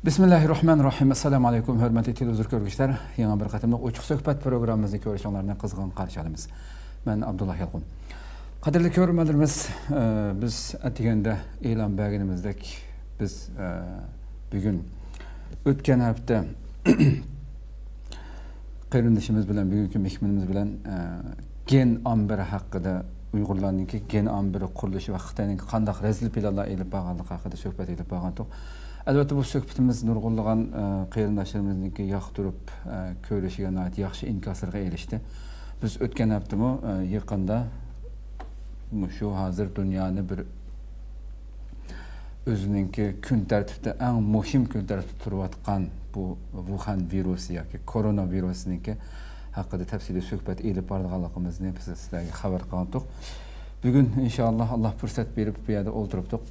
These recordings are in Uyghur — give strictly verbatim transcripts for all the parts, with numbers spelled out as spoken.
بىسمىللاھىررەھمانىررەھىم. ئەسسالامۇ ئەلەيكۇم، ھۆرمەتلىك تېلېۋىزور كۆرگۈچىلەر. يېڭى بىر قېتىملىق ئوچۇق سۆھبەت پروگراممىمىزنى كۆرۈشۈڭلارنى قىزغىن قارشى ئالىمىز. مەن ئابدۇللا يالقۇن. قەدىرلىك كۆرۈرمەنلىرىمىز، ئە، بىز ئەتىگەندە ئېلان بەرگىنىمىزدەك، بىز، ئە، بۈگۈن ئۆتكەن ھەپتە قېرىندىشىمىز بىلەن، بۈگۈنكى مېھمىنىمىز بىلەن، ئە، گېن ئامبىرى ھەققىدە، ئۇيغۇرلارنىڭكى گېن ئامبىرى قۇرۇلۇشى ۋە خىتاينىڭ قانداق رەزىل پىلانلار ئېلىپ بارغانلىقى ھەققىدە سۆھبەت ئېلىپ بارغانتۇق. ئەلۋەتتە، بۇ سۆھبىتىمىز نۇرغۇنلىغان، ئە، قېرىنداشلىرىمىزنىڭكى ياقتۇرۇپ، ئە، كۆرۈشىگە ناھايىتى ياخشى ئىنكاسلىرىغا ئېرىشتى. بىز ئۆتكەن ھەپتىمۇ، ئە، يېقىندا مۇشۇ ھازىر دۇنيانى بىر ئۆزىنىڭكى كۈن تەرتىپتە ئەڭ مۇھىم كۈن تەرتىپتە تۇرۇۋاتقان بۇ ۋۇخەن ۋىرۇسى ياكى كورونا ۋىرۇسىنىڭكى ھەققىدە تەپسىلىي سۆھبەت ئېلىپ بارىدىغانلىقىمىزنى بىز سىلەرگە خەۋەر قىلغانتۇق. بۈگۈن ئىنشائاللا، ئاللا پۇرسەت بېرىپ بۇ يەردە ئولتۇرۇپتۇق.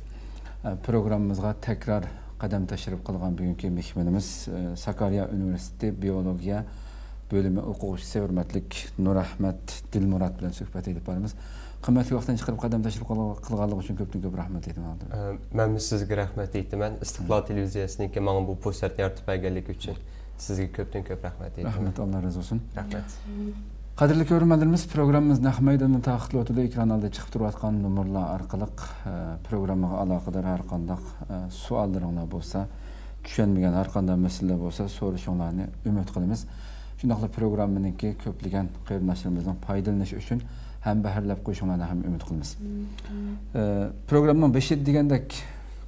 ئە، پروگراممىمىزغا تەكرار قەدەم تەشرىپ قىلغان بۈگۈنكى مېھمىنىمىز، ئە، ساكاريا ئۇنىۋېرسىتېتى بىيولوگىيە بۆلۈمى ئوقۇغۇچىسى ھۆرمەتلىك نۇرئەخمەت دىلمۇرات بىلەن سۆھبەت ئېلىپ بارىمىز. قىممەتلىك ۋاقتىنى چىقىرىپ قەدەم تەشرىپ قىل-، قىلغانلىقى ئۈچۈن كۆپتىن كۆپ رەھمەت ئېيتىمەن. ئە، مەنمۇ سىزگە رەھمەت ئېيتىمەن. ئىستىقلال تېلېۋىزىيەسىنىڭكى ماڭا بۇ پۇرسەتنى يارىتىپ بەرگەنلىكى ئۈچۈن سىزگە كۆپتىن كۆپ رەھمەت ئېيتىمەن. رەھمەت، ئاللا رازى بولسۇن. رەھمەت. قەدىرلىك كۆرۈرمەنلىرىمىز، پروگراممىمىز نەق مەيداندا تارقىتىلىۋاتىدۇ. ئېكران ئالدىدا چىقىپ تۇرۇۋاتقان نومۇرلار ئارقىلىق، ئە، پروگراممىغا ئالاقىدار ھەر قانداق، ئە، سوئاللىرىڭلار بولسا، چۈشەنمىگەن ھەر قانداق مەسىلىلەر بولسا، سورىشىڭلارنى ئۈمىد قىلىمىز. شۇنداقلا پروگراممىنىڭكى كۆپلىگەن قېرىنداشلىرىمىزنىڭ پايدىلىنىشى ئۈچۈن ھەمبەھىرلەپ قويۇشۇڭلارنى ھەم ئۈمىد قىلىمىز. ئە، پروگراممىنىڭ بېشىدا دېگەندەك،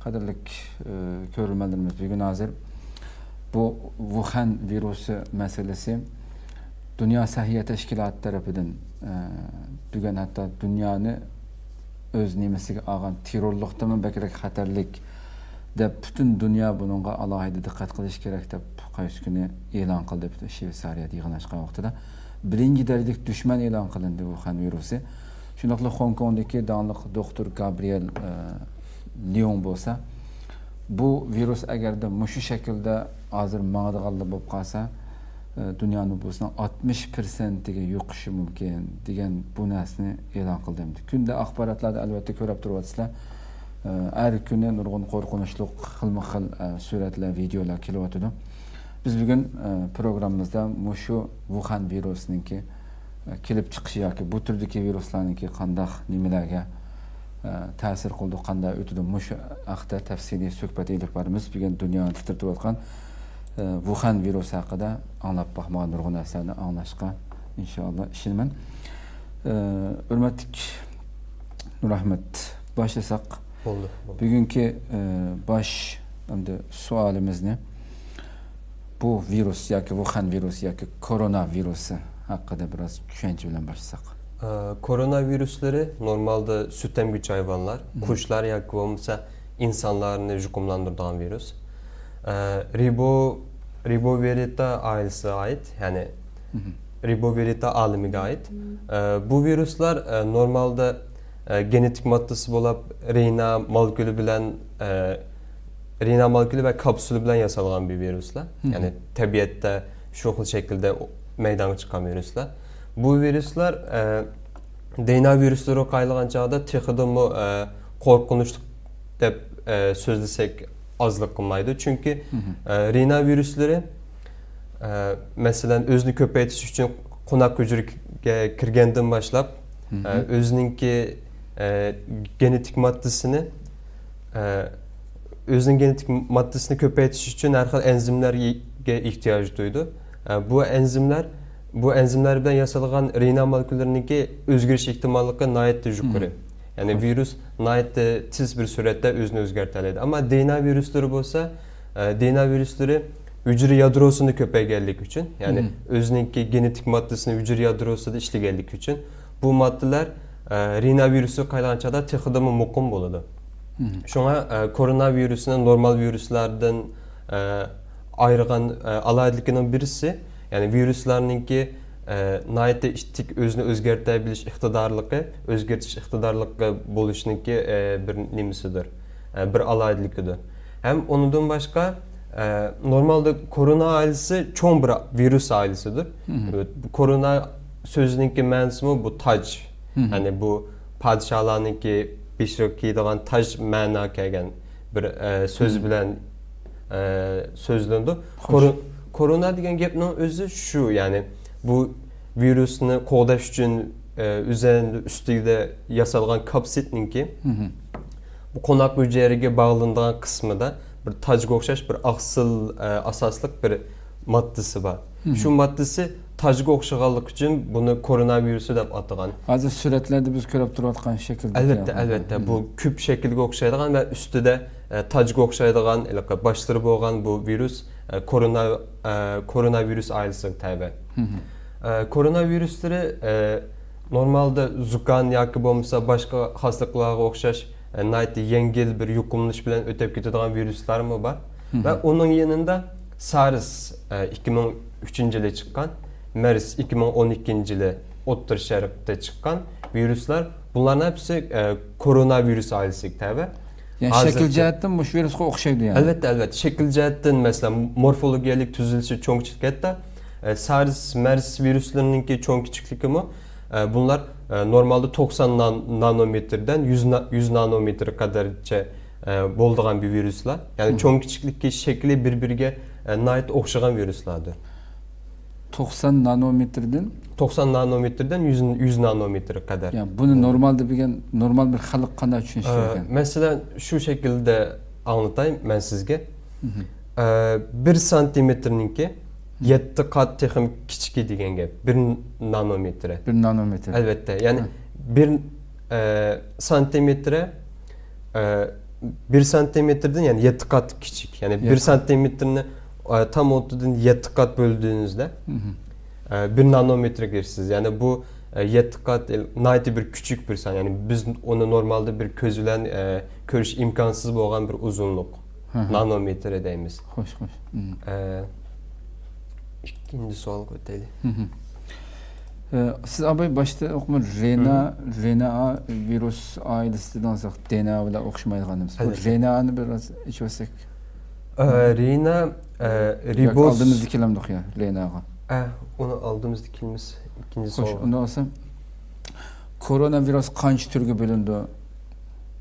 قەدىرلىك، ئە، كۆرۈرمەنلىرىمىز، بۈگۈن ھازىر بۇ ۋۇخەن ۋىرۇسى مەسىلىسى دۇنيا سەھىيە تەشكىلاتى تەرىپىدىن، ئە، بۈگۈن ھەتتا دۇنيانى ئۆز نېمىسىگە ئالغان تېررورلۇقتىنمۇ بەكرەك خەتەرلىك دەپ، پۈتۈن دۇنيا بۇنىڭغا ئالاھىدە دىققەت قىلىش كېرەك دەپ، قايسى كۈنى ئېلان قىلدى، پۈتۈن شۋېتسارىيەدە يىغىن ئاچقان ۋاقتىدا. بىرىنچى دەرىجىلىك دۈشمەن ئېلان قىلىندى ۋۇخەن ۋىرۇسى. شۇنداقلا خوڭكوڭدىكى داڭلىق دوختۇر گابرىيېل، ئە، ليوڭ بولسا، بۇ ۋىرۇس ئەگەردە مۇشۇ شەكىلدە ھازىر ماڭىدىغانلا بولۇپ قالسا، ئە، دۇنيا نوپۇسىنىڭ ئاتمىش پىرسەنتىگە يۇقۇشى مۇمكىن دېگەن بۇ نەرسىنى ئېلان قىلدى. كۈندە ئاخباراتلاردا ئەلۋەتتە كۆرۈپ تۇرۇۋاتىسىلەر. ئە، ھەر كۈنى نۇرغۇن قورقۇنچلۇق خىلمۇ خىل، ئە، سۈرەتلەر، ۋىدېئولار كېلىۋاتىدۇ. بىز بۈگۈن، ئە، پروگراممىمىزدا مۇشۇ ۋۇخەن ۋىرۇسىنىڭكى، ئە، كېلىپ چىقىشى ياكى بۇ تۈردىكى ۋىرۇسلارنىڭكى قانداق نېمىلەرگە، ئە، تەسىر قىلىدۇ، قانداق ئۆتىدۇ، مۇشۇ ھەقتە تەپسىلىي سۆھبەت ئېلىپ بارىمىز. بۈگۈن دۇنيانى تىترىتىۋاتقان، ئە، ۋۇخەن ۋىرۇسى ھەققىدە ئاڭلاپ باقمىغان نۇرغۇن نەرسىلەرنى ئاڭلاشقا ئىنشائاللا ئىشىنىمەن. ئە، ھۆرمەتلىك نۇرئەخمەت، باشلىساق. بولدى، بولدى. بۈگۈنكى، ئە، باش ئەمدى سوئالىمىزنى بۇ ۋىرۇس ياكى ۋۇخەن ۋىرۇسى ياكى كورونا ۋىرۇسى ھەققىدە بىراز چۈشەنچە بىلەن باشلىساق. ئە، كورونا ۋىرۇسلىرى نورمالدا سۈتەمگۈچى ھايۋانلار، مم. قۇشلار ياكى بولمىسا ئىنسانلارنى يۇقۇملاندۇرىدىغان ۋىرۇس. ئە، رىبو-، رىبوۋىرىدا ئائىلىسىگە ئائىت، يەنى مم. رىبوۋىرىدا ئالىمىگە ئائىت. ئە، بۇ ۋىرۇسلار، ئە، نورمالدا، ئە، گېنېتىك ماددىسى بولۇپ، رېنا مولېكۇلى بىلەن، ئە، رېنا مولېكۇلى ۋە كاپسۇلى بىلەن ياسالغان بىر ۋىرۇسلار. مم. يەنى تەبىئەتتە شۇ خىل شەكىلدە مەيدانغا چىققان ۋىرۇسلار. بۇ ۋىرۇسلار، ئە، دېئېنئې ۋىرۇسلىرىغا قايىلغان چاغدا تېخىدىمۇ، ئە، قورقۇنچلۇق دەپ، ئە، سۆزلىسەك ئازلىق قىلمايدۇ. چۈنكى، مم. ئە، رېنا ۋىرۇسلىرى، ئە، مەسىلەن، ئۆزىنى كۆپەيتىش ئۈچۈن قوناق ھۈجرىگە كىرگەندىن باشلاپ، مم. ئە، ئۆزىنىڭكى، ئە، گېنېتىك ماددىسىنى، ئە، ئۆزىنىڭ گېنېتىك ماددىسىنى كۆپەيتىش ئۈچۈن ھەر خىل ئەنزىملەرگە ئېھتىياج دۇيىدۇ. ئە، بۇ ئەنزىملەر، بۇ ئەنزىملەر بىلەن ياسالغان رېنا مولېكۇللىرىنىڭكى ئۆزگىرىش ئېھتىماللىقى ناھايىتى يۇقىرى. مم. يەنى خوش. ۋىرۇس ناھايىتى تېز بىر سۈرئەتتە ئۆزىنى ئۆزگەرتەلەيدۇ. ئەمما دېئېنئې ۋىرۇسلىرى بولسا، ئە، دېئېنئې ۋىرۇسلىرى ھۈجرە يادروسىنى كۆپەيگەنلىكى ئۈچۈن، يەنى مم. ئۆزىنىڭكى گېنېتىك ماددىسىنى ھۈجرە يادروسىدا ئىشلىگەنلىكى ئۈچۈن بۇ ماددىلار، ئە، رېنا ۋىرۇسىغا قايىلغان چاغدا تېخىدىنمۇ مۇقىم بولىدۇ. مم. شۇڭا، ئە، كورونا ۋىرۇسىنى نورمال ۋىرۇسلاردىن، ئە، ئايرىغان، ئە، ئالاھىدىلىكىنىڭ بىرسى، يەنى ۋىرۇسلارنىڭكى، ئە، ناھايىتى ئىتتىك ئۆزىنى ئۆزگەرتەبىلىش ئىقتىدارلىقى، ئۆزگەرتىش ئىقتىدارلىقى بولۇشنىڭكى، ئە، بىر نېمىسىدۇر، ئە، بىر ئالاھىدىلىكىدۇر. ھەم ئۇنىڭدىن باشقا، ئە، نورمالدا كورونا ئائىلىسى چوڭ بىر ۋىرۇس ئائىلىسىدۇر. مم. كورونا سۆزىنىڭكى مەنىسىمۇ بۇ تاج. مم. يەنى بۇ پادىشاھلارنىڭكى بېشىغا كىيىدىغان تاج مەنىگە كەلگەن بىر، ئە، سۆز مم. بىلەن ئە، سۆزلىنىدۇ. كورو-، كورونا دېگەن گەپنىڭ ئۆزى شۇ، يەنى بۇ ۋىرۇسنى قوغداش ئۈچۈن، ئە، ئۆزەندە ئۈستىدە ياسالغان كاپسىدنىڭكى بۇ قوناق ھۈجەيرىگە باغلىنىدىغان قىسمىدا بىر تاجغا ئوخشاش بىر ئاقسىل، ئە، ئاساسلىق بىر ماددىسى بار. شۇ ماددىسى تاجغا ئوخشىغانلىقى ئۈچۈن بۇنى كورونا ۋىرۇسى دەپ ئاتىغان. ھازىر سۈرەتلەردە بىز كۆرۈپ تۇرۇۋاتقان شەكىلدىكى. ئەلۋەتتە، ئەلۋەتتە. بۇ كۈپ شەكلىگە ئوخشايدىغان ۋە ئۈستىدە، ئە، تاجغا ئوخشايدىغان، ھېلىقى باشلىرى بولغان بۇ ۋىرۇس، ئە، كورونا، ئە، كورونا ۋىرۇس ئائىلىسىگە تەۋە. ئە، كورونا ۋىرۇسلىرى، ئە، نورمالدا زۇكام ياكى بولمىسا باشقا خاسلىقلارغا ئوخشاش، ئە، ناھايىتى يەڭگىل بىر يۇقۇملىنىش بىلەن ئۆتۈپ كېتىدىغان ۋىرۇسلارمۇ بار. ۋە ئۇنىڭ يېنىندا سارس، ئە، ئىككى مىڭ ئۈچىنچى يىلى چىققان، مەرس ئىككى مىڭ ئون ئىككىنچى يىلى ئوتتۇرا شەرقتە چىققان ۋىرۇسلار، بۇلارنىڭ ھەممىسى، ئە، كورونا ۋىرۇس ئائىلىسىگە تەۋە. يەنى شەكىل جەھەتتىن مۇشۇ ۋىرۇسقا ئوخشايدۇ يەنى. ئەلۋەتتە، ئەلۋەتتە. شەكىل جەھەتتىن، مەسىلەن، مورفولوگىيەلىك تۈزۈلۈشى چوڭ كىچىك ھەتتا، ئە، سارس، مەرس ۋىرۇسلىرىنىڭكى چوڭ كىچىكلىكىمۇ، ئە، بۇلار، ئە، نورمالدا توقسان نان-، نانومېتىردىن يۈز نا-، يۈز نانومېتىر قەدەرچە، ئە، بولىدىغان بىر ۋىرۇسلار. يەنى چوڭ كىچىكلىكى، شەكلى بىر-بىرىگە، ئە، ناھايىتى ئوخشىغان ۋىرۇسلاردۇر. توقسان نانومېتىردىن؟ توقسان نانومېتىردىن يۈز، يۈز نانومېتىر قەدەر. يا، بۇنى نورمالدا بىلگەن، نورمال بىر خەلق قانداق چۈشىنىشى ئە، كېرەك؟ مەسىلەن، شۇ شەكىلدە ئاڭلىتاي مەن سىزگە. ئە، بىر سانتىمېتىرنىڭكى يەتتە قات تېخىمۇ كىچىكى دېگەن گەپ. بىر نانومېتىر. بىر نانومېتىر. ئەلۋەتتە. يەنى بىر، ئە، سانتىمېتىر، ئە، بىر سانتىمېتىردىن، يەنى يەتتە قات كىچىك. يەنى بىر سانتىمېتىرنى، ئە، تام ئوتتۇرىدىن يەتتە قات بۆلدۈڭىزدە، ئە، بىر نانومېتىرگە ئېرىشىسىز. يەنى بۇ، ئە، يەتتە قات، ئە، ناھايىتى بىر كىچىك بىر سان. يەنى بىز ئۇنى نورمالدا بىر كۆز بىلەن، ئە، كۆرۈش ئىمكانسىز بولغان بىر ئۇزۇنلۇق. نانومېتىر دەيمىز. خوش، خوش. ئە، ئىككىنچى سوئالغا ئۆتەيلى. ئە، سىز ئاباي باشتا ئوقۇما رېنا، رېنا ۋىرۇس ئائىلىسى دېدىڭىز، دېنا بىلەن ئوخشىمايدىغان دېمىز. بۇ ئەلۋەتتە. رېنانى بىر ئاز ئېچىۋەتسەك. ئە، رېنا، ئە، ياكى رىبوز. ئالدىمىزدا كېلەمدۇق يا، رېناغا؟ ئە، ئۇنى ئالدىمىزدا كېلىمىز. ئىككىنچى خوش، سوئالغا. ئۇنداق بولسا، كورونا ۋىرۇس قانچە تۈرگە بۆلۈنىدۇ؟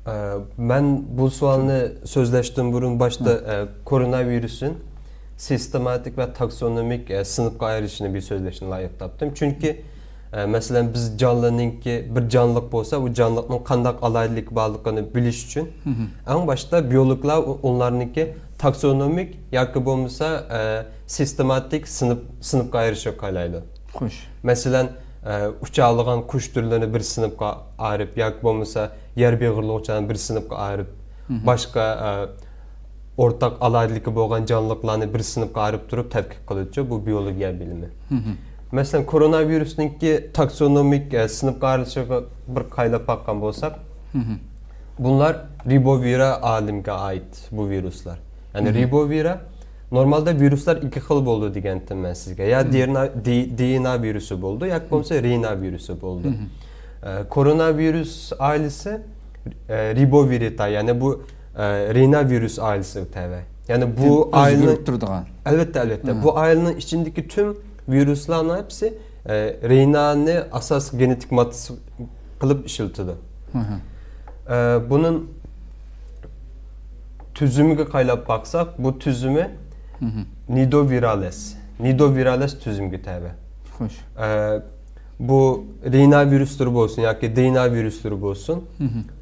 ئە، مەن بۇ سوئالنى سۆزلەشتىن بۇرۇن باشتا، ئە، كورونا ۋىرۇسنى سىستېماتىك ۋە تاكسونومىك، ئە، سىنىپقا ئايرىشنى بىر سۆزلەشنى لايىق تاپتىم. چۈنكى، ئە، مەسىلەن، بىز جانلىنىڭكى بىر جانلىق بولسا، ئۇ جانلىقنىڭ قانداق ئالاھىدىلىكى بارلىقىنى بىلىش ئۈچۈن، ئەڭ باشتا بىيولوگلار ئۇ-، ئۇلارنىڭكى تاكسونومىك ياكى بولمىسا، ئە، سىستېماتىك سىنىپ، سىنىپقا ئايرىشقا قارايدۇ. خوش. مەسىلەن، ئە، ئۇچالىغان قۇش تۈرلىرىنى بىر سىنىپقا ئايرىپ ياكى بولمىسا يەر بېغىرلىغۇچىلارنى بىر سىنىپقا ئايرىپ، باشقا، ئە، ئورتاق ئالاھىدىلىكى بولغان جانلىقلارنى بىر سىنىپقا ئايرىپ تۇرۇپ تەتقىق قىلىدۇچۇ، بۇ بىيولوگىيە بىلىمى. مەسىلەن، كورونا ۋىرۇسنىڭكى تاكسونومىك، ئە، سىنىپقا ئايرىلىشىغا بىر قايلاپ باققان بولساق، بۇلار رىبوۋىرا ئالىمىگە ئائىت بۇ ۋىرۇسلار. يەنى رىبوۋىرا، نورمالدا ۋىرۇسلار ئىككى خىل بولىدۇ دېگەنتىم مەن سىزگە. يا دىئېنئې، دى-، دىئېنئې ۋىرۇسى بولىدۇ ياكى بولمىسا رېنا ۋىرۇسى بولىدۇ. ئە، كورونا ۋىرۇس ئائىلىسى، ئە، رىبوۋىرىتا، يەنى بۇ، ئە، رېنا ۋىرۇس ئائىلىسىگە تەۋە. يەنى بۇ ئۆزگىرىپ ئائىلىنىڭ، تۇرىدىغان. ئەلۋەتتە، ئەلۋەتتە. بۇ ئائىلىنىڭ ئىچىدىكى تۈم ۋىرۇسلارنىڭ ھەممىسى، ئە، رېنانى ئاساسلىق گېنېتىك ماددىسى قىلىپ ئىشلىتىدۇ. ئە، بۇنىڭ تۈزۈمىگە قايلاپ باقساق، بۇ تۈزۈمى نىدوۋىرالېس، نىدوۋىرالېس تۈزۈمگە تەۋە. خوش. ئە، بۇ رېنا ۋىرۇسلىرى بولسۇن ياكى دېئېنئې ۋىرۇسلىرى بولسۇن،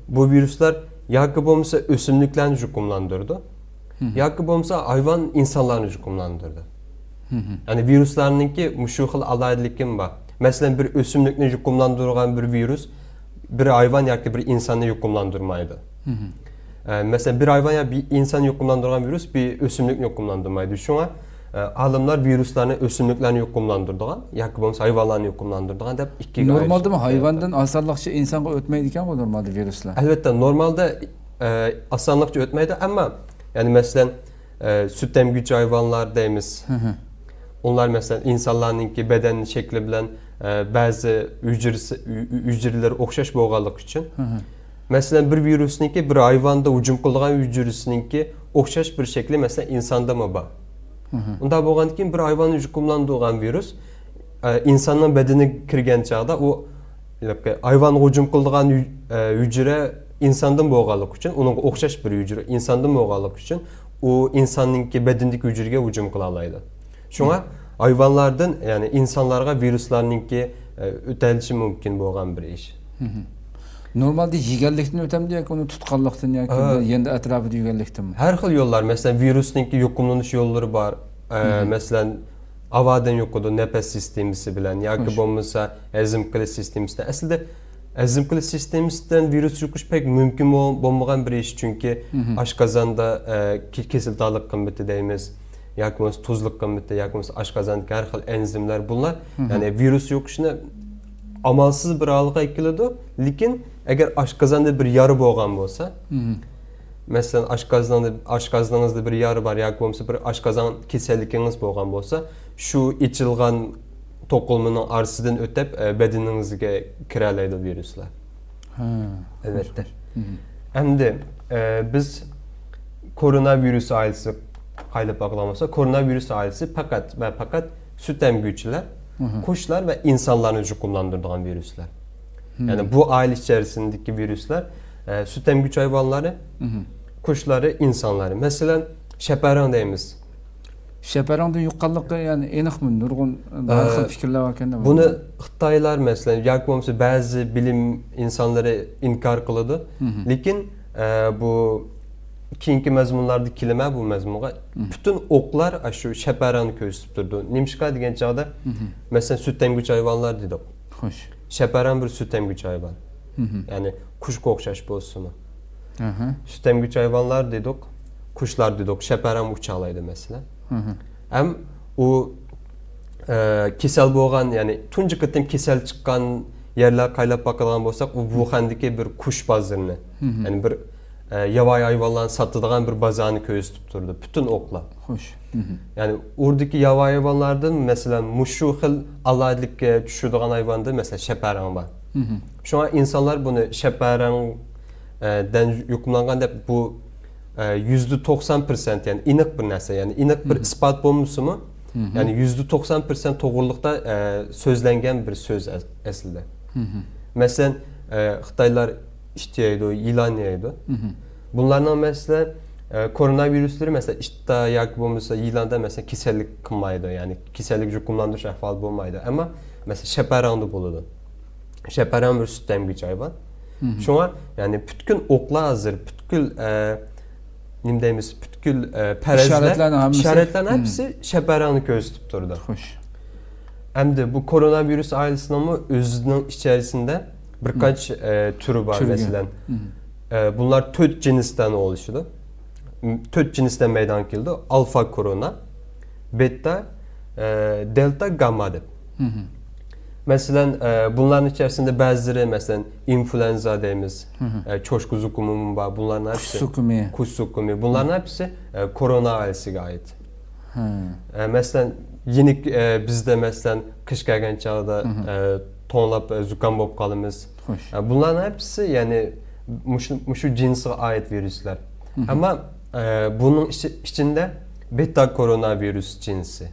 بۇ ۋىرۇسلار ياكى بولمىسا ئۆسۈملۈكلەرنى يۇقۇملاندۇرىدۇ، ياكى بولمىسا ھايۋان ئىنسانلارنى يۇقۇملاندۇرىدۇ. يەنى ۋىرۇسلارنىڭكى مۇشۇ خىل ئالاھىدىلىكىمۇ بار. مەسىلەن، بىر ئۆسۈملۈكنى يۇقۇملاندۇرغان بىر ۋىرۇس بىر ھايۋان ياكى بىر ئىنساننى يۇقۇملاندۇرمايدۇ. ئە، مەسىلەن، بىر ھايۋان يا بىر ئىنسان يۇقۇملاندۇرغان ۋىرۇس بىر ئۆسۈملۈكنى يۇقۇملاندۇرمايدۇ. شۇڭا، ئە، ئالىملار ۋىرۇسلارنى ئۆسۈملۈكلەرنى يۇقۇملاندۇرىدىغان ياكى بولمىسا ھايۋانلارنى يۇقۇملاندۇرىدىغان دەپ ئىككىگە ئايرىشتۇق. نورمالدىمۇ ھايۋاندىن ئاسانلىقچە ئىنسانغا ئۆتمەيدىكەنغۇ نورمالدا ۋىرۇسلار؟ ئەلۋەتتە، نورمالدا، ئە، ئاسانلىقچە ئۆتمەيدۇ، ئەمما، يەنى مەسىلەن، ئە، سۈت ئەمگۈچى ھايۋانلار دەيمىز. ئۇلار، مەسىلەن، ئىنسانلارنىڭكى بەدەن شەكلى بىلەن، ئە، بەزى ھۈجرىسى، ھۈ-، ھۈجرىلىرى ئوخشاش بولغانلىقى ئۈچۈن. مەسىلەن، بىر ۋىرۇسنىڭكى بىر ھايۋاندا ھۇجۇم قىلىدىغان ھۈجرىسىنىڭكى ئوخشاش بىر شەكلى، مەسىلەن، ئىنساندىمۇ بار. ئۇنداق بولغاندىن كېيىن بىر ھايۋاننى يۇقۇملاندۇرغان ۋىرۇس، ئە، ئىنساننىڭ بەدىنىگە كىرگەن چاغدا ئۇ ھېلىقى ھايۋانغا ھۇجۇم قىلىدىغان ھۈ-، ئە، ھۈجرە ئىنساندىن بولغانلىقى ئۈچۈن، ئۇنىڭغا ئوخشاش بىر ھۈجرە ئىنساندىن بولغانلىقى ئۈچۈن، ئۇ ئىنساننىڭكى بەدىنىدىكى ھۈجەيرىگە ھۇجۇم قىلالايدۇ. شۇڭا ھايۋانلاردىن، يەنى ئىنسانلارغا ۋىرۇسلارنىڭكى ئۆتەلىشى مۇمكىن بولغان بىر ئىش. نورمالدا يېگەنلىكتىن ئۆتەمدۇ ياكى ئۇنى تۇتقانلىقتىن ياكى يەنە ئەتراپىدا يۈرگەنلىكتىنمۇ؟ ھەر خىل يوللار، مەسىلەن، ۋىرۇسنىڭكى يۇقۇملىنىش يوللىرى بار. ئە، مەسىلەن، ھاۋادىن يۇقىدۇ، نەپەس سىستېمىسى بىلەن ياكى بولمىسا ھەزىم قىلىش سىستېمىسىدىن. ئەسلىدە ھەزىم قىلىش سىستېمىسىدىن ۋىرۇس يۇقۇش پەك مۇمكىن بول- بولمىغان بىر ئىش، چۈنكى ئاشقازاندا، ئە، كېسىلتالىق قىممىتى دەيمىز، ياكى بولمىسا تۇزلۇق قىممىتى، ياكى بولمىسا ئاشقازاندىكى ھەر خىل ئەنزىملەر، بۇلار، يەنى ۋىرۇس يۇقۇشنى ئامالسىز بىر ھالغا ئەكېلىدۇ. لېكىن ئەگەر ئاشقازاندا بىر يارا بولغان بولسا، مەسىلەن، ئاشقازاندا، ئاشقازىنىڭىزدا بىر يارا بار ياكى بولمىسا بىر ئاشقازان كېسەللىكىڭىز بولغان بولسا، شۇ ئېچىلغان توقۇلمىنىڭ ئارىسىدىن ئۆتۈپ، ئە، بەدىنىڭىزگە كىرەلەيدۇ ۋىرۇسلار. ئەلۋەتتە. ئەمدى، ئە، بىز كورونا ۋىرۇسى ئائىلىسىگە قايىلىپ باقىدىغان بولساق، كورونا ۋىرۇسى ئائىلىسى پەقەت ۋە پەقەت سۈت ئەمگۈچىلەر، قۇشلار ۋە ئىنسانلارنى زۇكۇملاندۇرىدىغان ۋىرۇسلار. يەنى بۇ ئائىلە ئىچەرىسىندىكى ۋىرۇسلار، ئە، سۈت ئەمگۈچى ھايۋانلارى، قۇشلارى، ئىنسانلارى. مەسىلەن، شەپەرەڭ دەيمىز. شەپەرەڭدە يۇققانلىقى، يەنى، ئېنىقمۇ؟ نۇرغۇن، ھەر خىل پىكىرلەر باركەن. بۇنى خىتايلار، مەسىلەن، ياكى بولمىسا بەزى بىلىم ئىنسانلىرى ئىنكار قىلىدۇ. لېكىن، ئە، بۇ كېيىنكى مەزمۇنلاردا كېلىمەن بۇ مەزمۇنغا. پۈتۈن ئوقلار ئاشۇ شەپەرەڭنى كۆرسىتىپ تۇرىدۇ. نېمىشقا دېگەن چاغدا، مەسىلەن، سۈت ئەمگۈچى ھايۋانلار دېدۇق. خوش. شەپەرەڭ بىر سۈت ئەمگۈچى ھايۋان. يەنى قۇشقا ئوخشاش بولسىمۇ. سۈت ئەمگۈچى ھايۋانلار دېدۇق، قۇشلار دېدۇق، شەپەرەڭمۇ ئۇچالايدۇ، مەسىلەن. ھەم ئۇ، ئە، كېسەل بولغان، يەنى تۇنجى قېتىم كېسەل چىققان يەرلەرگە قايلاپ باقىدىغان بولساق، ئۇ ۋۇخەندىكى بىر قۇش بازىرىنى، يەنى بىر، ئە، ياۋايى ھايۋانلارنى ساتىدىغان بىر بازارنى كۆرسىتىپ تۇرىدۇ، پۈتۈن ئوقلار. خوش. يەنى ئۇردىكى ياۋايى ھايۋانلاردىن، مەسىلەن، مۇشۇ خىل ئالاھىدىلىككە چۈشىدىغان ھايۋاندا، مەسىلەن، شەپەرەڭ بار. شۇڭا ئىنسانلار بۇنى شەپەرەڭ، ئە، دەن يۇقۇملانغان دەپ، بۇ، ئە، يۈزدە توقسان پىرسەنت، يەنى ئېنىق بىر نەرسە، يەنى ئېنىق بىر ئىسپات بولمىسىمۇ، يەنى يۈزدە توقسان پىرسەنت توغرىلىقتا، ئە، سۆزلەنگەن بىر سۆز ئەس-، ئەسلىدە. مەسىلەن، ئە، خىتايلار ئىت يەيدۇ، يىلان يەيدۇ. بۇلارنىڭ، مەسىلەن، ئە، كورونا ۋىرۇسلىرى، مەسىلەن، ئىتتا ياكى بولمىسا يىلاندا، مەسىلەن، كېسەللىك قىلمايدۇ، يەنى كېسەللىك يۇقۇملاندۇرۇش ئەھۋالى بولمايدۇ. ئەمما، مەسىلەن، شەپەرەڭدە بولىدۇ. شەپەرەڭ بىر سۈت ئەمگۈچى ھايۋان. شۇڭا، يەنى پۈتكۈل ئوقلار ھازىر، پۈتكۈل، ئە، نېمە دەيمىز، پۈتكۈل، ئە، پەرەزلەر، ئىشارەتلەرنىڭ ھەممىسى، ئىشارەتلەرنىڭ ھەممىسى شەپەرەڭنى كۆرسىتىپ تۇرىدۇ. خوش. ئەمدى بۇ كورونا ۋىرۇس ئائىلىسىنىڭمۇ ئۆزىنىڭ ئىچەرىسىندە بىر قانچە، ئە، تۈرى بار، مەسىلەن. ئە، بۇلار تۆت جىنستىن ئولىشىدۇ. تۆت جىنستىن مەيدانغا كېلىدۇ. ئالفا كورونا، بېتا، ئە، دېلتا، گامما دەپ. مەسىلەن، ئە، بۇلارنىڭ ئىچەرىسىندە بەزىلىرى، مەسىلەن، ئىنفلۇئېنزا دەيمىز، ئە، چوشقا زۇكۇمىمۇ بار. بۇلارنىڭ ھەممىسى، كۇس زۇكۇمى. كۇس زۇكۇمى. بۇلارنىڭ ھەممىسى، ئە، كورونا ئائىلىسىگە ئائىت. ئە، مەسىلەن، يېنىك، ئە، بىزدە، مەسىلەن، قىش كەلگەن چاغدا، ئە، توڭلاپ، ئە، زۇكام بولۇپ قالىمىز. خوش. ئە، بۇلارنىڭ ھەممىسى، يەنى، مۇشۇ، مۇشۇ جىنسقا ئائىت ۋىرۇسلار. ئەمما، ئە، بۇنىڭ ئىچى-، ئىچىندە بېتا كورونا ۋىرۇس جىنسى.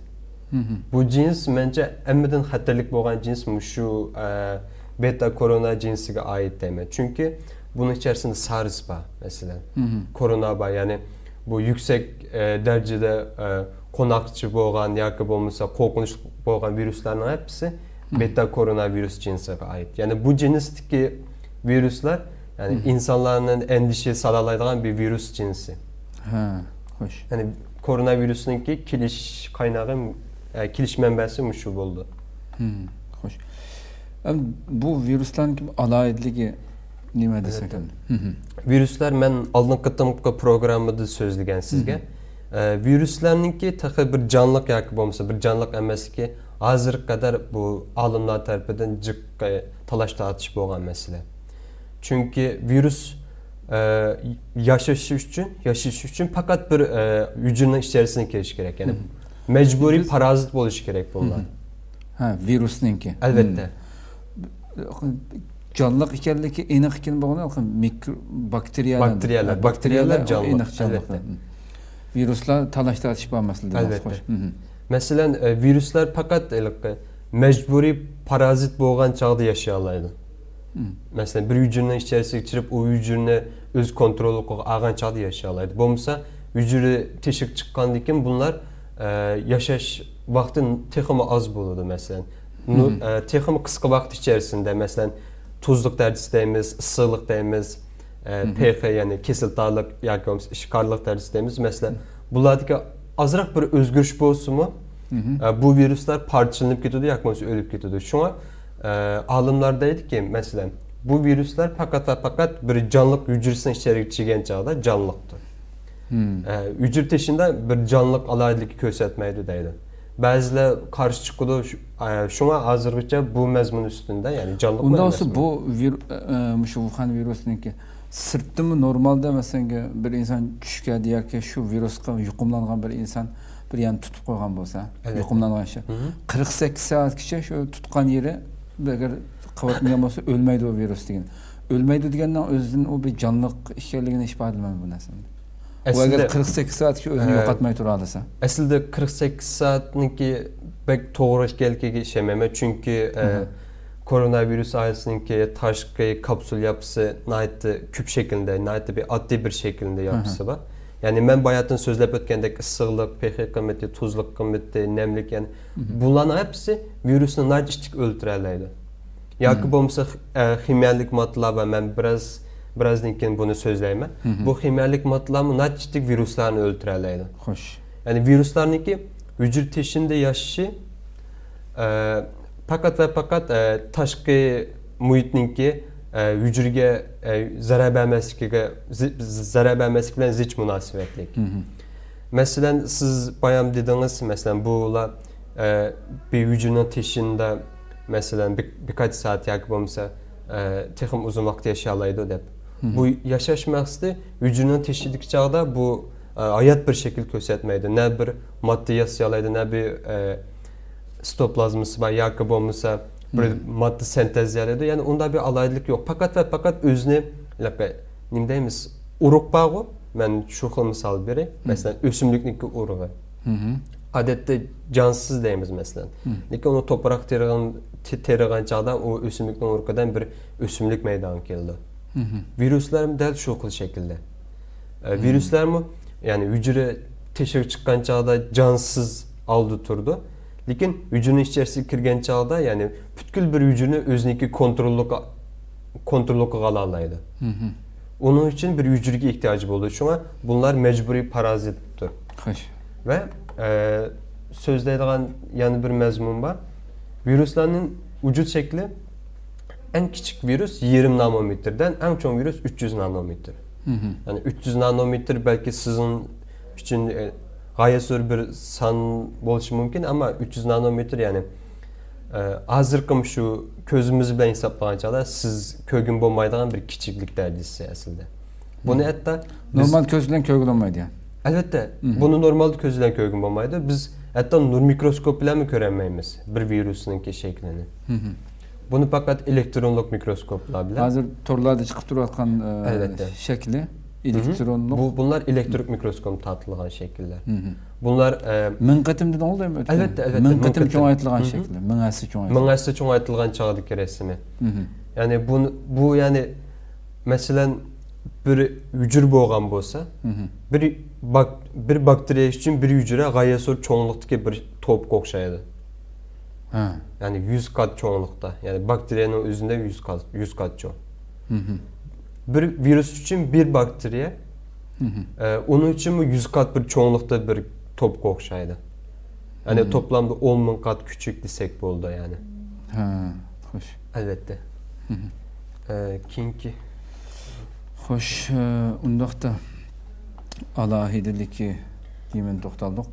بۇ جىنس، مەنچە، ھەممىدىن خەتەرلىك بولغان جىنس مۇشۇ، ئە، بېتا كورونا جىنسىگە ئائىت دەيمەن. چۈنكى بۇنىڭ ئىچەرىسىندە سارس بار، مەسىلەن. كورونا بار، يەنى بۇ يۈكسەك، ئە، دەرىجىدە، ئە، قوناقچى بولغان ياكى بولمىسا قورقۇنچلۇق بولغان ۋىرۇسلارنىڭ ھەممىسى بېتا كورونا ۋىرۇس جىنسىغا ئائىت. يەنى بۇ جىنستىكى ۋىرۇسلار، يەنى ئىنسانلارنى ئەندىشە سالالايدىغان بىر ۋىرۇس جىنسى. ھە، خوش. يەنى كورونا ۋىرۇسنىڭكى كېلىش قاينىغى، ئە، كېلىش مەنبەسى مۇشۇ بولىدۇ. خوش. ئەم، بۇ ۋىرۇسلارنىڭكى ئالاھىدىلىكى نېمە دېسەك؟ ۋىرۇسلار، مەن ئالدىنقى قېتىمقى پروگراممىدا سۆزلىگەن سىزگە. ئە، ۋىرۇسلارنىڭكى تېخى بىر جانلىق ياكى بولمىسا بىر جانلىق ئەمەسلىكى ھازىرغا قەدەر بۇ ئالىملار تەرىپىدىن جىق، ئە، تالاش تارتىش بولغان مەسىلە. چۈنكى ۋىرۇس، ئە، ياشىشى ئۈچۈن، ياشىشى ئۈچۈن پەقەت بىر، ئە، ھۈجەيرىنىڭ ئىچەرىسىدىن كېلىشى كېرەك. يەنى مەجبۇرىي پارازىت بولۇشى كېرەك بۇلار. ھە، ۋىرۇسنىڭكى. ئەلۋەتتە. جانلىق ئىكەنلىكى ئېنىق ئىكەن بولغىنى مىكرو باكتېرىيەلەر. باكتېرىيەلەر، باكتېرىيەلەر جانلىق، ئېنىق جانلىق. ئەلۋەتتە. ۋىرۇسلار تالاش تارتىش بار مەسىلىدە. ئەلۋەتتە. مەسىلەن، ئە، ۋىرۇسلار پەقەت ھېلىقى مەجبۇرىي پارازىت بولغان چاغدا ياشىيالايدۇ. مەسىلەن، بىر ھۈجەيرىنىڭ ئىچەرىسىگە كىرىپ، ئۇ ھۈجەيرىنى ئۆز كونتروللۇقىغا ئالغان چاغدا ياشىيالايدۇ. بولمىسا، ھۈجرە تېشىغا چىققاندىن كېيىن بۇلار، ئە، ياشاش ۋاقتى تېخىمۇ ئاز بولىدۇ، مەسىلەن. نۇ-، ئە، تېخىمۇ قىسقا ۋاقىت ئىچەرسىندە، مەسىلەن، تۇزلۇق دەرىجىسى دەيمىز، ئىسسىقلىق دەيمىز، ئە، پېخى، يەنى كېسىلتالىق ياكى بولمىسا ئىشقارلىق دەرىجىسى دەيمىز، مەسىلەن. بۇلاردىكى ئازراق بىر ئۆزگىرىش بولسىمۇ، ئە، بۇ ۋىرۇسلار پارچىلىنىپ كېتىدۇ ياكى بولمىسا ئۆلۈپ كېتىدۇ. شۇڭا، ئە، ئالىملار دەيدۇكى، مەسىلەن، بۇ ۋىرۇسلار پەقەت ۋە پەقەت بىر جانلىق ھۈجرىسىنىڭ ئىچىگە كىرگەن چاغدا جانلىقتۇر. ئە، ھۈجرە تېشىدا بىر جانلىق ئالاھىدىلىكى كۆرسەتمەيدۇ دەيدۇ. بەزىلەر قارشى چىقىدۇ، شۇ-، ئە، شۇڭا ھازىرغىچە بۇ مەزمۇن ئۈستىدە، يەنى جانلىقمۇ ئۇنداق بولسا، ئەمەسمۇ؟ بۇ ۋىر-، ئە، مۇشۇ ۋۇخەن ۋىرۇسىنىڭكى سىرتتىمۇ نورمالدا، مەسىلەن، بىر ئىنسان چۈشكە ياكى شۇ ۋىرۇسقا يۇقۇملانغان بىر ئىنسان بىر يەرنى تۇتۇپ قويغان بولسا، ئەلۋەتتە. يۇقۇملانغان ئىشى. قىرىق سەككىز سائەتكىچە شۇ تۇتقان يېرى ئەگەر قېۋەتلىنگەن بولسا، ئۆلمەيدۇ ئۇ ۋىرۇس دېگەن. ئۆلمەيدۇ دېگەننىڭ ئۆزىدىن ئۇ بىر جانلىق ئىكەنلىكىنى ئىپادىلىمەيدۇ بۇ نەرسە. ئۇ ئەسلىدە، ئەگەر قىرىق سەككىز سائەتكىچە ئۆزىنى ئە، يوقاتماي تۇرالىسا. ئەسلىدە قىرىق سەككىز سائەتنىڭكى بەك توغرا ئىكەنلىكىگە ئىشەنمەيمەن، چۈنكى، ئە، كورونا ۋىرۇس ئائىلىسىنىڭكى تاشقى كاپسۇل ياپىسى ناھايىتى كۆپ شەكىلدە، ناھايىتى بىر ئاددىي بىر شەكىلدە ياپىسى بار. يەنى مەن باياتىن سۆزلەپ ئۆتكەندەك ئىسسىقلىق، پېخى قىممىتى، تۇزلۇق قىممىتى، نەملىك، يەنى بۇلارنىڭ ھەپپىسى ۋىرۇسنى ناھايىتى ئىتتىك ئۆلتۈرەلەيدۇ. ياكى بولمىسا، ئە، خىمىيەلىك ماددىلار بار، مەن بىراز، بىرازدىن كېيىن بۇنى سۆزلەيمەن. بۇ خىمىيەلىك ماددىلارمۇ ناھايىتى ئىتتىك ۋىرۇسلارنى ئۆلتۈرەلەيدۇ. خوش. يەنى ۋىرۇسلارنىڭكى ھۈجرە تېشىندا ياشىشى، ئە، پەقەت ۋە پەقەت، ئە، تاشقى مۇھىتنىڭكى، ئە، ھۈجرىگە، ئە، زەرەر بەرمەسلىكىگە، زى-، زەرەر بەرمەسلىك بىلەن زىچ مۇناسىۋەتلىك. مەسىلەن، سىز بايام دېدىڭىز، مەسىلەن، بۇلار، ئە، بىر ھۈجرىنىڭ تېشىندا، مەسىلەن، بىر، بىر قانچە سائەت ياكى بولمىسا، ئە، تېخىمۇ ئۇزۇن ۋاقىت ياشىيالايدۇ دەپ. بۇ ياشاش مەقسىتى ھۈجرىنىڭ تېشىدىكى چاغدا بۇ، ئە، ھايات بىر شەكىل كۆرسەتمەيدۇ. نە بىر ماددا ياسىيالايدۇ، نە بىر، ئە، سىتوپلازمىسى بار ياكى بولمىسا بىر ماددا سىنتېزلىيالايدۇ. يەنى ئۇنداق بىر ئالاھىدىلىك يوق. پەقەت ۋە پەقەت ئۆزىنى، نېمە دەيمىز، ئۇرۇق بارغۇ، مەن شۇ خىل مىسال بېرەي. مەسىلەن، ئۆسۈملۈكنىڭكى ئۇرۇقى. ئادەتتە جانسىز دەيمىز، مەسىلەن. لېكىن ئۇنى توپراق تېرىغان، تېرىغان چاغدا ئۇ ئۆسۈملۈكنىڭ ئۇرۇقىدىن بىر ئۆسۈملۈك مەيدانغا كېلىدۇ. ۋىرۇسلارمۇ دەل شۇ خىل شەكىلدە. ئە، ۋىرۇسلارمۇ، يەنى ھۈجرە تېشىغا چىققان چاغدا جانسىز ھالدا تۇرىدۇ. لېكىن ھۈجرىنىڭ ئىچەرىسىگە كىرگەن چاغدا، يەنى پۈتكۈل بىر ھۈجرىنى ئۆزىنىڭكى كونتروللۇقى، كونتروللۇقىغا ئالالايدۇ. ئۇنىڭ ئۈچۈن بىر ھۈجرىگە ئېھتىياجى بولىدۇ. شۇڭا بۇلار مەجبۇرىي پارازىتتۇر. خوش. ۋە، ئە، سۆزلەيدىغان يەنە بىر مەزمۇن بار. ۋىرۇسلارنىڭ ۋۇجۇد شەكلى، ئەڭ كىچىك ۋىرۇس يېرىم نانومېتىردىن، ئەڭ چوڭ ۋىرۇس ئۈچ يۈز نانومېتىر. يەنى ئۈچ يۈز نانومېتىر بەلكى سىزنىڭ ئۈچۈن، ئە، غايەت زور بىر سان بولۇشى مۇمكىن، ئەمما ئۈچ يۈز نانومېتىر، يەنى، ئە، ھازىرقى شۇ كۆزىمىز بىلەن ھېسابلىغان چاغدا سىز كۆرگىلى بولمايدىغان بىر كىچىكلىك دەرىجىسى ئەسلىدە. بۇنى ھەتتا بىز نورمال كۆز بىلەن كۆرگىلى بولمايدۇ، يا؟ ئەلۋەتتە، بۇنى نورمالدا كۆز بىلەن كۆرگىلى بولمايدۇ. بىز ھەتتا نۇر مىكروسكوپ بىلەنمۇ كۆرەلمەيمىز بىر ۋىرۇسنىڭكى شەكلىنى. بۇنى پەقەت ئېلېكترونلۇق مىكروسكوپلار بىلەن. ھازىر تورلاردا چىقىپ تۇرۇۋاتقان، ئە، ئەلۋەتتە. شەكلى ئېلېكترونلۇق. بۇ، بۇلار ئېلېكترون مىكروسكوپ تارتىلغان شەكىللەر. بۇلار، ئە، مىڭ قېتىم دېدىڭىز ئۆتكەن. ئەلۋەتتە، ئەلۋەتتە، مىڭ قېتىم چوڭايتىلغان شەكلى، مىڭ ھەسسە چوڭايتىلغان. مىڭ ھەسسە چوڭايتىلغان چاغدىكى رەسىمى. يەنى بۇ، بۇ يەنى، مەسىلەن، بىر ھۈجرە بولغان بولسا، بىر باك-، بىر باكتېرىيە ئۈچۈن بىر ھۈجرە غايەت زور چوڭلۇقتىكى بىر توپقا ئوخشايدۇ. يەنى يۈز قات چوڭلۇقتا. يەنى باكتېرىيەنىڭ ئۆزىدە يۈز قات، يۈز قات چوڭ. بىر ۋىرۇس ئۈچۈن بىر باكتېرىيە، ئە، ئۇنىڭ ئۈچۈنمۇ يۈز قات بىر چوڭلۇقتا بىر توپقا ئوخشايدۇ. يەنى توپلامدا ئون مىڭ قات كۈچۈك دېسەك بولىدۇ، يەنى. ھە، خوش. ئەلۋەتتە. ئە، كېيىنكى. خوش، ئە، ئۇنداقتا ئالاھىدىلىكى دېمەي توختالدۇق.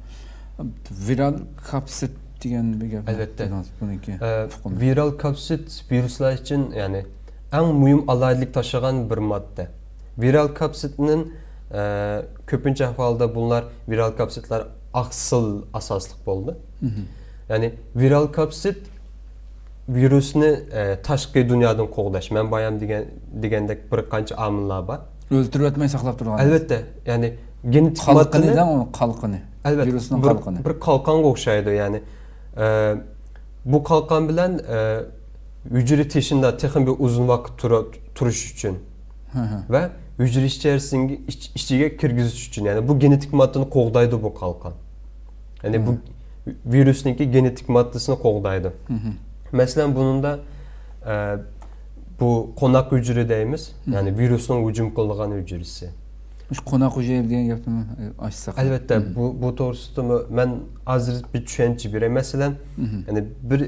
ۋىرال كاپسىد دېگەن بىر گەپ. ئەلۋەتتە. بۇنىڭكى ئە، ئۇقۇمى. ۋىرال كاپسىد ۋىرۇسلار ئۈچۈن، يەنى، ئەڭ مۇھىم ئالاھىدىلىك تاشلىغان بىر ماددا. ۋىرال كاپسىدنىڭ، ئە، كۆپىنچە ئەھۋالدا بۇلار ۋىرال كاپسىدلار ئاقسىل ئاساسلىق بولىدۇ. يەنى ۋىرال كاپسىد ۋىرۇسنى، ئە، تاشقى دۇنيادىن قوغداش. مەن بايام دېگەن، دېگەندەك بىر قانچە ئامىللار بار. ئۆلتۈرۈۋەتمەي ساقلاپ تۇرغان. ئەلۋەتتە، يەنى گېنېتىك قالقىنى ماددىنى دەڭ، قالقىنى. ئەلۋەتتە، ۋىرۇسنىڭ بىر، قالقىنى. بىر قالقانغا ئوخشايدۇ، يەنى. ئە، بۇ قالقان بىلەن، ئە، ھۈجرە تېشىندا تېخىمۇ بىر ئۇزۇن ۋاقىت تۇرا-، تۇرۇش ئۈچۈن. ۋە ھۈجرە ئىچەرسىنىڭ ئىچ-، ئىچىگە كىرگۈزۈش ئۈچۈن، يەنى بۇ گېنېتىك ماددىنى قوغدايدۇ بۇ قالقان. يەنى بۇ ۋىرۇسنىڭكى گېنېتىك ماددىسىنى قوغدايدۇ. مەسىلەن، بۇنىڭدا، ئە، بۇ قوناق ھۈجرە دەيمىز، يەنى ۋىرۇسنىڭ ھۇجۇم قىلىدىغان ھۈجرىسى. مۇشۇ قوناق ھۈجرە دېگەن گەپنى ئاچساق. ئەلۋەتتە، بۇ، بۇ توغرىسىدىمۇ مەن ھازىر بىر چۈشەنچە بېرەي. مەسىلەن، يەنى بىر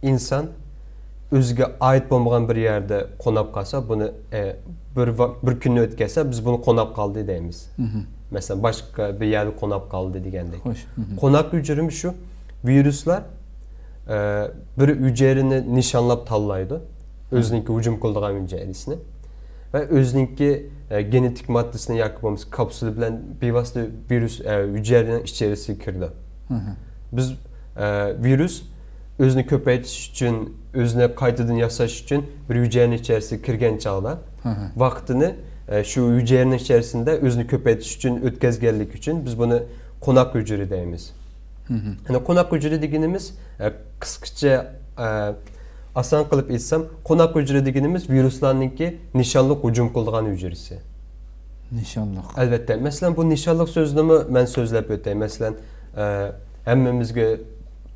ئىنسان ئۆزىگە ئائىت بولمىغان بىر يەردە قوناپ قالسا، بۇنى، ئە، بىر ۋا-، بىر كۈننى ئۆتكەزسە، بىز بۇنى قوناپ قالدى دەيمىز. مەسىلەن، باشقا بىر يەردە قوناپ قالدى دېگەندەك. قوناق ھۈجرىمۇ شۇ، ۋىرۇسلار، ئە، بىر ھۈجەيرىنى نىشانلاپ تاللايدۇ، ئۆزىنىڭكى ھۇجۇم قىلىدىغان ھۈجەيرىسىنى. ۋە ئۆزىنىڭكى، ئە، گېنېتىك ماددىسىنى ياكى بولمىسا كاپسۇلا بىلەن بىۋاسىتە ۋىرۇس، ئە، ھۈجەيرىنىڭ ئىچەرىسىگە كىرىدۇ. بىز، ئە، ۋىرۇس ئۆزىنى كۆپەيتىش ئۈچۈن، ئۆزىنى قايتىدىن ياساش ئۈچۈن بىر ھۈجەيرىنىڭ ئىچەرىسىگە كىرگەن چاغدا، ۋاقتىنى، ئە، شۇ ھۈجەيرىنىڭ ئىچەرىسىندە ئۆزىنى كۆپەيتىش ئۈچۈن ئۆتكەزگەنلىكى ئۈچۈن بىز بۇنى قوناق ھۈجرە دەيمىز. يەنى قوناق ھۈجرە دېگىنىمىز، ئە، قىسقىچە، ئە، ئاسان قىلىپ ئېيتسام، قوناق ھۈجرە دېگىنىمىز ۋىرۇسلارنىڭكى نىشانلىق ھۇجۇم قىلىدىغان ھۈجرىسى. نىشانلىق. ئەلۋەتتە. مەسىلەن، بۇ نىشانلىق سۆزنىمۇ مەن سۆزلەپ ئۆتەي. مەسىلەن، ئە، ھەممىمىزگە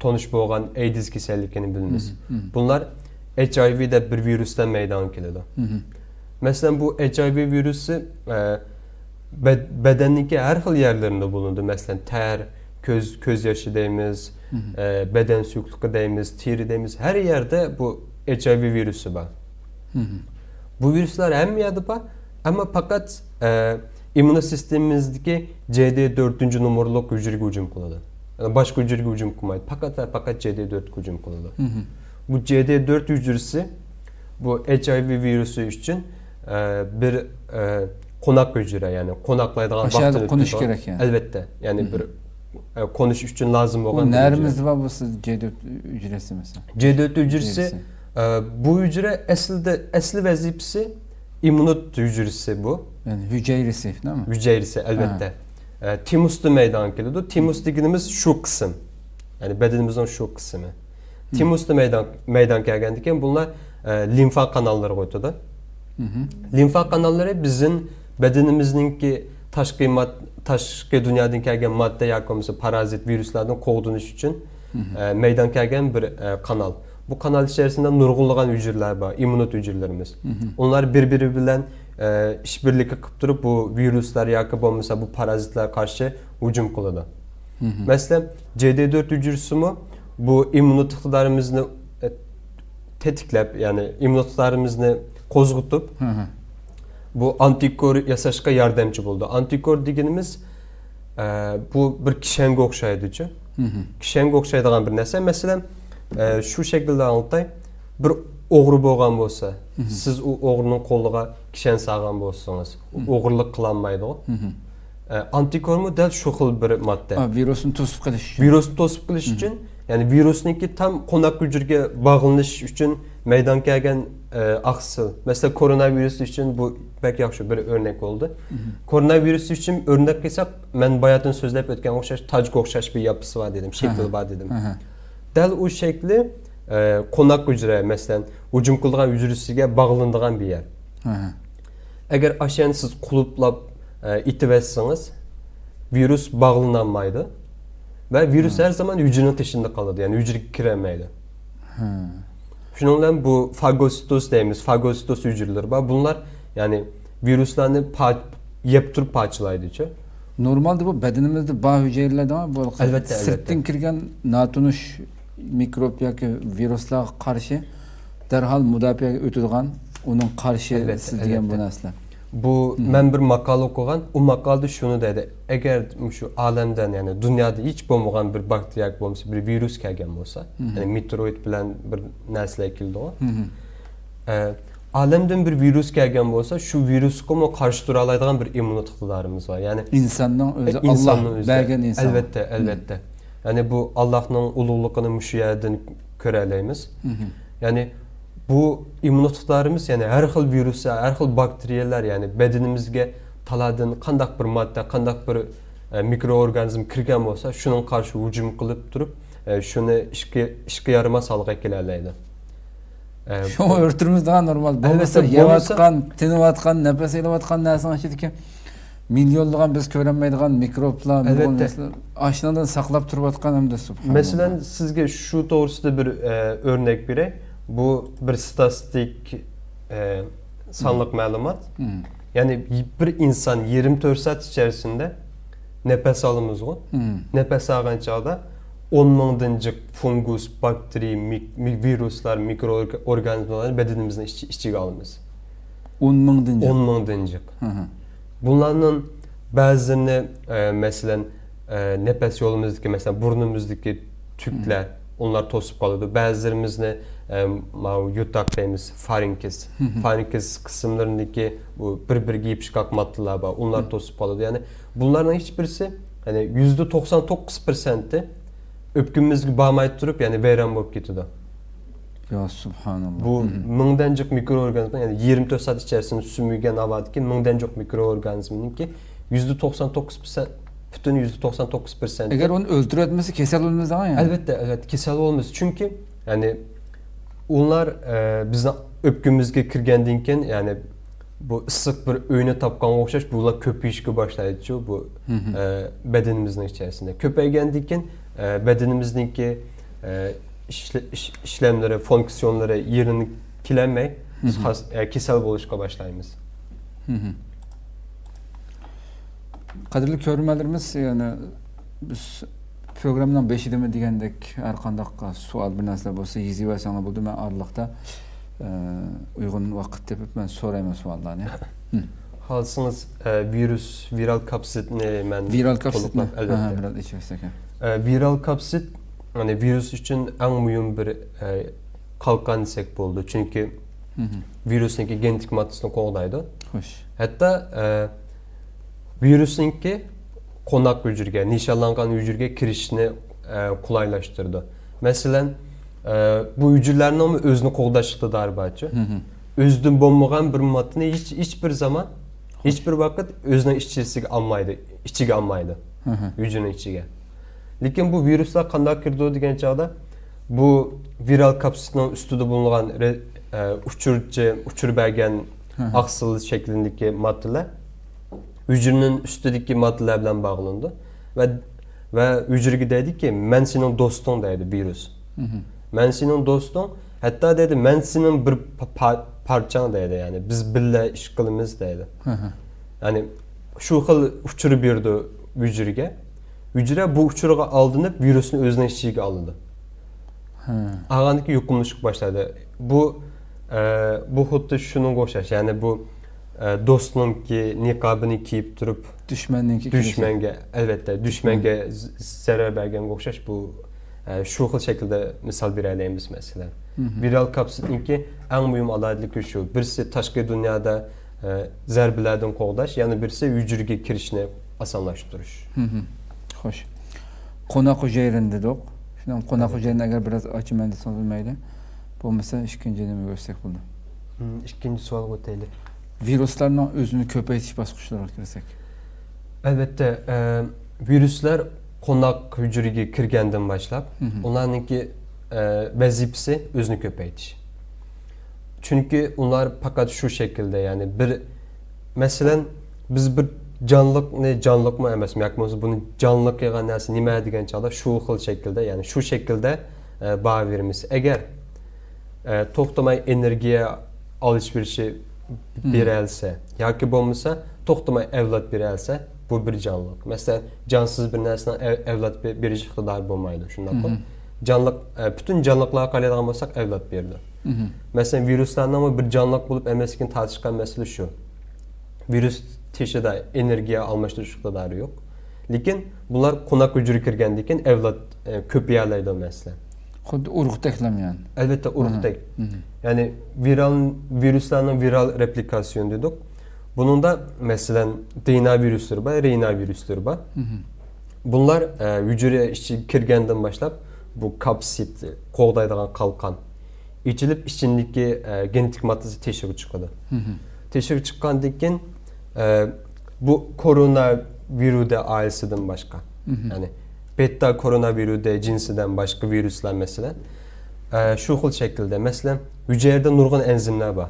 تونۇش بولغان ئەيدىز كېسەللىكىنى بىلىمىز. بۇلار ئېچ ئاي ۋى دەپ بىر ۋىرۇستىن مەيدانغا كېلىدۇ. مەسىلەن، بۇ ئېچ ئاي ۋى ۋىرۇسى، ئە، بەد-، بەدەننىڭكى ھەر خىل يەرلىرىدە بولۇنىدۇ. مەسىلەن، تەر، كۆز، كۆز يېشى دەيمىز، ئە، بەدەن سۇيۇقلۇقى دەيمىز، تېرە دەيمىز، ھەر يەردە بۇ ئېچ ئاي ۋى ۋىرۇسى بار. بۇ ۋىرۇسلار ھەممە يەردە بار، ئەمما پەقەت، ئە، ئىممۇن سىستېمىمىزدىكى جې دې تۆتىنچى نومۇرلۇق ھۈجرىگە ھۇجۇم قىلىدۇ. يەنى باشقا ھۈجرىگە ھۇجۇم قىلمايدۇ، پەقەت ۋە پەقەت جې دې تۆتكە ھۇجۇم قىلىدۇ. بۇ جې دې تۆت ھۈجرىسى بۇ ئېچ ئاي ۋى ۋىرۇسى ئۈچۈن، ئە، بىر، ئە، قوناق ھۈجرە، يەنى قوناقلايدىغان، ئاشۇ يەردە قونۇش كېرەك، يەنى. ئەلۋەتتە، يەنى بىر، ئە، قونۇش ئۈچۈن لازىم بولغان بىر ھۈجرە. نەرىمىزدە بار بولسا جې دۆت ھۈجرىسى مەسىلەن. جې دۆت ھۈجرىسى، ئە، بۇ ھۈجرە ئەسلىدە، ئەسلى ۋەزىپىسى ئىممۇنوت ھۈجرىسى بۇ. يەنى ھۈجەيرىسى، نېمە؟ ھۈجەيرىسى، ئەلۋەتتە. ئە، تىمۇستا مەيدانغا كېلىدۇ. تىمۇس دېگىنىمىز شۇ قىسىم. يەنى بەدىنىمىزنىڭ شۇ قىسمى. تىمۇستا مەيدان، مەيدانغا كەلگەندىن كېيىن بۇلار، ئە، لىمفا قاناللىرىغا ئۆتىدۇ. لىمفا قاناللىرى بىزنىڭ بەدىنىمىزنىڭكى تاشقى ماد-، تاشقى دۇنيادىن كەلگەن ماددا ياكى بولمىسا پارازىت ۋىرۇسلاردىن قوغدىنىش ئۈچۈن، ئە، مەيدانغا كەلگەن بىر، ئە، قانال. بۇ قانال ئىچەرىسىندە نۇرغۇنلىغان ھۈجرىلەر بار، ئىممۇنوت ھۈجرىلىرىمىز. ئۇلار بىر-بىرى بىلەن، ئە، ئىشبىرلىكى قىلىپ تۇرۇپ، بۇ ۋىرۇسلار ياكى بولمىسا بۇ پارازىتلارغا قارشى ھۇجۇم قىلىدۇ. مەسىلەن، جې دې تۆت ھۈجرىسىمۇ بۇ ئىممۇنىت ئىقتىدارىمىزنى، ئە، تېتىكلەپ، يەنى ئىممۇنىت ئىقتىدارىمىزنى قوزغىتىپ، بۇ ئانتىكور ياساشقا ياردەمچى بولىدۇ. ئانتىكور دېگىنىمىز، ئە، بۇ بىر كىشەنگە ئوخشايدۇچۇ. كىشەنگە ئوخشايدىغان بىر نەرسە. مەسىلەن، ئە، شۇ شەكىلدە ئاڭلىتاي. بىر ئوغرى بولغان بولسا، سىز ئۇ ئوغرىنىڭ قولىغا كىشەن سالغان بولسىڭىز، ئۇ ئوغرىلىق قىلالمايدىغۇ. ئە، ئانتىكورمۇ دەل شۇ خىل بىر ماددا. ۋىرۇسنى توسۇپ قېلىش ئۈچۈن. ۋىرۇسنى توسۇپ قېلىش ئۈچۈن، يەنى ۋىرۇسنىڭكى تام قوناق ھۈجرىگە باغلىنىش ئۈچۈن مەيدانغا كەلگەن، ئە، ئاقسىل. مەسىلەن، كورونا ۋىرۇسى ئۈچۈن بۇ بەك ياخشى بىر ئۆرنەك بولدى. كورونا ۋىرۇسى ئۈچۈن ئۆرنەك قىلساق، مەن باياتىن سۆزلەپ ئۆتكەنگە ئوخشاش تاجقا ئوخشاش بىر ياپىسى بار دېدىم، شەكلى بار دېدىم. دەل ئۇ شەكلى، ئە، قوناق ھۈجرە، مەسىلەن، ھۇجۇم قىلىدىغان ھۈجرىسىگە باغلىنىدىغان بىر يەر. ئەگەر ئاشۇ يەرنى سىز قۇلۇپلاپ، ئە، ئېتىۋەتسىڭىز، ۋىرۇس باغلىنالمايدۇ ۋە ۋىرۇس ھەر زامان ھۈجرىنىڭ تېشىندا قالىدۇ، يەنى ھۈجرىگە كىرەلمەيدۇ. شۇنىڭ بىلەن بۇ فاگوسىتوز دەيمىز، فاگوسىتوز ھۈجرىلىرى بار. بۇلار، يەنى ۋىرۇسلارنى پا-، يەپ تۇرۇپ پارچىلايدۇچۇ. نورمالدا بۇ بەدىنىمىزدە بار ھۈجەيرىلەردە بۇ ئەلۋەتتە، سىرتتىن ئەلۋەتتە. كىرگەن ناتونۇش مىكروب ياكى ۋىرۇسلارغا قارشى دەرھال مۇداپىئەگە ئۆتىدىغان، ئۇنىڭ قارشىسى ئەلۋەتتە، دېگەن بۇ ئەلۋەتتە. نەرسىلەر. بۇ مەن بىر ماقالە ئوقۇغان، ئۇ ماقالىدە شۇنى دەيدۇ، ئەگەر مۇشۇ ئالەمدىن، يەنى دۇنيادا ھېچ بولمىغان بىر باكتېرىيە ياكى بولمىسا بىر ۋىرۇس كەلگەن بولسا، يەنى مېتېئوروئىد بىلەن بىر نەرسىلەر كېلىدىغۇ. ئە، ئالەمدىن بىر ۋىرۇس كەلگەن بولسا، شۇ ۋىرۇسقىمۇ قارشى تۇرالايدىغان بىر ئىممۇنىت ئىقتىدارىمىز بار. يەنى ئىنساننىڭ ئۆزى، ئاللا بەرگەن ئىنسان. ئەلۋەتتە، ئەلۋەتتە. يەنى بۇ ئاللانىڭ ئۇلۇغلۇقىنى مۇشۇ يەردىن كۆرەلەيمىز. يەنى بۇ ئىممۇنىتېتلارىمىز، يەنى ھەر خىل ۋىرۇسلار، ھەر خىل باكتېرىيەلەر، يەنى بەدىنىمىزگە تالادىن قانداق بىر ماددا، قانداق بىر، ئە، مىكروئورگانىزم كىرگەن بولسا، شۇنىڭغا قارشى ھۇجۇم قىلىپ تۇرۇپ، ئە، شۇنى ئىشقا، ئىشقا يارىماس ھالغا كېلەلەيدۇ. ئە، شۇڭا ئۆلتۈرىمىز دېگەن نورمال. ئەلۋەتتە، بولمىسا بولمىسا يەۋاتقان، تىنىۋاتقان، نەپەس ئېلىۋاتقان نەرسىنىڭ ئىچىدىكى مىليونلىغان بىز كۆرەلمەيدىغان مىكروبلار، ئەلۋەتتە. نۇرغۇن نەرسىلەر ئاشۇنىڭدىن ساقلاپ تۇرۇۋاتقان ھەمدە سۇبھاناللا. مەسىلەن، سىزگە شۇ توغرىسىدا بىر، ئە، ئۆرنەك بېرەي. بۇ بىر ستاتىستىك، ئە، سانلىق مەلۇمات. مم. يەنى بىر ئىنسان يىگىرمە تۆت سائەت ئىچەرىسىندە نەپەس ئالىمىزغۇ. مم. نەپەس ئالغان چاغدا ئون مىڭدىن جىق فۇنگۇس، باكتېرىيە، مىك-، مىك-، ۋىرۇسلار، مىكرو ئورگانىزملارنى بەدىنىمىزنىڭ ئىچى-، ئىچىگە ئالىمىز. ئون مىڭدىن جىق. ئون مىڭدىن جىق. ھە، ھە. بۇلارنىڭ بەزىلىرىنى، ئە، مەسىلەن، ئە، نەپەس يولىمىزدىكى، مەسىلەن، بۇرنىمىزدىكى تۈكلەر، مم. ئۇلار توسۇپ قالىدۇ. بەزىلىرىمىزنى، ئە، ماۋۇ يوتاق دەيمىز، فارىنكس. مم. فارىنكس قىسىملىرىدىكى بۇ بىر-بىرىگە يېپىشقاق ماددىلار بار، ئۇلار مم. توسۇپ قالىدۇ. يەنى بۇلارنىڭ ھېچ بىرسى، يەنى يۈزدە توقسان توققۇز پىرسەنتى ئۆپكىمىزگە بارماي تۇرۇپ، يەنى ۋەيران بولۇپ كېتىدۇ. يا سۇبھاناللا. بۇ مم. مىڭدىن جىق مىكرو ئورگانىزم، يەنى يىگىرمە تۆت سائەت ئىچەرىسىندە سۈمۈرگەن ھاۋادىكى مىڭدىن جىق مىكرو ئورگانىزمنىڭكى يۈزدە توقسان توققۇز پىرسەنت، پۈتۈن يۈزدە توقسان توققۇز پىرسەنت. ئەگەر ئۇنى ئۆلتۈرۈۋەتمىسە، كېسەل بولىمىز دەڭە يەنى. ئەلۋەتتە، ئەلۋەتتە، كېسەل بولىمىز. چۈنكى، يەنى، ئۇلار، ئە، بىزنىڭ ئۆپكىمىزگە كىرگەندىن كېيىن، يەنى، بۇ ئىسسىق بىر ئۆينى تاپقانغا ئوخشاش، بۇلار كۆپىيىشكە باشلايدىچۇ، بۇ، مم. ئە، بەدىنىمىزنىڭ ئىچەرىسىندە. كۆپەيگەندىن كېيىن، ئە، بەدىنىمىزنىڭكى، ئە، ئىشلە-، ئىش-، ئىشلەملىرى، فۇنكسىيونلىرى يېرىنى كېلەلمەي، بىز مم. خاس-، ئە، كېسەل بولۇشقا باشلايمىز. مم. قەدىرلىك كۆرۈرمەنلىرىمىز، يەنى بىز پروگراممىنىڭ بېشىدىمۇ دېگەندەك، ھەر قانداق سوئال، بىر نەرسىلەر بولسا يېزىۋەرسەڭلار بولىدۇ. مەن ئارىلىقتا، ئە، ئۇيغۇن ۋاقىت تېپىپ مەن سورايمەن سوئاللارنى. ھىم. خالىسىڭىز، ئە، ۋىرۇس، ۋىرال كاپسىدنى مەن، ۋىرال كاپسىدنى؟ تولۇقلاپ، ئەلۋەتتە. ھە، ھە، بىراز ئېچىۋەتسەك، ھە. ئە، ۋىرال كاپسىد، يەنى ۋىرۇس ئۈچۈن ئەڭ مۇھىم بىر، ئە، قالقان دېسەك بولىدۇ. چۈنكى ھىم. ۋىرۇسنىڭكى گېنېتىك ماددىسىنى قوغدايدۇ. خوش. ھەتتا، ئە، ۋىرۇسنىڭكى قوناق ھۈجرىگە، نىشانلانغان ھۈجرىگە كىرىشىشنى، ئە، قولايلاشتۇرىدۇ. مەسىلەن، ئە، بۇ ھۈجرىلەرنىڭمۇ ئۆزىنى قوغداش ئىقتىدارى بارچۇ. ھىم. ئۆزىدىن بولمىغان بىر ماددىنى ھېچ، ھېچ بىر زامان، ھېچ بىر ۋاقىت ئۆزىنىڭ ئىچىسىگە ئالمايدۇ، ئىچىگە ئالمايدۇ. ھىم. ھۈجرىنىڭ ئىچىگە. لېكىن بۇ ۋىرۇسلار قانداق كىرىدۇ دېگەن چاغدا، بۇ ۋىرال كاپسىدنىڭ ئۈستىدە بولۇنغان رې-، ئە، ئۇچۇرچى، ئۇچۇر بەرگەن ھىم. ئاقسىل شەكلىدىكى ماددىلار ھۈجرىنىڭ ئۈستىدىكى ماددىلار بىلەن باغلىنىدۇ ۋە، ۋە ھۈجرىگە دەيدۇكى، مەن سېنىڭ دوستۇڭ دەيدۇ ۋىرۇس. مم. مەن سېنىڭ دوستۇڭ، ھەتتا دەيدۇ، مەن سېنىڭ بىر پا-، پا-، پارچاڭ دەيدۇ، يەنى بىز بىللە ئىش قىلىمىز دەيدۇ. ھە، ھە. يەنى شۇ خىل ئۇچۇر بېرىدۇ ھۈجرىگە. ھۈجرە بۇ ئۇچۇرغا ئالدىنىپ ۋىرۇسنى ئۆزىنىڭ ئىچىگە ئالىدۇ. ھە. ئالغاندىن كېيىن يۇقۇملىنىشقا باشلايدۇ. بۇ، ئە، بۇ خۇددى شۇنىڭغا ئوخشاش. يەنى بۇ، ئە، دوستنىڭكى نىقابىنى كىيىپ تۇرۇپ، دۈشمەننىڭكى كىيىشى. دۈشمەنگە، ئەلۋەتتە، دۈشمەنگە ز-، زەرەر بەرگەنگە ئوخشاش بۇ، ئە، شۇ خىل شەكىلدە مىسال بېرەلەيمىز، مەسىلەن. مم. ۋىرال كاپسىدنىڭكى ئەڭ مۇھىم ئالاھىدىلىكى شۇ. بىرسى تاشقى دۇنيادا، ئە، زەربىلەردىن قوغداش، يەنە بىرسى ھۈجرىگە كىرىشنى ئاسانلاشتۇرۇش. مم. خوش. قوناق ھۈجەيرىنى دېدۇق. شۇنىڭ قوناق ھۈجەيرىنى ئەگەر بىراز ئاچىمەن دېسىڭىز مەيلى. بولمىسا ئىككىنچى نېمىگە ئۆتسەك بولىدۇ. مم، ئىككىنچى سوئالغا ئۆتەيلى. ۋىرۇسلارنىڭ ئۆزىنى كۆپەيتىش باسقۇچلىرىغا كىرسەك. ئەلۋەتتە، ئە، ۋىرۇسلار قوناق ھۈجرىگە كىرگەندىن باشلاپ، مم. ئۇلارنىڭكى، ئە، ۋەزىپىسى ئۆزىنى كۆپەيتىش. چۈنكى ئۇلار پەقەت شۇ شەكىلدە، يەنى بىر، مەسىلەن، بىز بىر جانلىقنى، جانلىقمۇ ئەمەسمۇ، ياكى بولمىسا بۇنى جانلىق قىلغان نەرسە نېمە دېگەن چاغدا شۇ خىل شەكىلدە، يەنى شۇ شەكىلدە، ئە، باھا بېرىمىز. ئەگەر، ئە، توختىماي ئېنېرگىيە ئالىش بېرىشى مم. بېرەلىسە ياكى بولمىسا توختىماي ئەۋلاد بېرەلىسە، بۇ بىر جانلىق. مەسىلەن، جانسىز بىر نەرسىنىڭ ئەۋ-، ئەۋلاد بې-، بېرىش ئىقتىدارى بولمايدۇ، شۇنداققۇ؟ مم. جانلىق، ئە، پۈتۈن جانلىقلارغا قارايدىغان بولساق، ئەۋلاد بېرىدۇ. مم. مەسىلەن، ۋىرۇسلارنىڭمۇ بىر جانلىق بولۇپ ئەمەسلىكىنى تارتىشقان مەسىلە شۇ. ۋىرۇس تېشىدا ئېنېرگىيە ئالماشتۇرۇش ئىقتىدارى يوق. لېكىن بۇلار قوناق ھۈجرىگە كىرگەندىن كېيىن ئەۋلاد، ئە، كۆپىيەلەيدۇ، مەسىلەن. خۇددى ئۇرۇقتەكلەم يەنى. ئەلۋەتتە، ئۇرۇقتەك. مم. مم. يەنى ۋىرال، ۋىرۇسلارنىڭ ۋىرال رېپلىكاتسىيونى دېدۇق. بۇنىڭدا، مەسىلەن، دېئېنئا ۋىرۇسلىرى بار، رېئېنئا ۋىرۇسلىرى بار. مم. بۇلار، ئە، ھۈجرە ئىچىگە كىرگەندىن باشلاپ، بۇ كاپسىد، قوغدايدىغان قالقان ئېچىلىپ، ئىچىندىكى، ئە، گېنېتىك ماددىسى تېشىغا چىقىدۇ. مم. تېشىغا چىققاندىن كېيىن، ئە، بۇ كورونا ۋىرۇدە ئائىلىسىدىن باشقا، مم. يەنى بېتا كورونا ۋىرۇدە جىنسىدىن باشقا ۋىرۇسلار، مەسىلەن، ئە، شۇ خىل شەكىلدە، مەسىلەن، ھۈجەيرىدە نۇرغۇن ئەنزىملەر بار.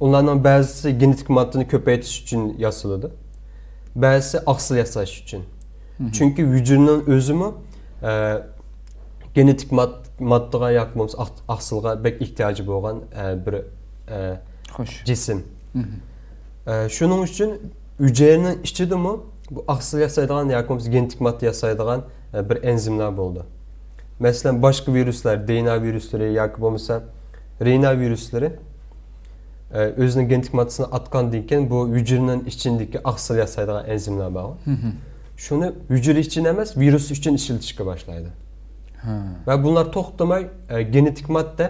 ئۇلارنىڭ بەزىسى گېنېتىك ماددىنى كۆپەيتىش ئۈچۈن ياسىلىدۇ، بەزىسى ئاقسىل ياساش ئۈچۈن. چۈنكى ھۈجەيرىنىڭ ئۆزىمۇ ئە، گېنېتىك ماد- ماددىغا ياكى بولمىسا ئاق- ئاقسىلغا بەك ئېھتىياجى بولغان ئە، بىر ئە، جىسىم. ئە، شۇنىڭ ئۈچۈن ھۈجەيرىنىڭ ئىچىدىمۇ بۇ ئاقسىل ياسايدىغان ياكى بولمىسا گېنېتىك ماددا ياسايدىغان ئە، بىر ئەنزىملەر بولىدۇ. مەسىلەن، باشقا ۋىرۇسلار، دېئېنئا ۋىرۇسلىرى ياكى بولمىسا رېئېنئا ۋىرۇسلىرى ئە، ئۆزىنىڭ گېنېتىك ماددىسىنى ئاتقاندىن كېيىن بۇ ھۈجەيرىنىڭ ئىچىندىكى ئاقسىل ياسايدىغان ئەنزىملەر بار. شۇنى ھۈجەيرە ئۈچۈن ئەمەس، ۋىرۇس ئۈچۈن ئىشلىتىشكە باشلايدۇ. ۋە بۇلار توختىماي ئە، گېنېتىك ماددا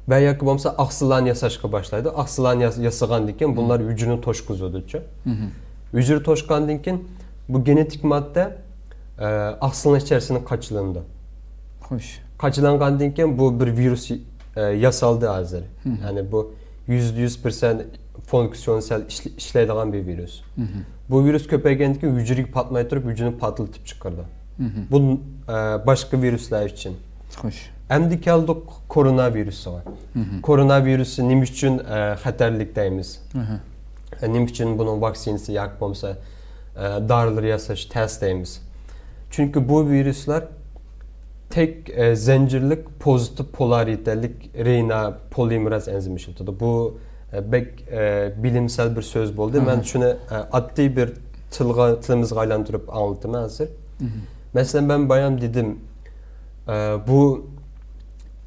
ۋە ياكى بولمىسا ئاقسىللارنى ياساشقا باشلايدۇ. ئاقسىللارنى ياس- ياسىغاندىن كېيىن بۇلار ھۈجەيرىنى توشقۇزىدۇچۇ. ھۈجەيرە توشقاندىن كېيىن بۇ گېنېتىك ماددا ئە، ئاقسىلنىڭ ئىچەرىسىدىن قاچىلىنىدۇ. خوش. قاچىلانغاندىن كېيىن بۇ بىر ۋىرۇس ئە، ياسالدى ھازىر. يەنى بۇ يۈزدە يۈز پىرسەنت فۇنكسىيونسەل ئىشلە- ئىشلەيدىغان بىر ۋىرۇس. بۇ ۋىرۇس كۆپەيگەندىن كېيىن ھۈجەيرىگە پاتماي تۇرۇپ ھۈجەيرىنى پارتلىتىپ چىقىرىدۇ. بۇ ئە، باشقا ۋىرۇسلار ئۈچۈن. خوش. ئەمدى كەلدۇق كورونا ۋىرۇسىغا. كورونا ۋىرۇسى نېمە ئۈچۈن ئە، خەتەرلىك دەيمىز؟ ئە، نېمە ئۈچۈن بۇنىڭ ۋاكسىنىسى ياكى بولمىسا ئە، دارىلىرى ياساش تەس دەيمىز؟ چۈنكى بۇ ۋىرۇسلار تەك ئە، زەنجىرلىك پوزىتىپ پولارىتەلىك رېئېنئا پولىمېراز ئەنزىمى ئىشلىتىدۇ. بۇ ئە، بەك ئە، بىلىمسەل بىر سۆز بولدى. مەن شۇنى ئە، ئاددىي بىر تىلغا، تىلىمىزغا ئايلاندۇرۇپ ئاڭلىتىمەن ھازىر. مەسىلەن، مەن بايام دېدىم، ئە، بۇ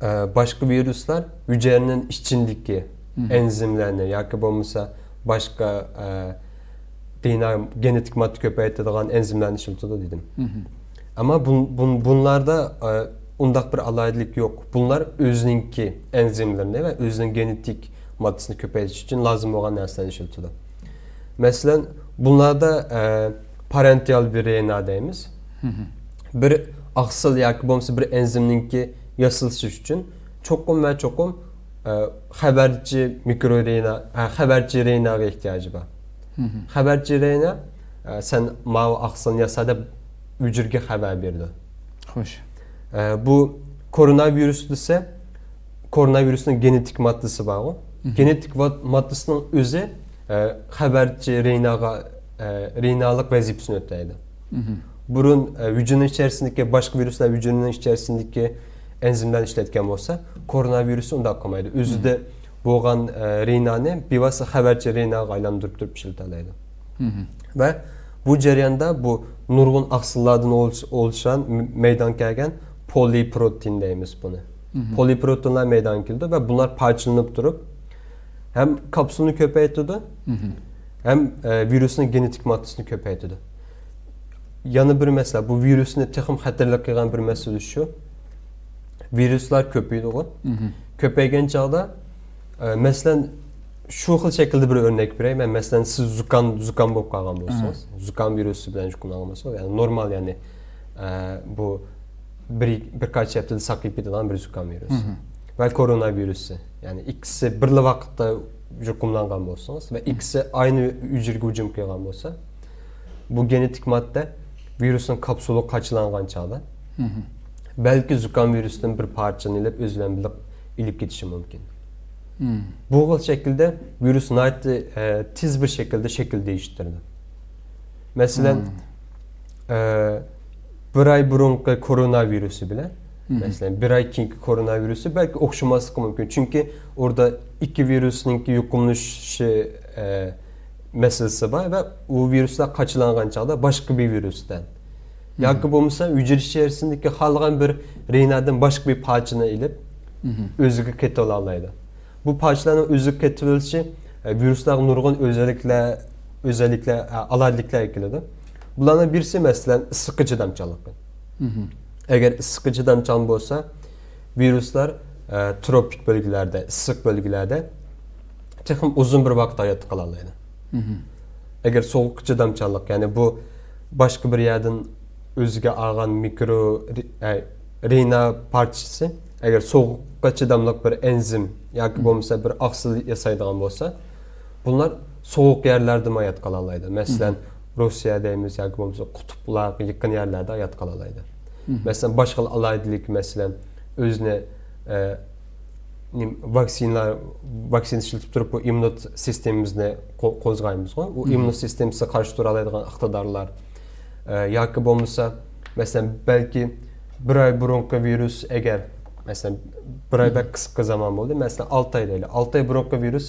ئە، باشقا ۋىرۇسلار ھۈجەيرىنىڭ ئىچىندىكى ئەنزىملەرنى ياكى بولمىسا باشقا ئە، دېئېنئا گېنېتىك ماددا كۆپەيتىدىغان ئەنزىملەرنى ئىشلىتىدۇ دېدىم. ئەمما بۇن- بۇن- بۇنلاردا ئە، ئۇنداق بىر ئالاھىدىلىك يوق. بۇلار ئۆزىنىڭكى ئەنزىملىرىنى ۋە ئۆزىنىڭ گېنېتىك ماددىسىنى كۆپەيتىش ئۈچۈن لازىم بولغان نەرسىلەرنى ئىشلىتىدۇ. مەسىلەن، بۇلاردا ئە، پارېنتىئال بىر رېئېنئا دەيمىز. بىر ئاقسىل ياكى بولمىسا بىر ئەنزىمنىڭكى ياسىلىشى ئۈچۈن چوقۇم ۋە چوقۇم ئە، خەۋەرچى مىكرو رېئېنئا، ئە، خەۋەرچى رېئېنئاغا ئېھتىياجى بار. خەۋەرچى رېئېنئا ئە، سەن ماۋۇ ئاقسىلنى ياسا دەپ ھۈجەيرىگە خەۋەر بېرىدۇ. خوش. ئە، بۇ كورونا ۋىرۇسى دېسە، كورونا ۋىرۇسنىڭ گېنېتىك ماددىسى بارغۇ. گېنېتىك ۋات- ماددىسىنىڭ ئۆزى ئە، خەۋەرچى رېئېنئاغا ئە، رېئېنئالىق ۋەزىپىسىنى ئۆتەيدۇ. بۇرۇن ئە، ھۈجەيرىنىڭ ئىچەرىسىندىكى باشقا ۋىرۇسلار ھۈجەيرىنىڭ ئىچەرىسىندىكى ئەنزىملەرنى ئىشلەتكەن بولسا، كورونا ۋىرۇسى ئۇنداق قىلمايدۇ. ئۆزىدە بولغان ئە، رېئېنئانى بىۋاسىتە خەۋەرچى رېئېنئاغا ئايلاندۇرۇپ تۇرۇپ ئىشلىتەلەيدۇ. ۋە بۇ جەرياندا بۇ نۇرغۇن ئاقسىللاردىن ئولۇش- ئولۇشقان م- مەيدانغا كەلگەن پولىپروتېئىن دەيمىز بۇنى. پولىپروتېئىنلار مەيدانغا كېلىدۇ ۋە بۇلار پارچىلىنىپ تۇرۇپ، ھەم كاپسۇلنى كۆپەيتىدۇ، ھەم ئە، ۋىرۇسنىڭ گېنېتىك ماددىسىنى كۆپەيتىدۇ. يەنە بىر مەسىلە، بۇ ۋىرۇسنى تېخىمۇ خەتەرلىك قىلغان بىر مەسىلە شۇ، ۋىرۇسلار كۆپىيىدىغۇ. كۆپەيگەن چاغدا ئە، مەسىلەن، شۇ خىل شەكىلدە بىر ئۆرنەك بېرەي. مەن، مەسىلەن، سىز زۇكام، زۇكام بولۇپ قالغان بولسىڭىز، زۇكام ۋىرۇسى بىلەن يۇقۇملانغان بولسىڭىز، يەنى نورمال، يەنى ئە، بۇ بىر، بىر قانچە ھەپتىدە ساقىيىپ كېتىدىغان بىر زۇكام ۋىرۇسى ۋە كورونا ۋىرۇسى، يەنى ئىككىسى بىرلا ۋاقىتتا يۇقۇملانغان بولسىڭىز ۋە ئىككىسى ئاينى ھۈجەيرىگە ھۇجۇم قىلغان بولسا، بۇ گېنېتىك ماددا ۋىرۇسنىڭ كاپسۇلىغا قاچىلانغان چاغدا، بەلكى زۇكام ۋىرۇسىدىن بىر پارچىنى ئېلىپ، ئۆزى بىلەن بىللە ئېلىپ كېتىشى مۇمكىن. بۇ خىل شەكىلدە ۋىرۇس ناھايىتى ئە، تېز بىر شەكىلدە شەكىل دېيىشتۈرىدۇ. مەسىلەن، ئە، بىر ئاي بۇرۇنقى كورونا ۋىرۇسى بىلەن، مەسىلەن، بىر ئاي كېيىنكى كورونا ۋىرۇسى بەلكى ئوخشىماسلىقى مۇمكىن. چۈنكى ئوردا ئىككى ۋىرۇسنىڭكى يۇقۇملىشىشى ئە، مەسىلىسى بار ۋە ئۇ ۋىرۇسلار قاچىلانغان چاغدا باشقا بىر ۋىرۇستىن ياكى بولمىسا ھۈجەيرە ئىچەرىسىندىكى خالىغان بىر رېئېنئادىن باشقا بىر پارچىنى ئېلىپ، ئۆزىگە قېتىۋالالايدۇ. بۇ پارچىلارنىڭ ئۆزىگە قېتىۋېلىشى ئە، ۋىرۇسلارغا نۇرغۇن ئۆزەللىكلەر، ئۆزەللىكلەر، ئە، ئالاھىدىلىكلەر ئەكېلىدۇ. بۇلارنىڭ بىرسى، مەسىلەن، ئىسسىققا چىدامچانلىقى. ئەگەر ئىسسىققا چىدامچان بولسا، ۋىرۇسلار ئە، تروپىك بۆلگىلەردە، ئىسسىق بۆلگىلەردە تېخىمۇ ئۇزۇن بىر ۋاقىت ھاياتتا قالالايدۇ. ئەگەر سوغۇققا چىدامچانلىق، يەنى بۇ باشقا بىر يەردىن ئۆزىگە ئالغان مىكرو رې- ئە، رېئېنئا پارچىسى، ئەگەر سوغۇققا چىداملىق بىر ئەنزىم ياكى بولمىسا بىر ئاقسىل ياسايدىغان بولسا، بۇلار سوغۇق يەرلەردىمۇ ھايات قالالايدۇ. مەسىلەن، روسىيە دەيمىز ياكى بولمىسا قۇتۇپلارغا يېقىن يەرلەردە ھايات قالالايدۇ. مەسىلەن، باشقا ئالاھىدىلىك، مەسىلەن، ئۆزىنى ئە، نېمە، ۋاكسىنا، ۋاكسىنا ئىشلىتىپ تۇرۇپ، بۇ ئىممۇنىت سىستېمىمىزنى قو-، قوزغايمىزغۇ. ئۇ ئىممۇن سىستېمىسى قارشى تۇرالايدىغان ئىقتىدارلار، ئە، ياكى بولمىسا، مەسىلەن، بەلكى بىر ئاي بۇرۇنقى ۋىرۇس ئەگەر، مەسىلەن، بىر ئاي بەك قىسقا زامان بولدى، مەسىلەن، ئالتە ئاي دەيلى. ئالتە ئاي بۇرۇنقى ۋىرۇس،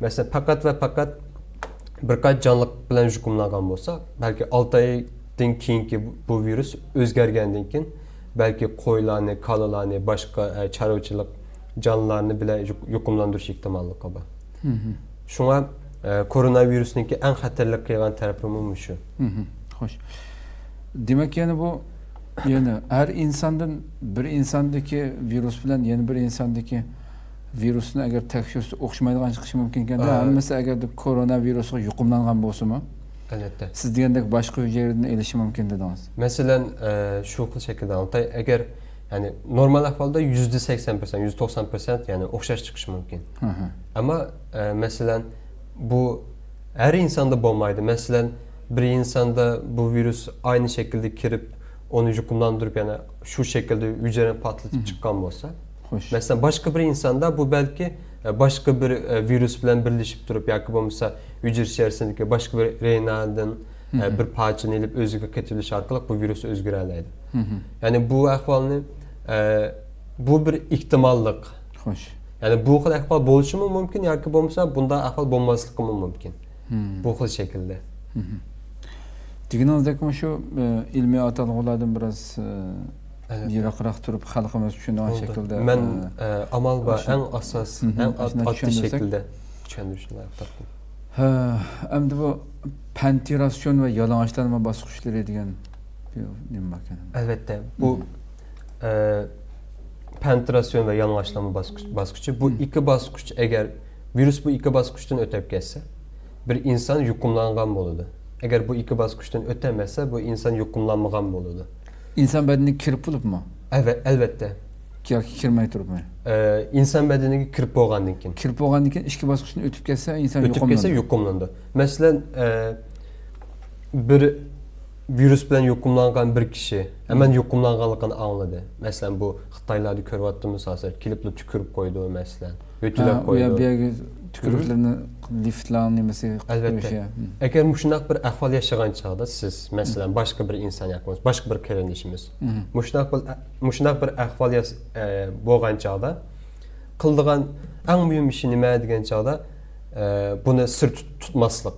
مەسىلەن، پەقەت ۋە پەقەت بىر قانچە جانلىق بىلەن يۇقۇملانغان بولسا، بەلكى ئالتە ئايدىن كېيىنكى بۇ ۋىرۇس ئۆزگەرگەندىن كېيىن، بەلكى قويلارنى، كالىلارنى، باشقا، ئە، چارۋىچىلىق جانلارنى بىلەن يۇق-، يۇقۇملاندۇرۇش ئېھتىماللىقى بار. شۇڭا، ئە، كورونا ۋىرۇسنىڭكى ئەڭ خەتەرلىك قىلغان تەرىپىمۇ مۇشۇ. خوش. دېمەك، يەنە بۇ، يەنە ھەر ئىنساندىن، بىر ئىنساندىكى ۋىرۇس بىلەن يەنە بىر ئىنساندىكى ۋىرۇسنى ئەگەر تەكشۈرسە ئوخشىمايدىغان چىقىشى مۇمكىنكەن-دە، ھەممىسى ئەگەردە كورونا ۋىرۇسىغا يۇقۇملانغان بولسىمۇ، ئەلۋەتتە، سىز دېگەندەك باشقا ھۈجەيرىدىن ئېلىشى مۇمكىن دېدىڭىز. مەسىلەن، ئە، شۇ خىل شەكىلدە ئاڭلىتاي. ئەگەر، يەنى، نورمال ئەھۋالدا يۈزدە سەكسەن پىرسەنت، يۈزدە توقسان پىرسەنت، يەنى، ئوخشاش چىقىشى مۇمكىن. ئەمما، ئە، مەسىلەن، بۇ ھەر ئىنساندا بولمايدۇ. مەسىلەن، بىر ئىنساندا بۇ ۋىرۇس ئاينى شەكىلدە كىرىپ، ئۇنى يۇقۇملاندۇرۇپ، يەنە شۇ شەكىلدە ھۈجەيرىنى پارتلىتىپ چىققان بولسا، خوش، مەسىلەن، باشقا بىر ئىنساندا بۇ بەلكى، ئە، باشقا بىر، ئە، ۋىرۇس بىلەن بىرلىشىپ تۇرۇپ ياكى بولمىسا ھۈجەيرە ئىچەرىسىندىكى باشقا بىر رېنادىن، ئە، بىر پارچىنى ئېلىپ ئۆزىگە قېتىۋېلىش ئارقىلىق بۇ ۋىرۇس ئۆزگىرەلەيدۇ. يەنى بۇ ئەھۋالنى، ئە، بۇ بىر ئېھتىماللىق. خوش. يەنى بۇ خىل ئەھۋال بولۇشىمۇ مۇمكىن ياكى بولمىسا بۇنداق ئەھۋال بولماسلىقىمۇ مۇمكىن. بۇ خىل شەكىلدە. دېگىنىڭىزدەك مۇشۇ، ئە، ئىلمىي ئاتالغۇلاردىن بىراز، ئە، يىراقراق تۇرۇپ خەلقىمىز چۈشىنىدىغان شەكىلدە، مەن، ئە، ئە، ئامال بار، ئەڭ ئاساس، ئەڭ ئاددىي شەكىلدە چۈشەندۈرۈشنى تاپتىم. ھە، ئەمدى بۇ پەنتىراسيون ۋە يالىڭاچلانما باسقۇچلىرى دېگەن بىر نېمە باركەن. ئەلۋەتتە، بۇ، ئە، پەنتىراسيون ۋە يالىڭاچلانما باسقۇچ-، باسقۇچى. بۇ ئىككى باسقۇچ، ئەگەر ۋىرۇس بۇ ئىككى باسقۇچتىن ئۆتۈپ كەتسە، بىر ئىنسان يۇقۇملانغان بولىدۇ. ئەگەر بۇ ئىككى باسقۇچتىن ئۆتەلمەسە، بۇ ئىنسان يۇقۇملانمىغان بولىدۇ. ئىنسان بەدىنىگە كىرىپ بولۇپمۇ؟ ئەلۋە-، ئەلۋەتتە. ياكى كىرمەي تۇرۇپمۇ؟ ئە، ئىنسان بەدىنىگە كىرىپ بولغاندىن كېيىن. كىرىپ بولغاندىن كېيىن ئىككى باسقۇچتىن ئۆتۈپ كەتسە، ئىنسان يۇقۇملىنىدۇ. ئۆتۈپ كەتسە يۇقۇملىنىدۇ. مەسىلەن، ئە، بىر ۋىرۇس بىلەن يۇقۇملانغان بىر كىشى ھەممە يۇقۇملانغانلىقىنى ئاڭلىدى. مەسىلەن، بۇ خىتايلاردا كۆرۈۋاتىمىز ھازىر، كېلىپلا تۈكۈرۈپ قويىدۇ، مەسىلەن، يۆتىلەپ قويىدۇ. ئۇ يەر بۇ يەرگە تۈكۈرۈكلىرىنى لىفتلارنىڭ نېمىسى قىلىپ قويۇش. ئەلۋەتتە. ئەگەر مۇشۇنداق بىر ئەھۋال ياشىغان چاغدا سىز، مەسىلەن، باشقا بىر ئىنسان ياكى بولمىسا باشقا بىر قېرىندىشىمىز مۇشۇنداق بىر، مۇشۇنداق بىر ئەھۋال ياس-، ئە، بولغان چاغدا قىلىدىغان ئەڭ مۇھىم ئىشى نېمە دېگەن چاغدا، ئە، بۇنى سىر تۇت-، تۇتماسلىق.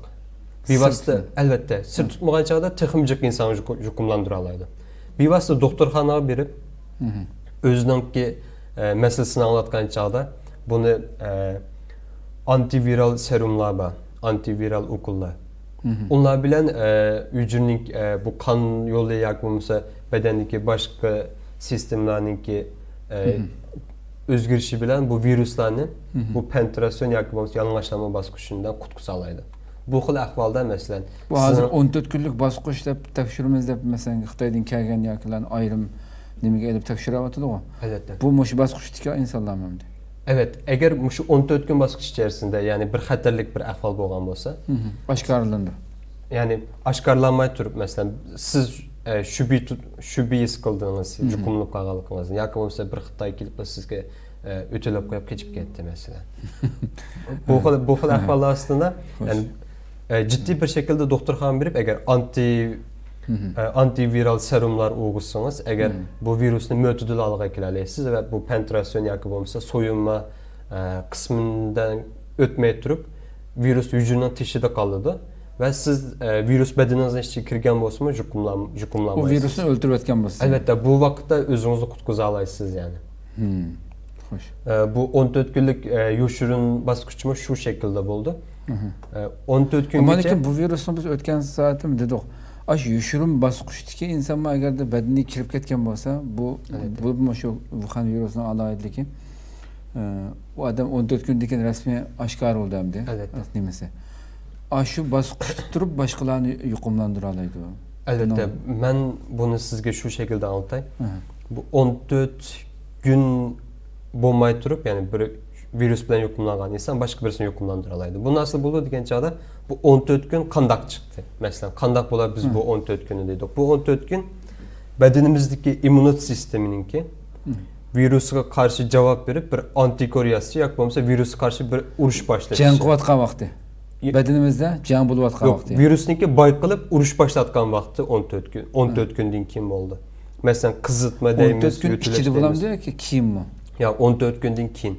بىۋاسىتە، ئەلۋەتتە، سىر تۇتمىغان چاغدا تېخىمۇ جىق ئىنساننى يۇقۇ-، يۇقۇملاندۇرالايدۇ. بىۋاسىتە دوختۇرخانىغا بېرىپ، ئۆزىنىڭكى، ئە، مەسىلىسىنى ئاڭلاتقان چاغدا بۇنى، ئە، ئانتىۋىرال سېرۇملار بار، ئانتىۋىرال ئوكۇللار. ئۇلار بىلەن، ئە، ھۈجەيرىنىڭ، ئە، بۇ قان يولى ياكى بولمىسا بەدەندىكى باشقا سىستېمىلارنىڭكى، ئە، ئۆزگىرىشى بىلەن بۇ ۋىرۇسلارنى بۇ پەنتىراسيون ياكى بولمىسا يالىڭاچلانما باسقۇچىدىن قۇتقۇزالايدۇ. بۇ خىل ئەھۋالدا، مەسىلەن، بۇ ھازىر سىزنىڭ ئون تۆت كۈنلۈك باسقۇچ دەپ تەكشۈرىمىز دەپ، مەسىلەن، خىتايدىن كەلگەن ياكىلارنى ئايرىم نېمىگە ئېلىپ تەكشۈرۈۋاتىدىغۇ؟ ئەلۋەتتە. بۇ مۇشۇ باسقۇچتىكى ئىنسانلارمۇ ئەمدى؟ ئەلۋەتتە، ئەگەر مۇشۇ ئون تۆت كۈن باسقۇچ ئىچەرىسىندە، يەنى بىر خەتەرلىك بىر ئەھۋال بولغان بولسا، ئاشكارىلىنىدۇ. يەنى ئاشكارىلانماي تۇرۇپ، مەسىلەن، سىز، ئە، شۈبھە تۇت-، شۈبھە ھېس قىلدىڭىز، يۇقۇملىنىپ قالغانلىقىڭىزنى، ياكى بولمىسا بىر خىتاي كېلىپ سىزگە، ئە، ئۆتۈلۈپ قويۇپ قېچىپ كەتتى، مەسىلەن. بۇ خىل، بۇ خىل ئەھۋاللار ئاستىدا، يەنى، ئە، جىددىي بىر شەكىلدە دوختۇرخانىغا بېرىپ، ئەگەر ئانتى ئە، ئانتىۋىرال سېرۇملار ئۇرغۇزسىڭىز، ئەگەر بۇ ۋىرۇسنى مۆتىدىل ھالغا كېلەلەيسىز ۋە بۇ پەنتىراسيون ياكى بولمىسا سويۇنما، ئە، قىسمىدىن ئۆتمەي تۇرۇپ، ۋىرۇس ھۈجەيرىنىڭ تېشىدا قالىدۇ ۋە سىز، ئە، ۋىرۇس بەدىنىڭىزنىڭ ئىچىگە كىرگەن بولسىمۇ يۇقۇملان-، يۇقۇملانمايسىز. ئۇ ۋىرۇسنى ئۆلتۈرۈۋەتكەن بولسا. ئەلۋەتتە، بۇ ۋاقىتتا ئۆزىڭىزنى قۇتقۇزالايسىز، يەنى. خوش. ئە، بۇ ئون تۆت كۈنلۈك، ئە، يوشۇرۇن باسقۇچمۇ شۇ شەكىلدە بولدى. ئە، ئون تۆت كۈنگىچە. ئەمما لېكىن بۇ ۋىرۇسنى بىز ئۆتكەن سائەتتىمۇ دېدۇق. ئاشۇ يوشۇرۇن باسقۇچتىكى ئىنسانمۇ ئەگەردە بەدىنىگە كىرىپ كەتكەن بولسا، بۇ، بۇ مۇشۇ ۋۇخەن ۋىرۇسىنىڭ ئالاھىدىلىكى. ئە، ئۇ ئادەم ئون تۆت كۈندىن كېيىن رەسمىي ئاشكارا بولدى ئەمدى. ئەلۋەتتە. نېمىسى؟ ئاشۇ باسقۇچتا تۇرۇپ باشقىلارنى يۇقۇملاندۇرالايدۇ. ئەلۋەتتە، مەن بۇنى سىزگە شۇ شەكىلدە ئاڭلىتاي. بۇ ئون تۆت كۈن بولماي تۇرۇپ، يەنى بىر ۋىرۇس بىلەن يۇقۇملانغان ئىنسان باشقا بىرسىنى يۇقۇملاندۇرالايدۇ. بۇ نەرسە بولىدۇ دېگەن چاغدا، بۇ ئون تۆت كۈن قانداق چىقتى؟ مەسىلەن، قانداق بولار بىز بۇ ئون تۆت كۈننى دېدۇق. بۇ ئون تۆت كۈن بەدىنىمىزدىكى ئىممۇنىت سىستېمىنىڭكى ۋىرۇسقا قارشى جاۋاب بېرىپ، بىر ئانتىكور ياسىشى ياكى بولمىسا ۋىرۇسقا قارشى بىر ئۇرۇش باشلىشى. جەڭ قىلىۋاتقان ۋاقتى. بەدىنىمىزدە جەڭ بولۇۋاتقان يوق، ۋاقتى. ۋىرۇسنىڭكى بايقىلىپ ئۇرۇش باشلاتقان ۋاقتى ئون تۆت كۈن، ئون تۆت كۈندىن كېيىن بولدى. مەسىلەن، قىزىتما ئون دەيمىز، تۆت كۈن يۆتىلىش ئىچىدە دەيمىز. بولامدۇ ياكى كېيىنمۇ؟ ياق، ئون تۆت كۈندىن كېيىن.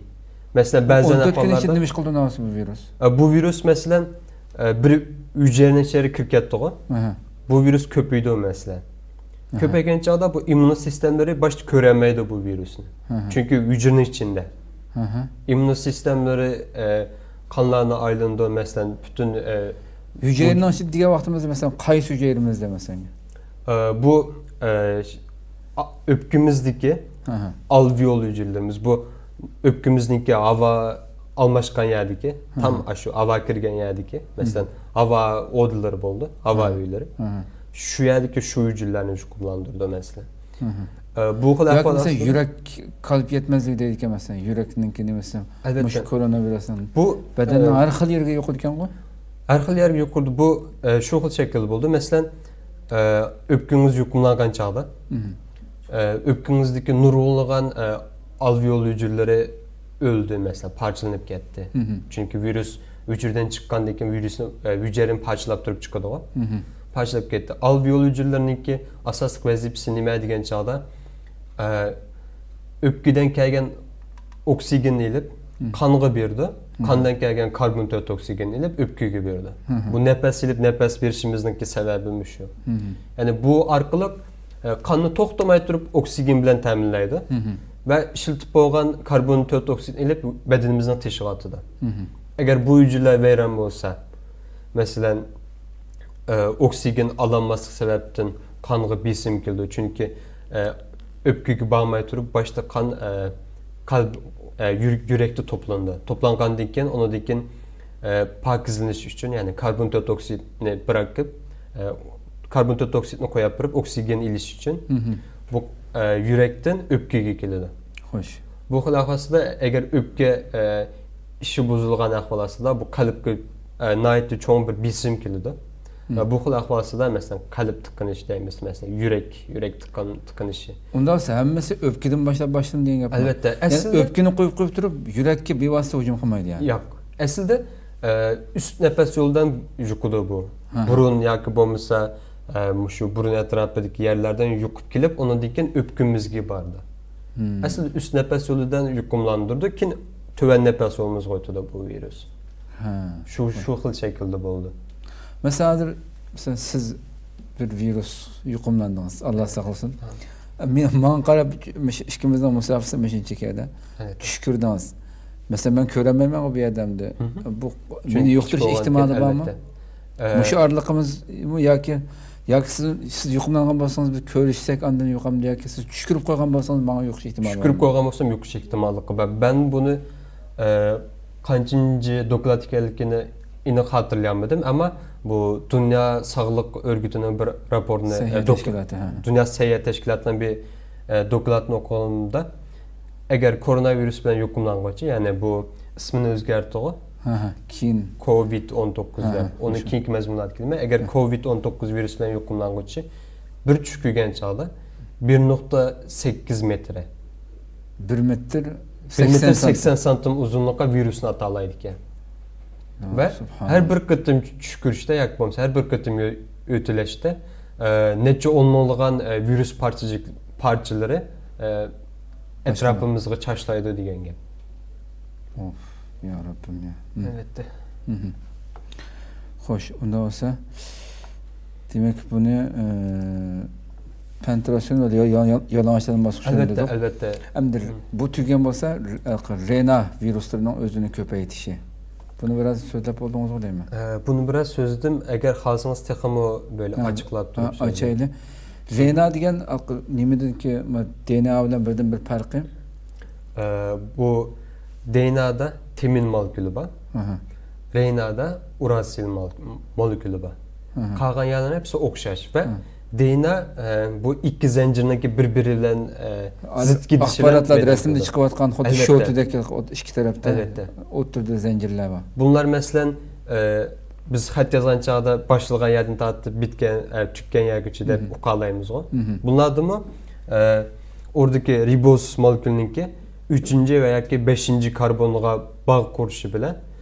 مەسىلەن، بەزەن ئون تۆت كۈن ئىچىدە ئەھۋاللاردا نېمە ئىش قىلىدۇ ناۋسى بۇ ۋىرۇس؟ ئە، بۇ ۋىرۇس، مەسىلەن، ئە، بىر ھۈجەيرىنىڭ ئىچىگە كىرىپ كەتتىغۇ. ئەھە. بۇ ۋىرۇس كۆپىيىدۇ، مەسىلەن. كۆپەيگەن چاغدا بۇ ئىممۇن سىستېمىلىرى باشتا كۆرەلمەيدۇ بۇ ۋىرۇسنى. ئەھە. چۈنكى ھۈجەيرىنىڭ ئىچىندە. ئەھە. ئىممۇن سىستېمىلىرى، ئە، قانلارنى ئايلىنىدۇ، مەسىلەن، پۈتۈن، ئە، ھۈجەيرىنىڭ ئىچىدە دېگەن ۋاقتىمىزدا، مەسىلەن، قايسى ھۈجەيرىمىزدە، مەسىلەن؟ ئە، بۇ، ئە، ش- ئا- ئۆپكىمىزدىكى ئەھە. ئالۋېئول ھۈجەيرىلىرىمىز، بۇ ئۆپكىمىزنىڭكى ھاۋا ئالماشقان يەردىكى، تام ئاشۇ ھاۋا كىرگەن يەردىكى، مەسىلەن، ھاۋا ئودىلىرى بولىدۇ، ھاۋا ئۆيلىرى. ئەھە. شۇ يەردىكى شۇ ھۈجەيرىلەرنى يۇقۇملاندۇرىدۇ، مەسىلەن. ئەھە. ئە، بۇ خىل ياكى ئەھۋال مەسىلەن، ئاستىدا يۈرەك قەلب يەتمەزلىكى دەيدىكەن، مەسىلەن، يۈرەكنىڭكى نېمىسى، ئەلۋەتتە. مۇشۇ كوروناۋىرۇسنىڭ بۇ، بەدەننىڭ ئە، ھەر خىل يېرىگە يۇقىدىكەنغۇ؟ ھەر خىل يەرگە يۇقىدۇ. بۇ، ئە، شۇ خىل شەكىلدە بولىدۇ. مەسىلەن، ئە، ئۆپكىڭىز يۇقۇملانغان چاغدا، ئە، ئۆپكىڭىزدىكى نۇرغۇنلىغان، ئە، ئالۋېئول ھۈجەيرىلىرى ئۆلدى، مەسىلەن، پارچىلىنىپ كەتتى. چۈنكى ۋىرۇس ھۈجەيرىدىن چىققاندىن كېيىن ۋىرۇسنى، ئە، ھۈجەيرىنى پارچىلاپ تۇرۇپ چىقىدىغۇ. پارچىلاپ كەتتى. ئالۋېئول ھۈجەيرىلىرىنىڭكى ئاساسلىق ۋەزىپىسى نېمە دېگەن چاغدا، ئە، ئۆپكىدىن كەلگەن ئوكسىگېننى ئېلىپ، قانغا بېرىدۇ. قاندىن كەلگەن كاربون تۆت ئوكسىگېننى ئېلىپ، ئۆپكىگە بېرىدۇ. بۇ نەپەس ئېلىپ، نەپەس بېرىشىمىزنىڭكى سەۋەبى مۇشۇ. يەنى بۇ ئارقىلىق، ئە، قاننى توختىماي تۇرۇپ ئوكسىگېن بىلەن تەمىنلەيدۇ. ۋە ئىشلىتىپ بولغان كاربون تۆت ئوكسىدنى ئېلىپ، بەدىنىمىزنىڭ تېشىغا ئاتىدۇ. ئەگەر بۇ ھۈجەيرىلەر ۋەيران بولسا، مەسىلەن، ئە، ئوكسىگېن ئالالماسلىق سەۋەبىدىن قانغا بېسىم كېلىدۇ. چۈنكى، ئە، ئۆپكىگە بارماي تۇرۇپ، باشتا قان، ئە، قەلب، ئە، يۈر-، يۈرەكتە توپلىنىدۇ. توپلانغاندىن كېيىن، ئۇنىڭدىن كېيىن، ئە، پاكىزلىنىش ئۈچۈن، يەنى كاربون تۆت ئوكسىدنى بىراقىپ، ئە، كاربون تۆت ئوكسىدنى قويۇپ بېرىپ، ئوكسىگېن ئېلىش ئۈچۈن بۇ، ئە، يۈرەكتىن ئۆپكىگە كېلىدۇ. خوش. بۇ خىل ئەھۋال ئاستىدا، ئەگەر ئۆپكە، ئە، ئىشى بۇزۇلغان ئەھۋال ئاستىدا، بۇ قەلبكە، ئە، ناھايىتى چوڭ بىر بېسىم كېلىدۇ. ۋە بۇ خىل ئەھۋال ئاستىدا، مەسىلەن، قەلب تىقىنىشى دەيمىز، مەسىلەن، يۈرەك، يۈرەك تىقىن-، تىقىنىشى. ئۇنداق بولسا ھەممىسى ئۆپكىدىن باشلاپ باشلىدى دېگەن گەپمۇ؟ ئەلۋەتتە، يەنى ئەسلىدە ئۆپكىنى قويۇپ، قويۇپ تۇرۇپ، يۈرەككە بىۋاسىتە ھۇجۇم قىلمايدۇ يەنى؟ ياق. ئەسلىدە، ئە، ئۈست نەپەس يولىدىن يۇقىدۇ بۇ. بۇرۇن ياكى بولمىسا، ئە، مۇشۇ بۇرۇن ئەتراپىدىكى يەرلەردىن يۇقۇپ كېلىپ، ئۇنىڭدىن كېيىن ئۆپكىمىزگە بارىدۇ. ئەسلىدە ئۈست نەپەس يولىدىن يۇقۇملاندۇرىدۇ، كېيىن تۆۋەن نەپەس يولىمىزغا ئۆتىدۇ بۇ ۋىرۇس. شۇ، شۇ خىل شەكىلدە بولىدۇ. مەسىلەن، ھازىر، مەسىلەن، سىز بىر ۋىرۇس يۇقۇملاندىڭىز، ئاللا ساقلىسۇن. ماڭا قاراپ، مۇشۇ ئىككىمىزنىڭ مۇساپىسى مۇشۇنچە يەردە. چۈش كۆردىڭىز. مەسىلەن، مەن كۆرەلمەيمەنغۇ بۇ يەردە ئەمدى. بۇ مېنى يۇقتۇرۇش ئېھتىمالى بارمۇ؟ مۇشۇ ئارىلىقىمىزمۇ ياكى، ياكى سىز، سىز يۇقۇملانغان بولسىڭىز، بىز كۆرۈشسەك، ئاندىن يۇقامدۇ ياكى سىز چۈش كۆرۈپ قويغان بولسىڭىز، ماڭا يۇقۇش ئېھتىمالى بارمۇ؟ چۈش كۆرۈپ قويغان بولسام، يۇقۇش ئېھتىماللىقى بار. مەن بۇنى، ئە، قانچىنچى دوكلات ئىكەنلىكىنى ئېنىق خاتىرىلىيەلمىدىم، ئەمما بۇ دۇنيا ساغلىق ئۆرگىتىنىڭ بىر راپورتىنى، سەھىيە ئە، دوك-، تەشكىلاتى، ھە. دۇنيا سەھىيە تەشكىلاتىنىڭ بىر، ئە، دوكلاتىنى ئوقۇغىنىمدا، ئەگەر كورونا ۋىرۇس بىلەن يۇقۇملانغۇچى، يەنى بۇ ئىسمىنى ئۆزگەرتتىغۇ، ھە، ھە، كېيىن. كوۋىد ئون توققۇز ھە، دەپ، ھە، ئۇنى مۇشۇ. كېيىنكى مەزمۇنلاردا كېلىمەن. ئەگەر كوۋىد ئون توققۇز ۋىرۇس بىلەن يۇقۇملانغۇچى بىر چۈش كۆرگەن چاغدا بىر نۇقتا سەككىز مېتىر، بىر مېتىر بىر مېتىر سەكسەن سەكسەن سانتىم ئۇزۇنلۇققا ۋىرۇسنى ئاتالايدىكەن. ۋە سۇبھاناللا. ھەر بىر قېتىم چۈش كۆرۈشتە ياكى بولمىسا ھەر بىر قېتىم يۆ-، يۆتىلەشتە، ئە، نەچچە ئون مىڭلىغان، ئە، ۋىرۇس پارچىجىك-، پارچىلىرى، ئە، ئەتراپىمىزغا چاچلايدۇ دېگەن گەپ. ئوف، يا رەببىم يا. ئەلۋەتتە. خوش، ئۇنداق بولسا، دېمەك، بۇنى، ئە، پەنتراسيون ۋە يا-، يا-، يا-، يالىڭاچلارنى باسقۇچ ئەلۋەتتە، دېدۇق. ئەلۋەتتە. ئەمدى بۇ تۈگىگەن بولسا، رېنا ۋىرۇسلىرىنىڭ ئۆزىنى كۆپەيتىشى. بۇنى بىراز سۆزلەپ بولدىڭىزغۇ دەيمەن. ئە، بۇنى بىراز سۆزلىدىم. ئەگەر خالىسىڭىز، تېخىمۇ بۆلە ھە، ئاچىقلاپ ھە، تۇرۇپ سۆزلەيمەن. ئاچايلى. رېنا دېگەن ئاق-، نېمىدىكى، ما-، دېنئا بىلەن بىردىن بىر پەرقى؟ ئە، بۇ دېنئادا تىمىن مولېكۇلى بار. ئاھا. رېنادا ئۇراتسىل مول-، مولېكۇلى بار. قالغان يەرلەرنىڭ ھەپسى ئوخشاش ۋە دېنئا، ئە، بۇ ئىككى زەنجىرنىڭكى بىر-بىرى بىلەن، ئە، زىت كېلىشى بىلەن ئاخباراتلار مەيدان رەسىمدە كېلىدۇ. چىقىۋاتقان خۇددى ئەلۋەتتە. شوتىدەك ئىككى تەرەپتە ئەلۋەتتە. ئوتتۇرىدا زەنجىرلەر بار. بۇلار مەسىلەن، ئە، بىز خەت يازغان چاغدا باشلىغان يەردىن تارتىپ بىتكەن، ئە، تۈگىگەن يەرگىچە دەپ ئوقۇيالايمىزغۇ. بۇلاردىمۇ، ئە، ئوردىكى رىبوزۇس مولېكۇلنىڭكى ئۈچىنچى ۋە ياكى بەشىنچى كاربونغا باغ قۇرۇشى بىلەن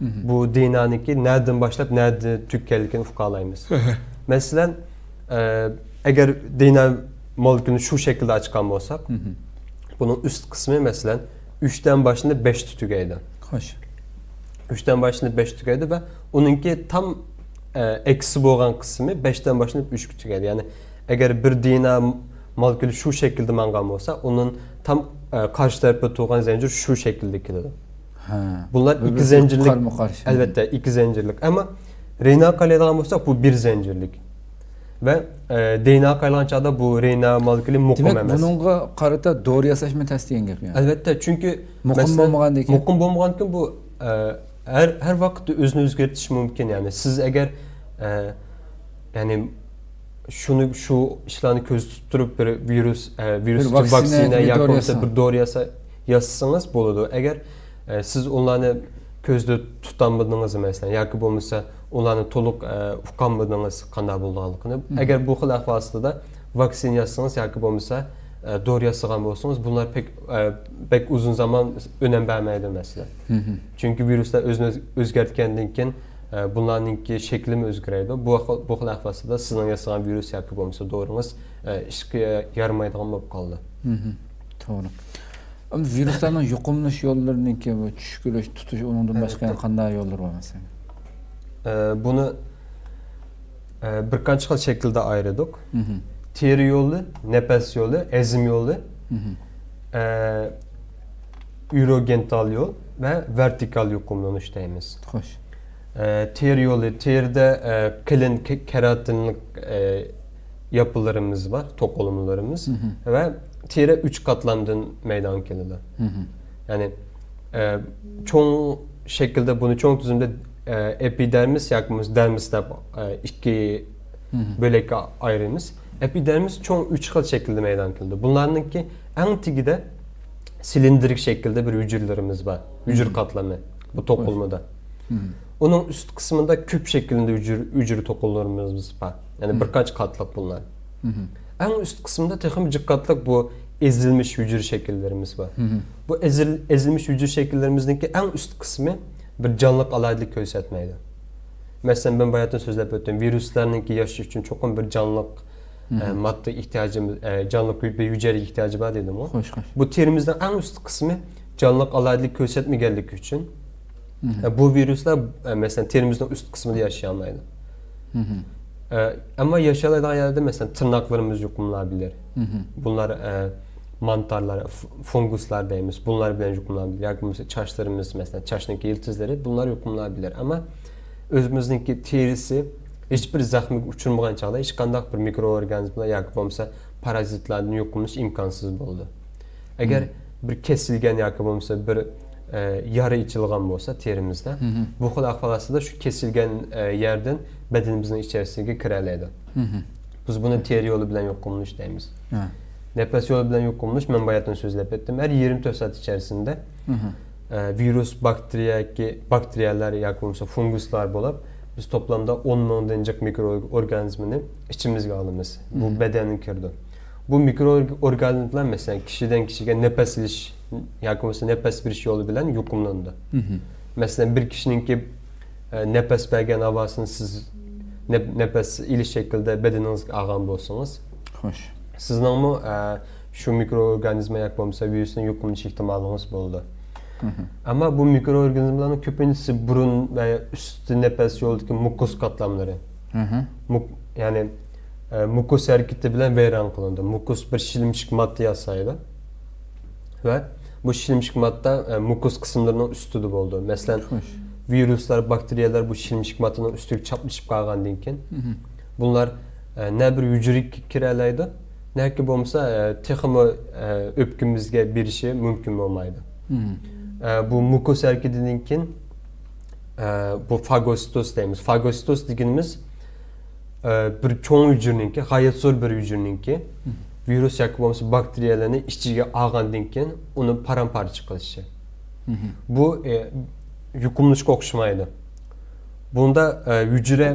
بۇ دېئېنئانىڭكى نەدىن باشلاپ نەدە تۈگىگەنلىكىنى ئۇقالايمىز. مەسىلەن، ئە، ئەگەر دېئېنئا مولېكۇلىنى شۇ شەكىلدە ئاچقان بولساق، بۇنىڭ ئۈست قىسمى، مەسىلەن، ئۈچتىن باشلىنىپ بەشتە تۈگەيدۇ. خوش. ئۈچتىن باشلىنىپ بەشتە تۈگەيدۇ ۋە ئۇنىڭكى تام، ئە، ئەكسى بولغان قىسمى بەشتىن باشلىنىپ ئۈچكە تۈگەيدۇ. يەنى ئەگەر بىر دېئېنئا مولېكۇلى شۇ شەكىلدە ماڭغان بولسا، ئۇنىڭ تام، ئە، قارشى تەرىپىدە تۇرغان زەنجىر شۇ شەكىلدە كېلىدۇ. بۇلار ئىككى زەنجىرلىك. ئەلۋەتتە، ئىككى زەنجىرلىك. ئەمما رېنئاغا قارايدىغان بولساق، بۇ بىر زەنجىرلىك. ۋە، ئە، دېئېنئاغا قارايدىغان چاغدا بۇ رېنئا مولېكۇلى مۇقىم ئەمەس. دېمەك، بۇنىڭغا قارىتا دورا ياساشمۇ تەس دېگەن گەپ يا؟ ئەلۋەتتە، چۈنكى مۇقىم بولمىغاندىكىن. مۇقىم بولمىغاندىكىن بۇ، ئە، ھەر، ھەر ۋاقىتتا ئۆزىنى ئۆزگەرتىشى مۇمكىن. يەنى سىز ئەگەر، ئە، يەنى شۇنى، شۇ ئىشلارنى كۆزدە تۇتۇپ تۇرۇپ بىر ۋىرۇس، ئە، ۋىرۇس ۋاكسىنا ياكى بولمىسا بىر دورا ياسا-، ياسىسىڭىز بولىدۇ. ئەگەر، ئە، سىز ئۇلارنى كۆزدە تۇتالمىدىڭىز، مەسىلەن، ياكى بولمىسا ئۇلارنى تولۇق، ئە، ئۇقالمىدىڭىز قانداق بولىدىغانلىقىنى. ئەگەر بۇ خىل ئەھۋال ئاستىدا ۋاكسىنا ياسىسىڭىز ياكى بولمىسا، ئە، دورا ياسىغان بولسىڭىز، بۇلار پەك-، ئە، بەك ئۇزۇن زامان ئۈنۈم بەرمەيدۇ، مەسىلەن. چۈنكى ۋىرۇسلار ئۆزىنى ئۆز-، ئۆزگەرتكەندىن كېيىن، ئە، بۇلارنىڭكى شەكلىمۇ ئۆزگىرەيدۇ. بۇ خىل، بۇ خىل ئەھۋال ئاستىدا سىزنىڭ ياسىغان ۋىرۇس ياكى بولمىسا دورىڭىز، ئە، ئىشقا يارىمايدىغان بولۇپ قالىدۇ. توغرا. ئەمدى ۋىرۇسلارنىڭ يۇقۇملىنىش يوللىرىنىڭكى بۇ چۈشكۈرۈش، تۇتۇش، ئۇنىڭدىن باشقا يەنە قانداق يوللىرى بار مەسىلەن؟ ئە، بۇنى، ئە، بىر قانچە خىل شەكىلدە ئايرىدۇق. تېرە يولى، نەپەس يولى، ھەزىم يولى، ئە، ئۇروگېنتال يول ۋە ۋېرتىكال يۇقۇملىنىش دەيمىز. خوش. ئە، تېرە يولى، تېرىدە، ئە، قېلىن كە-، كېراتىنلىق، ئە، ياپىلىرىمىز بار، توقۇلمىلىرىمىز ۋە تېرە ئۈچ قاتلامدىن مەيدانغا كېلىدۇ. يەنى، ئە، چوڭ شەكىلدە بۇنى چوڭ تۈزۈمدە، ئە، ئېپىدېرمىس ياكى بولمىسا دېرمىس دەپ، ئە، ئىككى بۆلەككە ئايرىمىز. ئېپىدېرمىس چوڭ ئۈچ خىل شەكىلدە مەيدانغا كېلىدۇ. بۇلارنىڭكى ئەڭ تېگىدە سىلىندرىك شەكىلدە بىر ھۈجرىلىرىمىز بار. ھۈجرە قاتلىمى، بۇ توقۇلمىدا. ئۇنىڭ ئۈست قىسمىدا كۈپ شەكلىدە ھۈجرە، ھۈجرە توقۇلمىلىرىمىز بار. يەنى بىر قانچە قاتلىق بۇلار. ئەڭ ئۈست قىسمىدا تېخىمۇ جىق قاتلىق بۇ ئېزىلمىش ھۈجرە شەكىللىرىمىز بار. بۇ ئېزىل-، ئېزىلمىش ھۈجرە شەكىللىرىمىزنىڭكى ئەڭ ئۈست قىسمى بىر جانلىق ئالاھىدىلىك كۆرسەتمەيدۇ. مەسىلەن، مەن باياتىن سۆزلەپ ئۆتتۈم، ۋىرۇسلارنىڭكى ياشىشى ئۈچۈن چوقۇم بىر جانلىق، ئە، ماددا ئېھتىياجىمىز، ئە، جانلىق بىر ھۈجەيرە ئېھتىياجى بار دېدىمغۇ. خوش، خوش. بۇ تېرىمىزنىڭ ئەڭ ئۈست قىسمى جانلىق ئالاھىدىلىك كۆرسەتمىگەنلىكى ئۈچۈن، ئە، بۇ ۋىرۇسلار، ئە، مەسىلەن، تېرىمىزنىڭ ئۈست قىسمىدا ياشىيالمايدۇ. ئە، ئەمما ياشىيالايدىغان يەردە، مەسىلەن، تىرناقلىرىمىز يۇقۇملىنىۋېرەر. بۇلار، ئە، مانتارلار، ف-، فۇنگۇسلار دەيمىز. بۇلار بىلەن يۇقۇملىنىۋېرەر. ياكى بولمىسا چاچلىرىمىز، مەسىلەن، چاچنىڭكى يىلتىزلىرى، بۇلار يۇقۇملىنىۋېرەر. ئەمما ئۆزىمىزنىڭكى تېرىسى ھېچبىر زەخمىگە ئۇچرىمىغان چاغدا ھېچقانداق بىر مىكرو ئورگانىزملار ياكى بولمىسا پارازىتلاردىن يۇقۇملىنىش ئىمكانسىز بولىدۇ. ئەگەر بىر كېسىلگەن ياكى بولمىسا بىر، ئە، يارا ئېچىلغان بولسا تېرىمىزدە، بۇ خىل ئەھۋال ئاستىدا شۇ كېسىلگەن، ئە، يەردىن بەدىنىمىزنىڭ ئىچەرىسىگە كىرەلەيدۇ. بىز بۇنى تېرە يولى بىلەن يۇقۇملىنىش دەيمىز. نەپەس يولى بىلەن يۇقۇملىنىش، مەن باياتىن سۆزلەپ ئۆتتۈم، ھەر يېرىم تۆت سائەت ئىچەرىسىندە، ئە، ۋىرۇس، باكتېرىيە ياكى، باكتېرىيەلەر ياكى بولمىسا فۇنگۇسلار بولۇپ، بىز توپلامدا ئون مىڭدىن جىق مىكرو ئورگانىزمنى ئىچىمىزگە ئالىمىز. بۇ بەدەنگە كىرىدۇ. بۇ مىكرو ئورگانىزملار، مەسىلەن، كىشىدىن كىشىگە نەپەس ئېلىش ياكى بولمىسا نەپەس بېرىش يولى بىلەن يۇقۇملىنىدۇ. مەسىلەن، بىر كىشىنىڭكى، ئە، نەپەس بەرگەن ھاۋاسىنى سىز نەپ-، نەپەس ئېلىش شەكلىدە بەدىنىڭىزگە ئالغان بولسىڭىز، خوش، سىزنىڭمۇ، ئە، شۇ مىكرو ئورگانىزم ياكى بولمىسا ۋىرۇستىن يۇقۇملىنىش ئېھتىمالىڭىز بولىدۇ. ئەمما بۇ مىكرو ئورگانىزملارنىڭ كۆپىنچىسى بۇرۇن ۋە ئۈستى نەپەس يولىدىكى مۇكوس قاتلاملىرى. مۇك-، يەنى، ئە، مۇكوس ھەرىكىتى بىلەن ۋەيران قىلىنىدۇ. مۇكوس بىر شىلىمشىق ماددا ياسايدۇ. ۋە بۇ شىلىمشىق ماددا، ئە، مۇكوس قىسىملىرىنىڭ ئۈستىدە بولىدۇ. مەسىلەن، خوش، ۋىرۇسلار، باكتېرىيەلەر بۇ شىلىمشىق ماددىنىڭ ئۈستىگە چاپلىشىپ قالغاندىن كېيىن، بۇلار، ئە، نە بىر ھۈجرىگە كىرەلەيدۇ، نەكى بولمىسا، ئە، تېخىمۇ، ئە، ئۆپكىمىزگە بېرىشى مۇمكىن بولمايدۇ. ئە، بۇ مۇكوس ھەرىكىتىدىن كېيىن، ئە، بۇ فاگوسىتوز دەيمىز. فاگوسىتوز دېگىنىمىز، ئە، بىر چوڭ ھۈجرىنىڭكى، غايەت زور بىر ھۈجرىنىڭكى ۋىرۇس ياكى بولمىسا باكتېرىيەلەرنى ئىچىگە ئالغاندىن كېيىن ئۇنى پارام-پارچە قىلىشى. بۇ، ئە، يۇقۇملىنىشقا ئوخشىمايدۇ. بۇندا، ئە، ھۈجرە،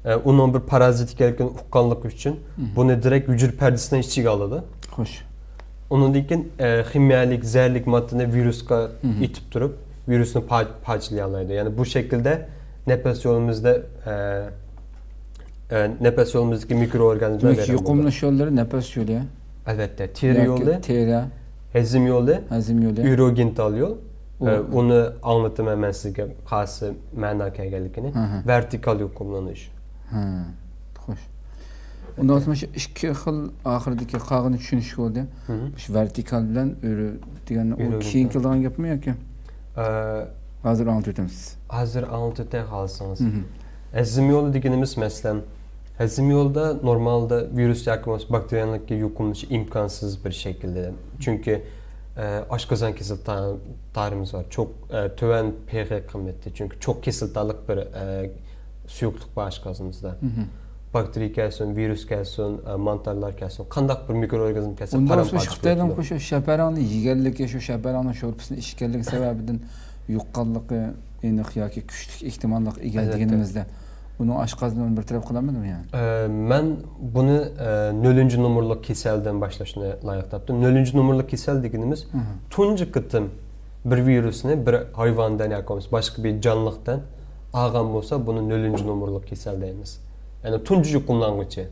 ئە، ئۇنىڭ بىر پارازىت ئىكەنلىكىنى ئۇققانلىقى ئۈچۈن بۇنى دىرېكت ھۈجرە پەردىسىنىڭ ئىچىگە ئالىدۇ. خوش. ئۇنىڭدىن كېيىن، ئە، خىمىيەلىك، زەھەرلىك ماددىنى ۋىرۇسقا ئېتىپ تۇرۇپ، ۋىرۇسنى پا-، پارچىلىيالايدۇ. يەنى بۇ شەكىلدە نەپەس يولىمىزدا، ئە، ئە، نەپەس يولىمىزدىكى مىكرو ئورگانىزملار دېمەك، يۇقۇملىنىش يوللىرى نەپەس يولى. ئەلۋەتتە، تېرە يولى، تېرە، ھەزىم يولى، ھەزىم يولى، ئۇروگېنتال يول. ئۇ ئە، ئۇنى ئاڭلىتىمەن مەن سىزگە، قايسى مەنىگە كەلگەنلىكىنى. ھە، ھە. ۋېرتىكال يۇقۇملىنىش. ھە، خوش. ئۇنداق بولسا، مۇشۇ ئىككى خىل ئاخىرىدىكى قالغىنى چۈشىنىش بولدى. مۇشۇ ۋېرتىكال بىلەن ئۆرۈ دېگەن، ئۇ كېيىن كېلىدىغان گەپمۇ ياكى؟ ئە، ھازىر ئاڭلىتىپ ئۆتىمىز. ھازىر ئاڭلىتىپ ئۆتەي خالىسىڭىز. ھەزىم يولى دېگىنىمىز، مەسىلەن، ھەزىم يولىدا نورمالدا ۋىرۇس ياكى بولمىسا باكتېرىيەنىڭكى يۇقۇملىنىشى ئىمكانسىز بىر شەكىلدە. چۈنكى، ئە، ئاشقازان كېسىلى تا-، تارىمىز بار. چوق-، ئە، تۆۋەن پېخ قىممىتى. چۈنكى چوق كېسىلتالىق بىر، ئە، سۇيۇقلۇق بار ئاشقازىنىمىزدا. باكتېرىيە كەلسۇن، ۋىرۇس كەلسۇن، ئە، مانتارلار كەلسۇن، قانداق بىر مىكرو ئورگانىزم كەلسە، ئۇنداق بولسا پارام-پارچە شۇ خىتاينىڭ بولىدۇ. شۇ شەپەرەڭنى يېگەنلىكى، شۇ شەپەرەڭنىڭ شورپىسىنى ئىچكەنلىكى سەۋەبىدىن يۇققانلىقى ئېنىق ياكى كۈچلۈك ئېھتىماللىق ئىگە دېگىنىمىزدە، ئۇنىڭ ئاشقازىنىنى بىر تەرەپ قىلالمىدىمۇ يەنى؟ ئە، مەن بۇنى، ئە، نۆلىنچى نومۇرلۇق كېسەلدىن باشلاشنى لايىق تاپتىم. نۆلىنچى نومۇرلۇق كېسەل دېگىنىمىز تۇنجى قېتىم بىر ۋىرۇسنى بىر ھايۋاندىن ياكى بولمىسا باشقا بىر جانلىقتىن ئالغان بولسا، بۇنى نۆلىنچى نومۇرلۇق كېسەل دەيمىز. يەنى تۇنجى يۇقۇملانغۇچى.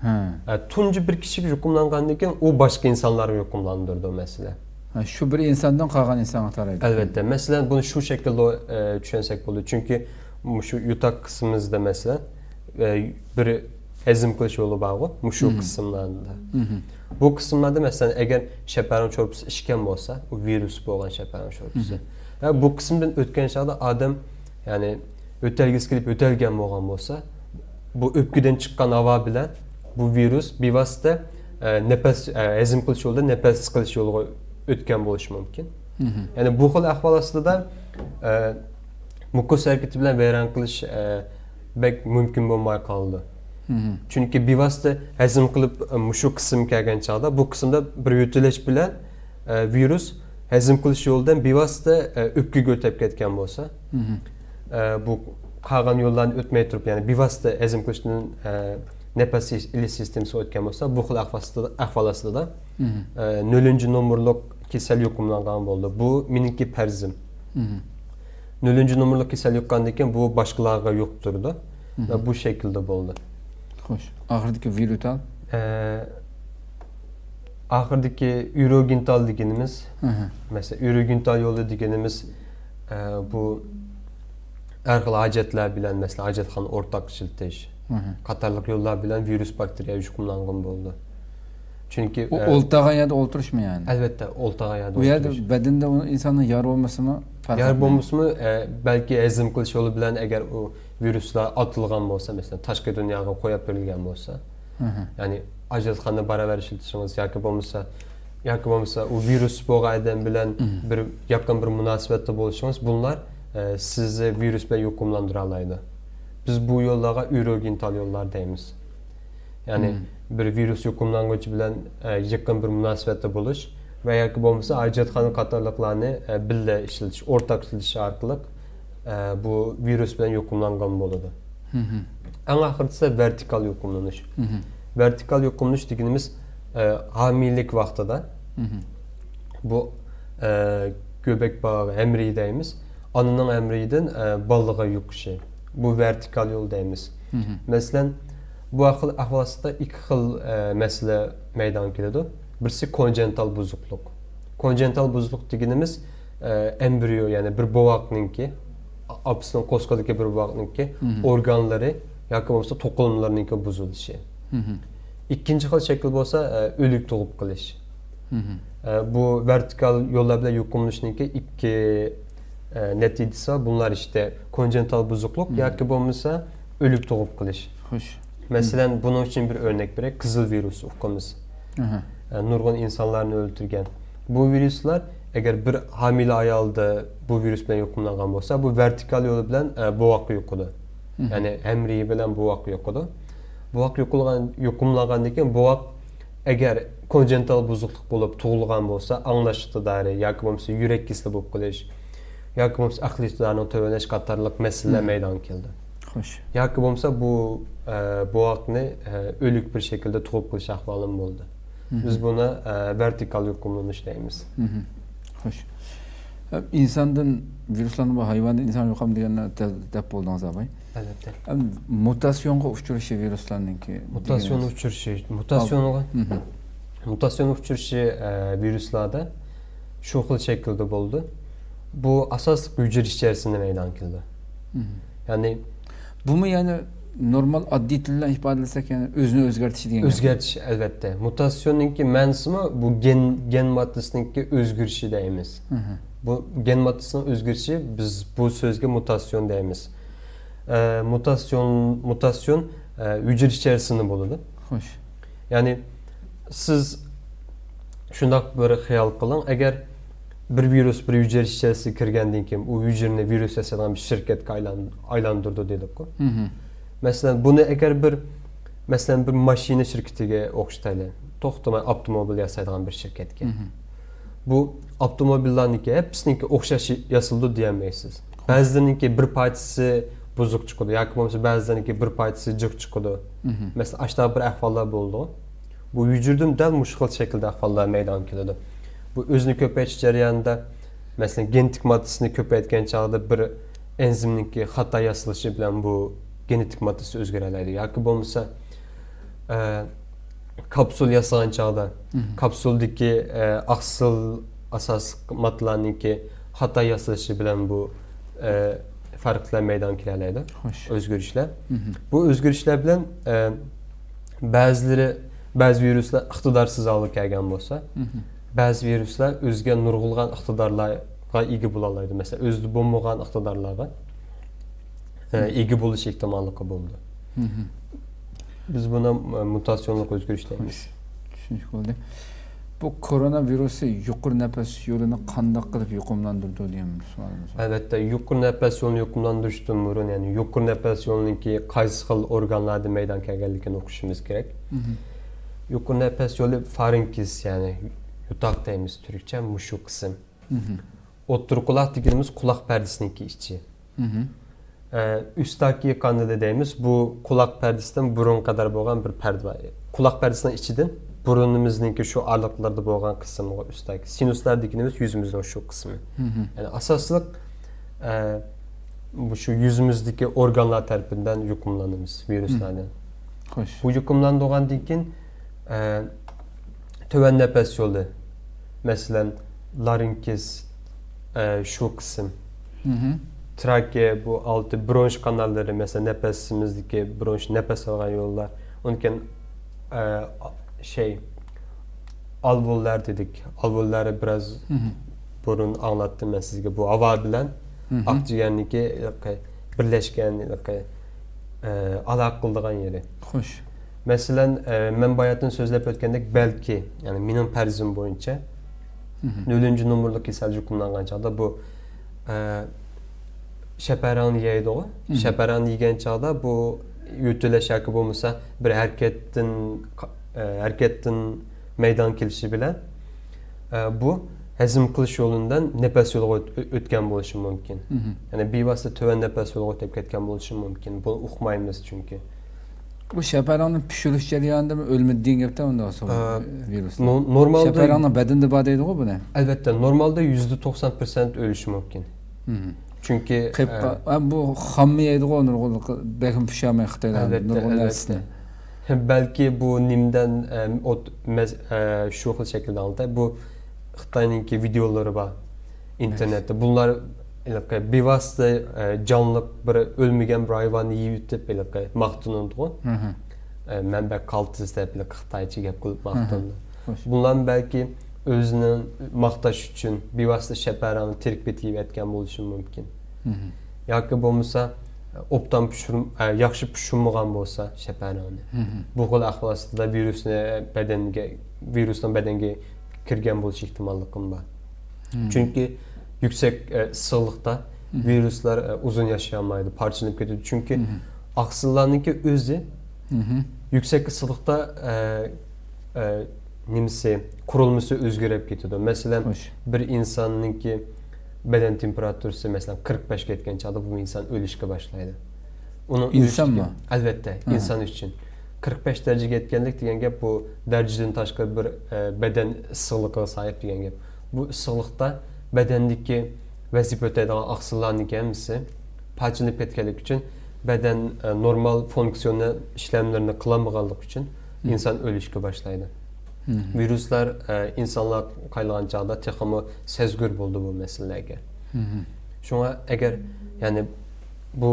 ھە. ئە، تۇنجى بىر كىشىگە يۇقۇملانغاندىن كېيىن ئۇ باشقا ئىنسانلارغا يۇقۇملاندۇرىدۇ، مەسىلەن. ھە، شۇ بىر ئىنساندىن قالغان ئىنسانغا تارايدۇ. ئەلۋەتتە. مەسىلەن، بۇنى شۇ شەكىلدە، ئە، چۈشەنسەك بولىدۇ. چۈنكى مۇشۇ يوتاق قىسمىمىزدا، مەسىلەن، ئە، بىر ھەزىم قىلىش يولى بارغۇ، مۇشۇ قىسىملاردا. بۇ قىسىملاردا، مەسىلەن، ئەگەر شەپەرەڭ شورپىسى ئىچكەن بولسا، ئۇ ۋىرۇس بولغان شەپەرەڭ شورپىسى. ھە، بۇ قىسىمدىن ئۆتكەن چاغدا ئادەم، يەنى يۆتەلگۈسى كېلىپ يۆتەلگەن بولغان بولسا، بۇ ئۆپكىدىن چىققان ھاۋا بىلەن بۇ ۋىرۇس بىۋاسىتە، ئە، نەپەس، ئە، ھەزىم قىلىش يولىدا نەپەس قىلىش يولىغا ئۆتكەن بولۇشى مۇمكىن. يەنى بۇ خىل ئەھۋال ئاستىدا، ئە، مۇكوس ھەرىكىتى بىلەن ۋەيران قىلىش، ئە، بەك مۇمكىن بولماي قالىدۇ. چۈنكى بىۋاسىتە ھەزىم قىلىپ، ئە، مۇشۇ قىسىم كەلگەن چاغدا، بۇ قىسىمدا بىر يۆتىلىش بىلەن، ئە، ۋىرۇس ھەزىم قىلىش يولىدىن بىۋاسىتە، ئە، ئۆپكىگە ئۆتۈپ كەتكەن بولسا، ئە، بۇ قالغان يوللارنى ئۆتمەي تۇرۇپ، يەنى بىۋاسىتە ھەزىم قىلىشتىن، ئە، نەپەس ئېلىش سىستېمىسىغا ئۆتكەن بولسا، بۇ خىل ئەھۋال ئاستىدا، ئەھۋال ئاستىدا، ئە، نۆلىنچى نومۇرلۇق كېسەل يۇقۇملانغان بولىدۇ. بۇ مېنىڭكى پەرزىم. نۆلىنچى نومۇرلۇق كېسەل يۇققاندىن كېيىن بۇ باشقىلارغا يۇقتۇرىدۇ. ۋە بۇ شەكىلدە بولىدۇ. خوش. ئاخىرىدىكى ۋىرۇتال؟ ئە، ئاخىرىدىكى ئۇروگېنتال دېگىنىمىز، مەسىلەن، ئۇروگېنتال يولى دېگىنىمىز، ئە، بۇ ھەر خىل ھاجەتلەر بىلەن، مەسىلەن، ھاجەتخانا ئورتاق ئىشلىتىش قاتارلىق يوللار بىلەن ۋىرۇس باكتېرىيە يۇقۇملانغان بولىدۇ. چۈنكى، ئۇ ئە، ئولتۇرغان يەردە ئولتۇرۇشمۇ يەنى؟ ئەلۋەتتە، ئولتۇرغان يەردە ئولتۇرۇش. ئۇ يەردە بەدەندە ئۇ ئىنساننىڭ يارا بولمىسىمۇ پەرق ئەتمەيدۇ. يارا بولمىسىمۇ، ئە، بەلكى ھەزىم قىلىش يولى بىلەن ئەگەر ئۇ ۋىرۇسلار ئاتىلغان بولسا، مەسىلەن، تاشقى دۇنياغا قويۇپ بېرىلگەن بولسا، يەنى ھاجەتخانىدا باراۋەر ئىشلىتىشىڭىز ياكى بولمىسا، ياكى بولمىسا ئۇ ۋىرۇس بولغان ئادەم بىلەن بىر يېقىن بىر مۇناسىۋەتتە بولۇشىڭىز، بۇلار، ئە، سىزنى ۋىرۇس بىلەن يۇقۇملاندۇرالايدۇ. بىز بۇ يوللارغا ئۇروگېنتال يوللار دەيمىز. يەنى بىر ۋىرۇس يۇقۇملانغۇچى بىلەن، ئە، يېقىن بىر مۇناسىۋەتتە بولۇش ۋە ياكى بولمىسا ھاجەتخانا قاتارلىقلارنى، ئە، بىللە ئىشلىتىش، ئورتاق ئىشلىتىش ئارقىلىق، ئە، بۇ ۋىرۇس بىلەن يۇقۇملانغان بولىدۇ. ئەڭ ئاخىرقىسى ۋېرتىكال يۇقۇملىنىش. ۋېرتىكال يۇقۇملىنىش دېگىنىمىز، ئە، ھامىلىلىك ۋاقتىدا بۇ، ئە، گۆبەك باغ، ھەمرىيى دەيمىز. ئانىنىڭ ھەمرىيىدىن، ئە، بالىغا يۇقۇشى. بۇ ۋېرتىكال يول دەيمىز. مەسىلەن، بۇ ئەھۋال ئاستىدا ئىككى خىل، ئە، مەسىلە مەيدانغا كېلىدۇ. بىرسى كونجېنتال بۇزۇقلۇق. كونجېنتال بۇزۇقلۇق دېگىنىمىز، ئە، ئەمبرىيو، يەنى بىر بوۋاقنىڭكى، ئا-، ئاپىسىنىڭ قورسىقىدىكى بىر بوۋاقنىڭكى ئورگانلىرى ياكى بولمىسا توقۇلمىلىرىنىڭكى بۇزۇلۇشى. ئىككىنچى خىل شەكىل بولسا، ئە، ئۆلۈك تۇغۇپ قېلىش. ئە، بۇ ۋېرتىكال يوللار بىلەن يۇقۇملىنىشنىڭكى ئىككى، ئە، نەتىجىسى بار. بۇلار ئىشتە كونجېنتال بۇزۇقلۇق ياكى بولمىسا ئۆلۈك تۇغۇپ قېلىش. خوش. مەسىلەن، بۇنىڭ ئۈچۈن بىر ئۆرنەك بېرەي. قىزىل ۋىرۇس ئۇقىمىز. ئە، نۇرغۇن ئىنسانلارنى ئۆلتۈرگەن. بۇ ۋىرۇسلار ئەگەر بىر ھامىلە ئايالدا بۇ ۋىرۇس بىلەن يۇقۇملانغان بولسا، بۇ ۋېرتىكال يولى بىلەن، ئە، بوۋاققا يۇقىدۇ. يەنى ھەمرىيى بىلەن بوۋاققا يۇقىدۇ. بوۋاق يۇقۇلغان-، يۇقۇملانغاندىن كېيىن بوۋاق ئەگەر كونجېنتال بۇزۇقلۇق بولۇپ تۇغۇلغان بولسا، ئاڭلاش ئىقتىدارى ياكى بولمىسا يۈرەك كېسىلى بولۇپ قېلىش ياكى بولمىسا ئەقلىي ئىقتىدارىنىڭ تۆۋەنلەش قاتارلىق مەسىلىلەر مەيدانغا كېلىدۇ. خوش. ياكى بولمىسا بۇ، ئە، بوۋاقنى، ئە، ئۆلۈك بىر شەكىلدە تۇغۇپ قېلىش ئەھۋالىمۇ بولدى. بىز بۇنى ۋېرتىكال يۇقۇملىنىش دەيمىز. خوش. ئىنساندىن ۋىرۇسلارنى بۇ ھايۋاندىن ئىنسانغا يۇقامدۇ دېگەننى دەپ بولدىڭىز ئاباي. ئەلۋەتتە. مۇتاتسىيونغا ئۇچرىشى ۋىرۇسلارنىڭكى مۇتاتسىيونغا ئۇچرىشى مۇتاتسىيونغا مۇتاتسىيونغا ئۇچرىشى ۋىرۇسلاردا شۇ خىل شەكىلدە بولىدۇ. بۇ ئاساسلىق ھۈجرە ئىچەرىسىندە مەيدانغا كېلىدۇ. يەنى بۇمۇ يەنى نورمال ئاددىي تىل بىلەن ئىپادىلىسەك يەنى ئۆزىنى ئۆزگەرتىشى دېگەن گەپ. ئۆزگەرتىش، ئەلۋەتتە. مۇتاتسىيوننىڭكى مەنىسىمۇ بۇ گېن گېن ماددىسىنىڭكى ئۆزگىرىشى دەيمىز. بۇ گېن ماددىسىنىڭ ئۆزگىرىشى، بىز بۇ سۆزگە مۇتاتسىيون دەيمىز. مۇتاتسىيون مۇتاتسىيون ھۈجرە ئىچەرىسىندە بولىدۇ. خوش. يەنى سىز شۇنداق بىر خىيال قىلىڭ، ئەگەر بىر ۋىرۇس بىر ھۈجرە ئىچەرىسىگە كىرگەندىن كېيىن ئۇ ھۈجرىنى ۋىرۇس ياسايدىغان بىر شىركەتكە ئايلان ئايلاندۇردى دېدۇققۇ. مەسىلەن، بۇنى ئەگەر بىر مەسىلەن بىر ماشىنا شىركىتىگە ئوخشىتايلى، توختىماي ئاپتوموبىل ياسايدىغان بىر شىركەتكە. بۇ ئاپتوموبىللارنىڭكى ھەپپىسىنىڭكى ئوخشاش ياسىلىدۇ دېيەلمەيسىز. بەزىلىرىنىڭكى بىر پارچىسى بۇزۇق چىقىدۇ ياكى بولمىسا بەزىلىرىنىڭكى بىر پارچىسى جىق چىقىدۇ. مەسىلەن، ئاشۇنداق بىر ئەھۋاللار بولىدۇ. بۇ ھۈجرىدىمۇ دەل مۇشۇ خىل شەكىلدە ئەھۋاللار مەيدانغا كېلىدۇ. بۇ ئۆزىنى كۆپەيتىش جەريانىدا، مەسىلەن، گېنېتىك ماددىسىنى كۆپەيتكەن چاغدا بىر ئەنزىمنىڭكى خاتا ياسىلىشى بىلەن بۇ گېنېتىك ماددىسى ئۆزگىرەلەيدۇ. ياكى بولمىسا، ئە، كاپسۇل ياسىغان چاغدا، كاپسۇلدىكى، ئە، ئاقسىل ئاساسلىق ماددىلارنىڭكى خاتا ياسىلىشى بىلەن بۇ، ئە، پەرقلەر مەيدانغا كېلەلەيدۇ. خوش. ئۆزگىرىشلەر. بۇ ئۆزگىرىشلەر بىلەن، ئە، بەزىلىرى، بەزى ۋىرۇسلار ئىقتىدارسىز ھالغا كەلگەن بولسا، بەزى ۋىرۇسلار ئۆزىگە نۇرغۇنلىغان ئىقتىدارلارغا ئىگە بولالايدۇ. مەسىلەن، ئۆزىدە بولمىغان ئىقتىدارلارغا، ئە، ئىگە بولۇش ئېھتىماللىقى بولىدۇ. بىز بۇنى، ئە، مۇتاتسىيونلۇق ئۆزگىرىش دەيمىز. چۈشىنىشلىك بولدى. بۇ كورونا ۋىرۇسى يۇقىرى نەپەس يولىنى قانداق قىلىپ يۇقۇملاندۇرىدۇ دېگەن بىر سوئالىمىز بار. ئەلۋەتتە، يۇقىرى نەپەس يولىنى يۇقۇملاندۇرۇشتىن بۇرۇن، يەنى يۇقىرى نەپەس يولىنىڭكى قايسى خىل ئورگانلاردا مەيدانغا كەلگەنلىكىنى ئۇقۇشىمىز كېرەك. يۇقىرى نەپەس يولى فارىنكس، يەنى يوتاق دەيمىز تۈركچە، مۇشۇ قىسىم. ئوتتۇرا قۇلاق دېگىنىمىز قۇلاق پەردىسىنىڭكى ئىچى. ئە، ئۈستاكى قانىلى دەيمىز. بۇ قۇلاق پەردىسىدىن بۇرۇن قەدەر بولغان بىر پەردە بار. قۇلاق پەردىسىنىڭ ئىچىدىن بۇرنىمىزنىڭكى شۇ ئارىلىقلىرىدا بولغان قىسىمغا ئۈستاكى. سىنۇسلار دېگىنىمىز يۈزىمىزنىڭ شۇ قىسمى. يەنى ئاساسلىق، ئە، بۇ شۇ يۈزىمىزدىكى ئورگانلار تەرىپىدىن يۇقۇملىنىمىز ۋىرۇسلاردىن. خوش. بۇ يۇقۇملاندۇرغاندىن كېيىن، ئە، تۆۋەن نەپەس يولى، مەسىلەن، لارىنكس، ئە، شۇ قىسىم. تراكېيە، بۇ ئالتى برونش قاناللىرى، مەسىلەن، نەپەسىمىزدىكى برونش، نەپەس ئالغان يوللار. ئۇنىڭ كېيىن، ئە، شەي، ئالۋېئوللار دېدۇق. ئالۋېئوللارنى بىراز بۇرۇن ئاڭلاتتىم مەن سىزگە. بۇ ھاۋا بىلەن ئاقجىگەرنىڭكى ھېلىقى بىرلەشكەن ھېلىقى، ئە، ئالاقە قىلىدىغان يېرى. خوش. مەسىلەن، ئە، مەن باياتىن سۆزلەپ ئۆتكەندەك، بەلكى، يەنى مېنىڭ پەرىزىم بويىچە، نۆلىنچى نومۇرلۇق كېسەل يۇقۇملانغان چاغدا بۇ، ئە، شەپەرەڭنى يەيدىغۇ. شەپەرەڭنى يېگەن چاغدا بۇ يۆتىلىش ياكى بولمىسا بىر ھەرىكەتتىن، ئە، ھەرىكەتتىن مەيدانغا كېلىشى بىلەن، ئە، بۇ ھەزىم قىلىش يولىدىن نەپەس يولىغا ئۆت-، ئۆتكەن بولۇشى مۇمكىن. يەنى بىۋاسىتە تۆۋەن نەپەس يولىغا ئۆتۈپ كەتكەن بولۇشى مۇمكىن. بۇنى ئۇقمايمىز چۈنكى. بۇ شەپەرەڭنى پىشۇرۇش جەريانىدىمۇ ئۆلمىدى دېگەن گەپتە ئۇنداق ئە، ۋىرۇسلار. نو-، نورمالدا شەپەرەڭنىڭ بەدىنىدە بار دەيدىغۇ بۇنى. ئەلۋەتتە، نورمالدا يۈزدە توقسان پىرسەنت ئۆلۈشى مۇمكىن. چۈنكى، قېپ-، ئە، ئە، بۇ خامما يەيدىغۇ نۇرغۇنلۇق، بەكمۇ پىشۇرماي خىتايلار ئەلۋەتتە، نۇرغۇن ئەلۋەتتە. نەرسىنى. بەلكى بۇ نېمىدىن، ئە، ئوت-، مەز-، ئە، شۇ خىل شەكىلدە ئاڭلىتاي. بۇ خىتاينىڭكى ۋىدېئولىرى بار ئىنتېرنېتتە. بۇلار ھېلىقى بىۋاسىتە، ئە، جانلىق بىر ئۆلمىگەن بىر ھايۋاننى يېيىۋېتىپ ھېلىقى ماختىنىدىغۇ. ئە، مەن بەك قالتىس دەپ ھېلىقى خىتايچە گەپ قىلىپ ماختىنىدۇ. بۇلار بەلكى ئۆزىنى ماختاش ئۈچۈن بىۋاسىتە شەپەرەڭنى تېرىپ كېتىۋەتكەن بولۇشى مۇمكىن. ياكى بولمىسا، ئوبدان پىشۇرم-، ئە، ياخشى پىشۇرمىغان بولسا شەپەرەڭنى. بۇ خىل ئەھۋال ئاستىدا ۋىرۇسنى بەدەنگە، ۋىرۇسنىڭ بەدەنگە كىرگەن بولۇش ئېھتىماللىقىمۇ بار. چۈنكى يۈكسەك، ئە، ئىسسىقلىقتا ۋىرۇسلار، ئە، ئۇزۇن ياشىيالمايدۇ، پارچىلىنىپ كېتىدۇ. چۈنكى ئاقسىللارنىڭكى ئۆزى يۈكسەك ئىسسىقلىقتا، ئە، ئە، نېمىسى، قۇرۇلمىسى ئۆزگىرىپ كېتىدۇ. مەسىلەن، بىر ئىنساننىڭكى بەدەن تېمپېراتۇرىسى، مەسىلەن، قىرىق بەشكە يەتكەن چاغدا بۇ ئىنسان ئۆلۈشكە باشلايدۇ. ئۇنىڭ ئىنسانمۇ؟ ئەلۋەتتە، ئىنسان ئۈچۈن. قىرىق بەش دەرىجىگە يەتكەنلىك دېگەن گەپ، بۇ دەرىجىدىن تاشقىرى بىر، ئە، بەدەن ئىسسىقلىقىغا ساھىب دېگەن گەپ. بۇ ئىسسىقلىقتا بەدەندىكى ۋەزىپە ئۆتەيدىغان ئاقسىللارنىڭكى ھەممىسى پارچىلىنىپ كەتكەنلىكى ئۈچۈن، بەدەن، ئە، نورمال فۇنكسىيونېل ئىشلەملىرىنى قىلالمىغانلىقى ئۈچۈن ئىنسان ئۆلۈشكە باشلايدۇ. ۋىرۇسلار، ئە، ئىنسانلار قايلىغان چاغدا تېخىمۇ سەزگۈر بولىدۇ بۇ مەسىلىلەرگە. شۇڭا ئەگەر، يەنى، بۇ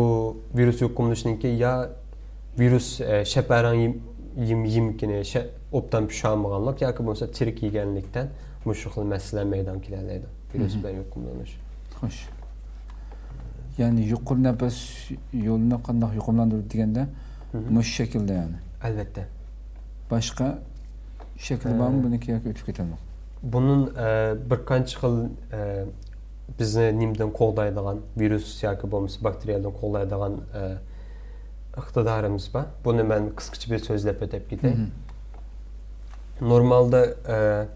ۋىرۇس يۇقۇملىنىشنىڭكى يا ۋىرۇس، ئە، شەپەرەڭ يېم-، يېم-، يېمىكىنى شە-، ئوبدان پىشۇرالمىغانلىق ياكى بولمىسا تىرىك يېگەنلىكتىن مۇشۇ خىل مەسىلىلەر مەيدانغا كېلەلەيدۇ، ۋىرۇس بىلەن يۇقۇملىنىش. خوش. يەنى يۇقىرى نەپەس يولىنى قانداق يۇقۇملاندۇرىدۇ دېگەندە، مۇشۇ شەكىلدە يەنى. ئەلۋەتتە. باشقا شەكلى بارمۇ بۇنىڭكى ياكى ئۆتۈپ كېتەمدۇ؟ بۇنىڭ، ئە، بىر قانچە خىل، ئە، بىزنى نېمىدىن قوغدايدىغان، ۋىرۇس ياكى بولمىسا باكتېرىيەدىن قوغدايدىغان، ئە، ئىقتىدارىمىز بار. بۇنى مەن قىسقىچە بىر سۆزلەپ ئۆتۈپ كېتەي. نورمالدا، ئە،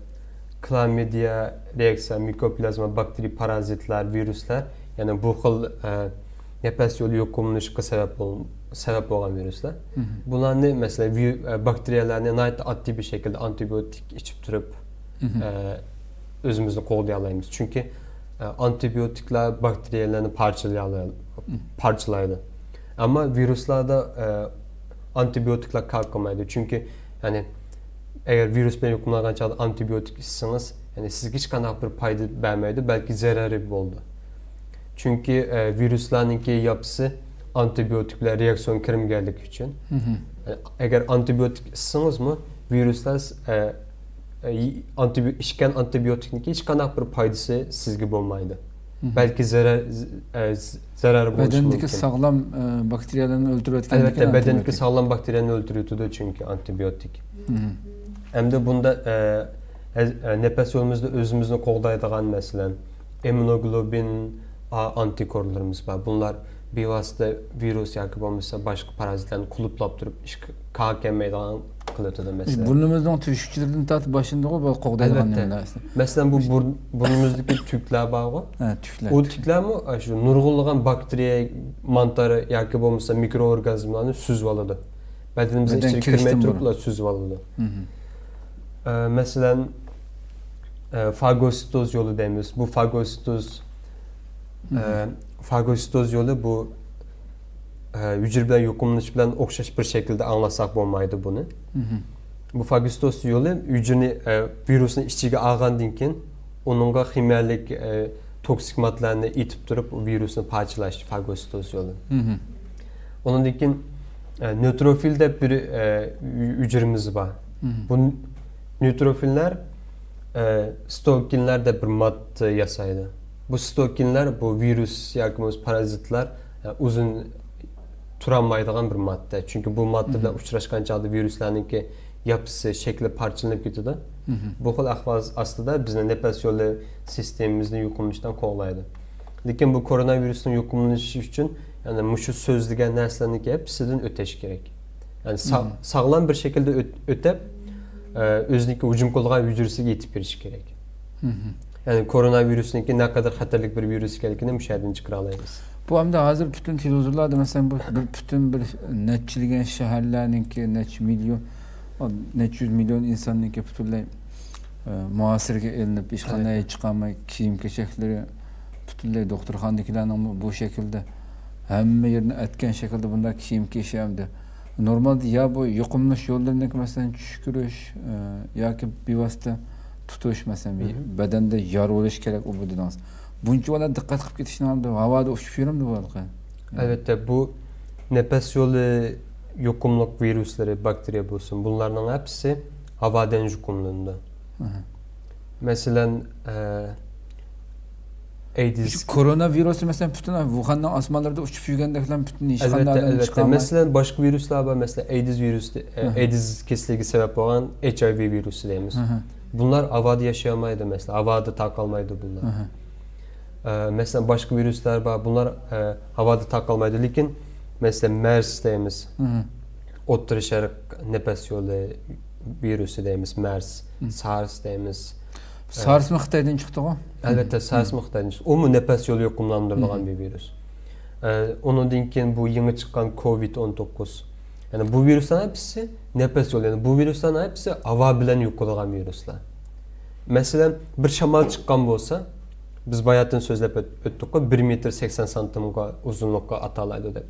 كلامىدىيە، رېكسا، مىكوپلازما، باكتېرىيە، پارازىتلار، ۋىرۇسلار، يەنى بۇ خىل، ئە، نەپەس يولى يۇقۇملىنىشقا سەۋەب بول-، سەۋەب بولغان ۋىرۇسلار. بۇلارنى، مەسىلەن، ۋىر-، ئە، باكتېرىيەلەرنى ناھايىتى ئاددىي بىر شەكىلدە ئانتىبىيوتىك ئىچىپ تۇرۇپ، ئە، ئۆزىمىزنى قوغدىيالايمىز. چۈنكى، ئە، ئانتىبىيوتىكلار باكتېرىيەلەرنى پارچىلىيالاي-، پارچىلايدۇ. ئەمما ۋىرۇسلاردا، ئە، ئانتىبىيوتىكلار كار قىلمايدۇ. چۈنكى، يەنى، ئەگەر ۋىرۇس بىلەن يۇقۇملانغان چاغدا ئانتىبىيوتىك ئىچسىڭىز، يەنى سىزگە ھېچقانداق بىر پايدا بەرمەيدۇ، بەلكى زەرەرى بولىدۇ. چۈنكى، ئە، ۋىرۇسلارنىڭكى ياپىسى ئانتىبىيوتىك بىلەن رېئاكسىيونغا كىرمىگەنلىكى ئۈچۈن. ئەگەر ئانتىبىيوتىك ئىچسىڭىزمۇ، ۋىرۇسلار، ئە، ئە، ئانتىبىيو-، ئىچكەن ئانتىبىيوتىكنىڭكى ھېچقانداق بىر پايدىسى سىزگە بولمايدۇ. بەلكى زەرەر، ز-، ئە، ز-، زەرەر بولۇشى بەدەندىكى مۇمكىن. ساغلام، ئە، باكتېرىيەلەرنى ئۆلتۈرۈۋەتكەن ئەلۋەتتە، بەدەندىكى ئانتىبىيوتىك. ساغلام باكتېرىيەنى ئۆلتۈرۈۋېتىدۇ، چۈنكى ئانتىبىيوتىك. ئەمدى بۇندا، ئە، ئە، نەپەس يولىمىزدا ئۆزىمىزنى قوغدايدىغان، مەسىلەن، ئىممۇنوگلوبۇلىن ئا ئانتىكورلىرىمىز بار. بۇلار بىۋاسىتە ۋىرۇس ياكى بولمىسا باشقا پارازىتلارنى قۇلۇپلاپ تۇرۇپ، ئىشقا كار كەلمەيدىغان قىلىۋېتىدۇ، مەسىلەن. بۇرنىمىزنىڭ تۆشۈكچىلىرىدىن تارتىپ باشلىنىدىغۇ بۇ قوغدايدىغان ئەلۋەتتە. نېمىلەر؟ مەسىلەن، بۇ بۇر-، بۇرنىمىزدىكى تۈكلەر بارغۇ. ھە، تۈكلەر. ئۇ تۈكلەرمۇ، ئە، شۇ نۇرغۇنلىغان باكتېرىيە، مانتار ياكى بولمىسا مىكروئورگانىزملارنى سۈزۈۋالىدۇ. بەدىنىمىزنىڭ بەدەن ئىچىگە كىرمەي كىرىشتىن تۇرۇپلا بۇرۇن. سۈزۈۋالىدۇ. ئە، مەسىلەن، ئە، فاگوسىتوز يولى دەيمىز. بۇ فاگوسىتوز، ئە، فاگوسىتوز يولى بۇ، ئە، ھۈجرە بىلەن يۇقۇملىنىش بىلەن ئوخشاش بىر شەكىلدە ئاڭلاتساق بولمايدۇ بۇنى. بۇ فاگوسىتوز يولى ھۈجرىنى، ئە، ۋىرۇسنى ئىچىگە ئالغاندىن كېيىن، ئۇنىڭغا خىمىيەلىك، ئە، توكسىك ماددىلارنى ئېتىپ تۇرۇپ، ۋىرۇسنى پارچىلاش فاگوسىتوز يولى. ئۇنىڭدىن كېيىن، ئە، نېيتروفىل دەپ بىر، ئە، ھۈ-، ھۈجرىمىز بار. بۇ نېيتروفىللار، ئە، ستوكىنلار دەپ بىر ماددا ياسايدۇ. بۇ ستوكىنلار بۇ ۋىرۇس ياكى بولمىسا پارازىتلار، ئە، ئۇزۇن تۇرالمايدىغان بىر ماددا. چۈنكى بۇ ماددا بىلەن ئۇچراشقان چاغدا ۋىرۇسلارنىڭكى ياپىسى، شەكلى پارچىلىنىپ كېتىدۇ. بۇ خىل ئەھۋال ئاستىدا بىزنى نەپەس يولى سىستېمىمىزنى يۇقۇملىنىشتىن قوغلايدۇ. لېكىن بۇ كورونا ۋىرۇسنىڭ يۇقۇملىنىشى ئۈچۈن، يەنى مۇشۇ سۆزلىگەن نەرسىلەرنىڭكى ھەپپىسىدىن ئۆتۈش كېرەك. يەنى سا-، ساغلام بىر شەكىلدە ئۆت-، ئۆتۈپ، ئە، ئۆزىنىڭكى ھۇجۇم قىلىدىغان ھۈجرىسىگە يېتىپ بېرىش كېرەك. يەنى كورونا ۋىرۇسنىڭكى نەقەدەر خەتەرلىك بىر ۋىرۇس ئىكەنلىكىنى مۇشۇ يەردىن چىقىرالايمىز. بۇ ئەمدى ھازىر پۈتۈن تېلېۋىزورلاردا، مەسىلەن، بۇ بىر پۈتۈن بىر نەچچىلىگەن شەھەرلەرنىڭكى نەچچە مىليون، نەچچە يۈز مىليون ئىنساننىڭكى پۈتۈنلەي، ئە، مۇھاسىرىگە ئېلىنىپ، ھېچقانداق چىقالماي، كىيىم-كېچەكلىرى پۈتۈنلەي دوختۇرخانىدىكىلەرنىڭمۇ بۇ شەكىلدە ھەممە يېرىنى ئەتكەن شەكىلدە بۇنداق كىيىم كىيىشى ئەمدى نورمالدا يا بۇ يۇقۇملىنىش يوللىرىنىڭكى، مەسىلەن، چۈشكۈرۈش، ئە، ياكى بىۋاسىتە تۇتۇش، مەسىلەن، بەدەندە يارا بولۇش كېرەك، ئۇ بۇ دېدىڭىز. بۇنچىۋالا دىققەت قىلىپ كېتىشنىڭ ئالدىدا ھاۋادا ئۇچۇپ يۈرەمدۇ بۇ ھېلىقى؟ ئەلۋەتتە، بۇ نەپەس يولى يۇقۇملۇق ۋىرۇسلىرى، باكتېرىيە بولسۇن، بۇلارنىڭ ھەپپىسى ھاۋادىن يۇقۇملىنىدۇ. مەسىلەن، ئە، ئەيدىز. كورونا ۋىرۇسى، مەسىلەن، پۈتۈن ۋۇخەننىڭ ئاسمانلىرىدا ئۇچۇپ يۈرگەندەكلا پۈتۈن ھېچقانداق ئەلۋەتتە، ئادەم ئەلۋەتتە. چىقالماي. مەسىلەن، باشقا ۋىرۇسلار بار. مەسىلەن، ئەيدىز ۋىرۇسى، ئە، ئەيدىز كېسىلىگە سەۋەب بولغان ئېچ ئاي ۋى ۋىرۇسى دەيمىز. بۇلار ھاۋادا ياشىيالمايدۇ، مەسىلەن، ھاۋادا تارقالمايدۇ بۇلار. ئە، مەسىلەن، باشقا ۋىرۇسلار بار. بۇلار، ئە، ھاۋادا تارقالمايدۇ. لېكىن، مەسىلەن، مەرس دەيمىز. ئوتتۇرا شەرق نەپەس يولى ۋىرۇسى دەيمىز، مەرس، سارس دەيمىز. سارسمۇ خىتايدىن چىقتىغۇ؟ ئەلۋەتتە، سارسمۇ خىتايدىن چىقتى. ئۇمۇ نەپەس يولى يۇقۇملاندۇرىدىغان بىر ۋىرۇس. ئە، ئۇنىڭدىن كېيىن بۇ يېڭى چىققان كوۋىد ئون توققۇز. يەنى بۇ ۋىرۇسلارنىڭ ھەپسى نەپەس يولى، يەنى بۇ ۋىرۇسلارنىڭ ھەپسى ھاۋا بىلەن يۇقىدىغان ۋىرۇسلار. مەسىلەن، بىر شامال چىققان بولسا، بىز باياتىن سۆزلەپ ئۆت- ئۆتتۇققۇ، بىر مېتىر سەكسەن سانتىمغا ئۇزۇنلۇققا ئاتالايدۇ دەپ.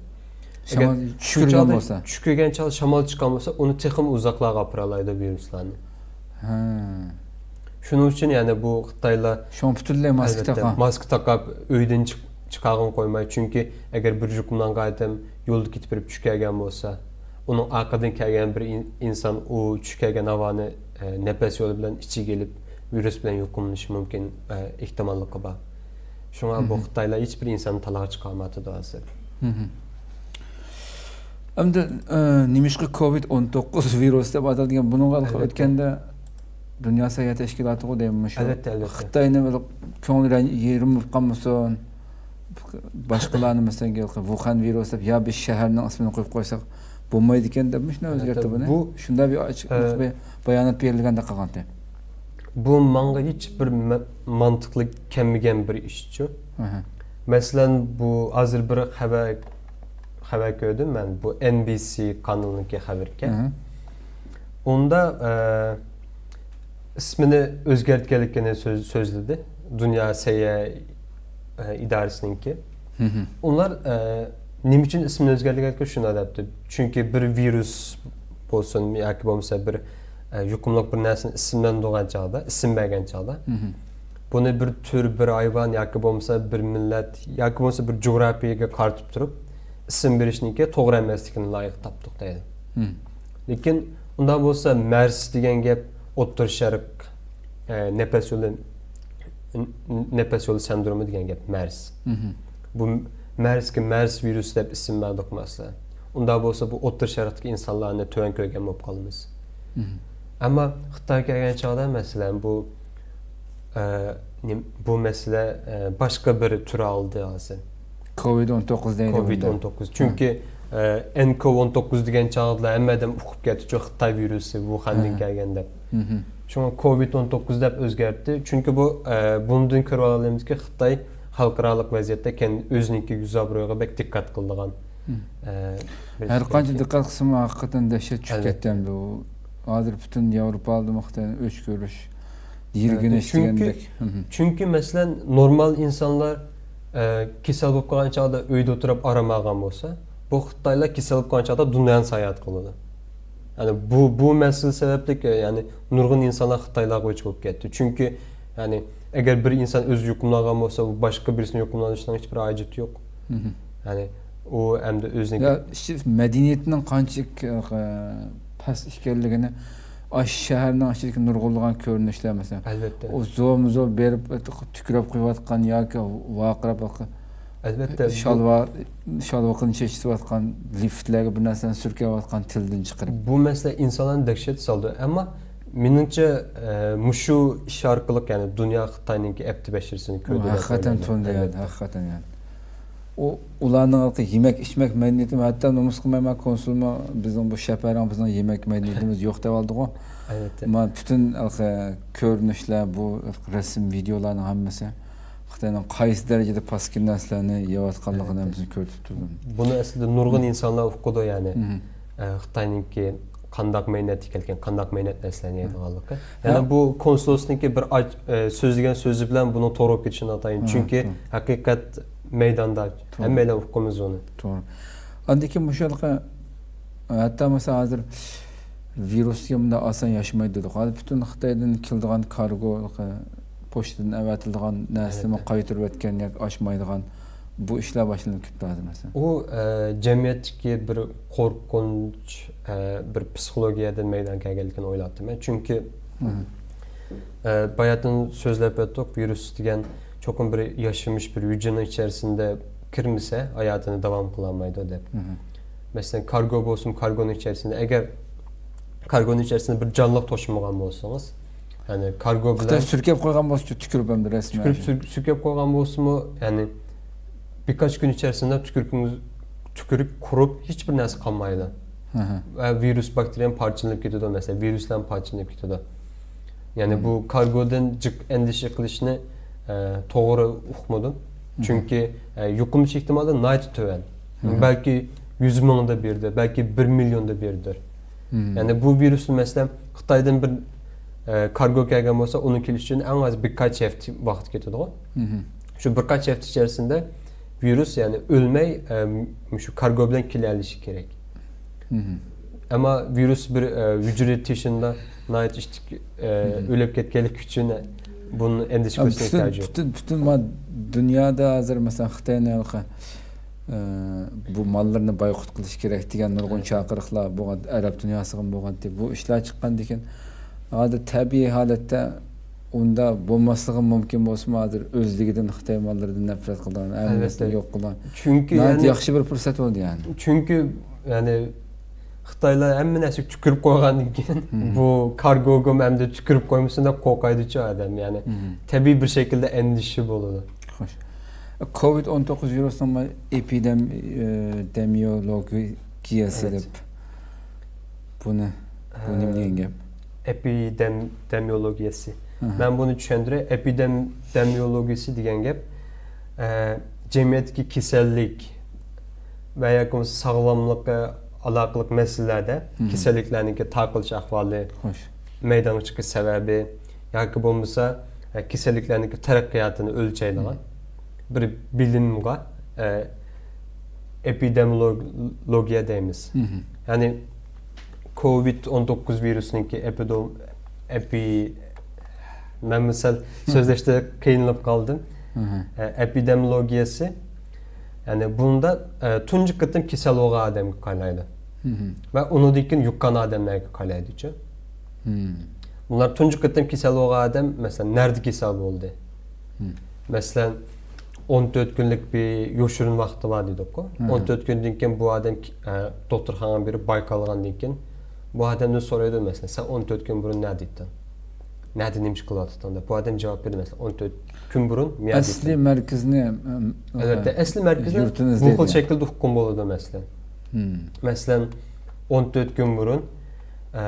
شامال ئەگەر شۇ چۈشكۈرگەن چاغدا بولسا. چۈشكۈرگەن چاغدا شامال چىققان بولسا، ئۇنى تېخىمۇ ئۇزاقلارغا ئاپىرالايدۇ ۋىرۇسلارنى. ھە. شۇنىڭ ئۈچۈن يەنى بۇ خىتايلار شۇڭا پۈتۈنلەي ماسكا ئەلۋەتتە، تاقا. ماسكا تاقاپ ئۆيدىن چىق- چىقارغىلى قويماي، چۈنكى ئەگەر بىر يۇقۇملانغان ئادەم يولدا كېتىپ بېرىپ چۈشۈپ كەلگەن بولسا، ئۇنىڭ ئارقىدىن كەلگەن بىر ئىن- ئىنسان ئۇ چۈشۈپ كەلگەن ھاۋانى، ئە، نەپەس يولى بىلەن ئىچىگە ئېلىپ، ۋىرۇس بىلەن يۇقۇملىنىشى مۇمكىن، ئە، ئېھتىماللىقى بار. شۇڭا بۇ مھم. خىتايلار ھېچبىر ئىنساننى تالاغا چىقارمايۋاتىدۇ ھازىر. مھم. ئەمدى، ئە، نېمىشقا كوۋىد ئون توققۇز ۋىرۇسى دەپ ئاتالدىكەن؟ بۇنىڭغا ئەلۋەتتە. ئۆتكەندە دۇنيا سەھىيە تەشكىلاتىغۇ دەيمەن مۇشۇ. ئەلۋەتتە، ئەلۋەتتە. خىتاينى بىر كۆڭلى رەن- يېرىم بولۇپ قالمىسۇن. باشقىلارنى مەسىلەن، ۋۇخەن ۋىرۇسى دەپ يا بىر شەھەرنىڭ ئىسمىنى قويۇپ قويساق بولمايدىكەن دەپ مۇشۇنداق ئۆزگەرتتى بۇنى. بۇ، شۇنداق بىر ئاچ-، ئە، بىر بايانات بېرىلگەندەك قىلغانتى. بۇ ماڭا ھېچ بىر مە-، مانتىقلىق كەلمىگەن بىر ئىشچۇ. ئەھە. مەسىلەن، بۇ ھازىر بىر خەۋەر، خەۋەر كۆردۈم مەن. بۇ ئېن بى سى قانىلىنىڭكى خەۋىرىكەن. ئەھە. ئۇندا، ئە، ئىسمىنى ئۆزگەرتكەنلىكىنى سۆز-، سۆزلىدى. دۇنيا سەھىيە، ئە، ئىدارىسىنىڭكى. مھم. ئۇلار، ئە، نېمە ئۈچۈن ئىسمىنى ئۆزگەرتكەنلىكىنى شۇنداق دەپتۇ. چۈنكى بىر ۋىرۇس بولسۇن ياكى بولمىسا بىر، ئە، يۇقۇملۇق بىر نەرسىنى ئىسىملەندۈرگەن چاغدا، ئىسىم بەرگەن چاغدا، مھم. بۇنى بىر تۈر، بىر ھايۋان ياكى بولمىسا بىر مىللەت ياكى بولمىسا بىر جۇغراپىيەگە قارىتىپ تۇرۇپ ئىسىم بېرىشنىڭكى توغرا ئەمەسلىكىنى لايىق تاپتۇق دەيدۇ. مھم. لېكىن ئۇنداق بولسا مەرس دېگەن گەپ ئوتتۇرا شەرق، ئە، نەپەس يولى، ن-، نەپەس يولى سىندرومى دېگەن گەپ مەرس. مھم. بۇ مەرسكە مەرس ۋىرۇسى دەپ ئىسىم بەردۇقمۇ ئەسلى؟ ئۇنداق بولسا بۇ ئوتتۇرا شەرقتىكى ئىنسانلارنى تۆۋەن كۆرگەن بولۇپ قالىمىز. مھم. ئەمما خىتاي كەلگەن چاغدا مەسىلەن بۇ، ئە، نېم-، بۇ مەسىلە، ئە، باشقا بىر تۈر ئالدى ھازىر. كوۋىد ئون توققۇز دەيدۇ كوۋىد ئون توققۇز. بۇندا. چۈنكى، ھە. ئە، ئېن كوۋ ئون توققۇز دېگەن چاغدىلا ھەممە ئادەم ئۇقۇپ كەتتى، چۈنكى خىتاي ۋىرۇسى، ۋۇخەندىن ھە. كەلگەن دەپ. مھم. شۇڭا كوۋىد ئون توققۇز دەپ ئۆزگەرتتى. چۈنكى بۇ، ئە، بۇندىن كۆرۈۋالالايمىزكى، خىتاي خەلقئارالىق ۋەزىيەتتە كەن-، ئۆزىنىڭكى يۈز ئابرۇيىغا بەك دىققەت قىلىدىغان، مھم. ئە، بىر ھەر قانچە شىركەت. دىققەت قىلسىمۇ ھەقىقەتەن دەھشەت چۈشۈپ ئەلۋەتتە. كەتتى ئەمدى ئۇ. ھازىر پۈتۈن ياۋروپا ئالدىمۇ خىتاينى ئۆچ كۆرۈش، يىرگىنىش چۈنكى، دېگەندەك. مھم. چۈنكى مەسىلەن، نورمال ئىنسانلار، ئە، كېسەل بولۇپ قالغان چاغدا ئۆيدە ئولتۇرۇپ ئارام ئالغان بولسا، بۇ خىتايلار كېسەل بولۇپ قالغان چاغدا دۇنيانى ساياھەت قىلىدۇ. يەنى بۇ، بۇ مەسىلە سەۋەبلىك، يەنى نۇرغۇن ئىنسانلار خىتايلارغا ئۆچ بولۇپ كەتتى. چۈنكى، يەنى ئەگەر بىر ئىنسان ئۆزى يۇقۇملانغان بولسا، بۇ باشقا بىرسىنى يۇقۇملاندۇرۇشنىڭ ھېچبىر ھاجىتى يوق. مھم. يەنى ئۇ ئەمدى ئۆزىنىڭكى يا، ئىشچى مەدەنىيىتىنىڭ قانچىلىك، ئە، پەس ئىكەنلىكىنى ئاشۇ شەھەرنىڭ ئىچىدىكى نۇرغۇنلىغان كۆرۈنۈشلەر، مەسىلەن، ئەلۋەتتە. ئۇ زورمۇ زور بېرىپ تۈكۈرۈپ قويۇۋاتقان ياكى ۋارقىراپ ئەلۋەتتە، بۇ شالۋا-، شالۋىقىنى چېچىۋاتقان، لىفتلەرگە بىر نەرسىلەرنى سۈركەۋاتقان تىلدىن چىقىرىپ. بۇ مەسىلە ئىنسانلارنى دەھشەتكە سالىدۇ. ئەمما مېنىڭچە، ئە، مۇشۇ ئىش ئارقىلىق، يەنى دۇنيا خىتاينىڭكى ئەپتى بەشىرىسىنى كۆردى دەپ ھەقىقەتەن ئويلايمەن. تونۇدى، ئەلۋەتتە. ھەقىقەتەن، يەنى. ئۇ، ئۇلارنىڭ ھېلىقى يېمەك، ئىچمەك مەدەنىيىتىمۇ، ھەتتا نومۇس قىلمايمەن، كونسۇلمۇ بىزنىڭ بۇ شەپەرەڭ بىزنىڭ يېمەك مەدەنىيىتىمىز يوق دەۋالدىغۇ. ئەلۋەتتە. مانا پۈتۈن ھېلىقى كۆرۈنۈشلەر، بۇ رەسىم، ۋىدېئولارنىڭ ھەممىسى خىتاينىڭ قايسى دەرىجىدە پاسكىنا نەرسىلەرنى يەۋاتقانلىقىنى ئەلۋەتتە. ھەممىسىنى كۆرسىتىپ تۇردۇم. بۇنى ئەسلىدە نۇرغۇن ئىنسانلار ئۇقىدۇ، يەنى، مھم. ئە، خىتاينىڭكى قانداق مەينەت ئىكەنلىكىنى، قانداق مەينەت نەرسىلەرنى يەيدىغانلىقى. ھە. يەنە بۇ كونسۇلنىڭكى بىر ئاچ-، ئە، سۆزلىگەن سۆزى بىلەن بۇنىڭ توغرا بولۇپ كېتىشى ناتايىن. ھە، چۈنكى توغرا. ھەقىقەت مەيداندا توغرا. ھەممەيلەن ئۇقىمىز ئۇنى. توغرا. ئاندىن كېيىن مۇشۇ ھېلىقى، ھەتتا مەسىلەن، ھازىر ۋىرۇس دېگەن مۇنداق ئاسان ياشىمايدۇ دېدۇق. ھازىر پۈتۈن خىتايدىن كېلىدىغان كارگو، پوچتىدىن ئەۋەتىلىدىغان نەرسىنىمۇ ئەلۋەتتە. قايتۇرۇۋەتكەن ياكى ئاچمايدىغان بۇ ئىشلار باشلىنىپ كېتىپتۇ ھازىر مەسىلەن. ئۇ، ئە، جەمئىيەتتىكى بىر قورقۇنچ، ئە، بىر پسىخولوگىيەدىن مەيدانغا كەلگەنلىكىنى ئويلاپتىمەن. چۈنكى، مھم. ئە، باياتىن سۆزلەپ ئۆتتۇق، ۋىرۇس دېگەن چوقۇم بىر ياشىمىش بىر ھۈجەيرىنىڭ ئىچەرىسىندە كىرمىسە، ھاياتىنى داۋام قىلالمايدۇ دەپ. مھم. مەسىلەن، كارگو بولسىمۇ، كارگونىڭ ئىچەرىسىندە، ئەگەر كارگونىڭ ئىچەرىسىندە بىر جانلىق توشۇمىغان بولسىڭىز، يەنى كارگو خىتاي بىلەن سۈركەپ قويغان بولسىچۇ، تۈكۈرۈپ ئەمدى رەسمىي تۈكۈرۈپ سۈر-، سۈركەپ قويغان بولسىمۇ، يەنى بىر قانچە كۈن ئىچەرىسىندە تۈكۈرۈكىڭىز، تۈكۈرۈك قۇرۇپ، ھېچبىر نەرسە قالمايدۇ. ھە، ھە. ۋە ۋىرۇس، باكتېرىيە پارچىلىنىپ كېتىدۇ، مەسىلەن، ۋىرۇسلار پارچىلىنىپ كېتىدۇ. يەنى مم. بۇ كارگودىن جىق ئەندىشە قىلىشنى، ئە، توغرا ئۇقمىدىم. مم. چۈنكى، ئە، يۇقۇملىنىش ئېھتىمالى ناھايىتى تۆۋەن. مم. بەلكى يۈز مىڭدا بىرىدۇر، بەلكى بىر مىليوندا بىرىدۇر. يەنى بۇ ۋىرۇسنى، مەسىلەن، خىتايدىن بىر ئە، كارگو كەلگەن بولسا، ئۇنى كېلىش ئۈچۈن ئەڭ ئاز بىر قانچە ھەپتە ۋاقىت كېتىدىغۇ. شۇ بىر قانچە ھەپتە ئىچەرىسىندە ۋىرۇس، يەنى ئۆلمەي، ئە، شۇ كارگو بىلەن كېلەلىشى كېرەك. ئەمما ۋىرۇس بىر، ئە، ھۈجرە تېشىندا ناھايىتى ئىتتىك، ئە، ئۆلۈپ كەتكەنلىكى ئۈچۈن بۇنى ئەندىشە قىلىشنىڭ پۈتۈن، ئېھتىياجى يوق. پۈتۈن، پۈتۈن ما-، دۇنيادا ھازىر، مەسىلەن، خىتاينى ھېلىقى ئە، بۇ ماللىرىنى بايقۇت قىلىش كېرەك دېگەن نۇرغۇن چاقىرىقلار بولغان، ئەرەب دۇنياسىغىمۇ بولغانتى. بۇ ئىشلار چىققاندىن كېيىن، ھازىر تەبىئىي ھالەتتە ئۇنداق بولماسلىقى مۇمكىن بولسىمۇ، ھازىر ئۆزلۈكىدىن خىتاي ماللىرىدىن نەپرەت قىلىدىغان، ھەممىسىنى يوق قىلىدىغان. چۈنكى ناھايىتى ياخشى بىر پۇرسەت بولدى، يەنى. چۈنكى، يەنى، خىتايلار ھەممە نەرسىگە تۈكۈرۈپ قويغاندىن كېيىن، بۇ كارگوگىمۇ ئەمدى تۈكۈرۈپ قويمىسۇن دەپ قورقايدۇچۇ ئادەم، يەنى. تەبىئىي بىر شەكىلدە ئەندىشە بولىدۇ. خوش. كوۋىد ئون توققۇز ۋىرۇسىنىڭ ئېپىدېم-، ئە، دېمىيولوگىيەسى دەپ. بۇنى، بۇ نېمە دېگەن گەپ؟ ئېپىدېم-، دېمىيولوگىيەسى. مەن بۇنى چۈشەندۈرەي. ئېپىدېمىيولوگىيەسى دېگەن گەپ، ئە، جەمئىيەتتىكى كېسەللىك ۋە ياكى بولمىسا ساغلاملىققا ئالاقىلىق مەسىلىلەردە كېسەللىكلەرنىڭكى تارقىلىش ئەھۋالى، مەيدانغا چىقىش سەۋەبى ياكى بولمىسا، ئە، كېسەللىكلەرنىڭكى تەرەققىياتىنى ئۆلچەيدىغان بىر بىلىمغا، ئە، ئېپىدېمىيولوگىيە دەيمىز. يەنى كوۋىد ئون توققۇز ۋىرۇسىنىڭكى ئېپىدو-، ئېپى-، مەنمۇ سەل سۆزلەشتە قىينىلىپ قالدىم. ئە، ئېپىدېمىيولوگىيەسى، يەنى بۇندا، ئە، تۇنجى قېتىم كېسەل بولغان ئادەمگە قارايدۇ. ۋە ئۇنىڭدىن كېيىن يۇققان ئادەملەرگە قارايدۇچۇ. بۇلار تۇنجى قېتىم كېسەل بولغان ئادەم، مەسىلەن، نەدە كېسەل بولدى؟ مەسىلەن، ئون تۆت كۈنلۈك بىر يوشۇرۇن ۋاقتى بار دېدۇققۇ. ئون تۆت كۈندىن كېيىن بۇ ئادەم، ئە، دوختۇرخانىغا بېرىپ بايقالغاندىن كېيىن، بۇ ئادەمدىن سورايدۇ، مەسىلەن، سەن ئون تۆت كۈن بۇرۇن نەدە ئىدىڭ؟ نەدە نېمە ئىش قىلىۋاتاتتىڭ دەپ. بۇ ئادەم جاۋاب بېرىدۇ، مەسىلەن، ئون تۆت كۈن بۇرۇن مەدە ئىدىڭ. ئەسلىي مەركىزنى، ئەلۋەتتە، ئەسلىي مەركىزنى بۇ خىل شەكىلدە ئۇققۇم بولىدۇ، مەسىلەن. مەسىلەن، ئون تۆت كۈن بۇرۇن، ئە،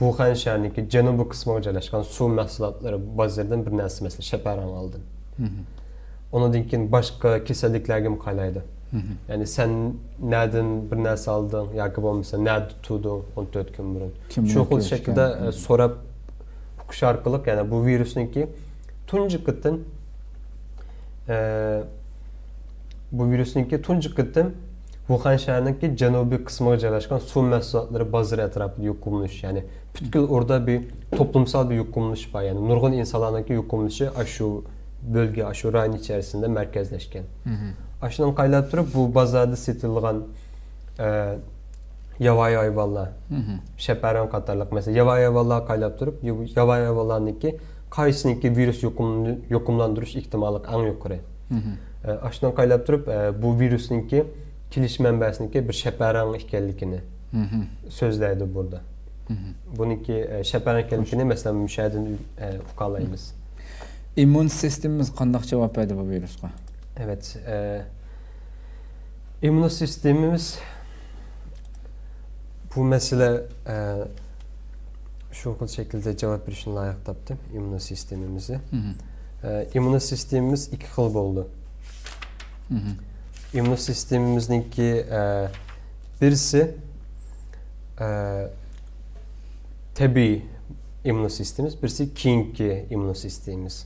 ۋۇخەن شەھىرىنىڭكى جەنۇبىي قىسمىغا جايلاشقان سۇ مەھسۇلاتلىرى بازىرىدىن بىر نەرسە، مەسىلەن، شەپەرەڭ ئالدىم. ئۇنىڭدىن كېيىن باشقا كېسەللىكلەرگىمۇ قارايدۇ. يەنى سەن نەدىن بىر نەرسە ئالدىڭ ياكى بولمىسا نەدە تۇردۇڭ ئون تۆت كۈن بۇرۇن؟ شۇ خىل شەكىلدە، ئە، سوراپ ئۇقۇش ئارقىلىق، يەنى بۇ ۋىرۇسنىڭكى تۇنجى قېتىم، ئە، بۇ ۋىرۇسنىڭكى تۇنجى قېتىم ۋۇخەن شەھىرىنىڭكى جەنۇبىي قىسمىغا جايلاشقان سۇ مەھسۇلاتلىرى بازىرى ئەتراپىدا يۇقۇملىنىش، يەنى پۈتكۈل ئوردا بىر توپلۇمسال بىر يۇقۇملىنىش بار، يەنى نۇرغۇن ئىنسانلارنىڭكى يۇقۇملىنىشى ئاشۇ بۆلگە، ئاشۇ رايون ئىچەرىسىندە مەركەزلەشكەن. ئاشۇنىڭغا قايلاپ تۇرۇپ، بۇ بازاردا سېتىلىدىغان، ئە، ياۋايى ھايۋانلار، شەپەرەڭ قاتارلىق، مەسىلەن، ياۋايى ھايۋانلارغا قايلاپ تۇرۇپ، ياۋايى ھايۋانلارنىڭكى قايسىنىڭكى ۋىرۇس يۇقۇم-، يۇقۇملاندۇرۇش ئېھتىماللىقى ئەڭ يۇقىرى. ئە، ئاشۇنىڭغا قايلاپ تۇرۇپ، ئە، بۇ ۋىرۇسنىڭكى كېلىش مەنبەسىنىڭكى بىر شەپەرەڭ ئىكەنلىكىنى سۆزلەيدۇ بۇردا. بۇنىڭكى، ئە، شەپەرەڭ ئىكەنلىكىنى، مەسىلەن، مۇشۇ يەردىن، ئە، ئۇقالايمىز. ئىممۇن سىستېمىمىز قانداق جاۋاب بەردى بۇ ۋىرۇسقا؟ ئەۋەت، ئە، ئىممۇن سىستېمىمىز بۇ مەسىلە، ئە، شۇ خىل شەكىلدە جاۋاب بېرىشنى لايىق تاپتىم، ئىممۇن سىستېمىمىزى. ئە، ئىممۇن سىستېمىمىز ئىككى خىل بولىدۇ. ئىممۇن سىستېمىمىزنىڭكى، ئە، بىرسى، ئە، تەبىئىي ئىممۇن سىستېمىمىز، بىرسى كېيىنكى ئىممۇن سىستېمىمىز.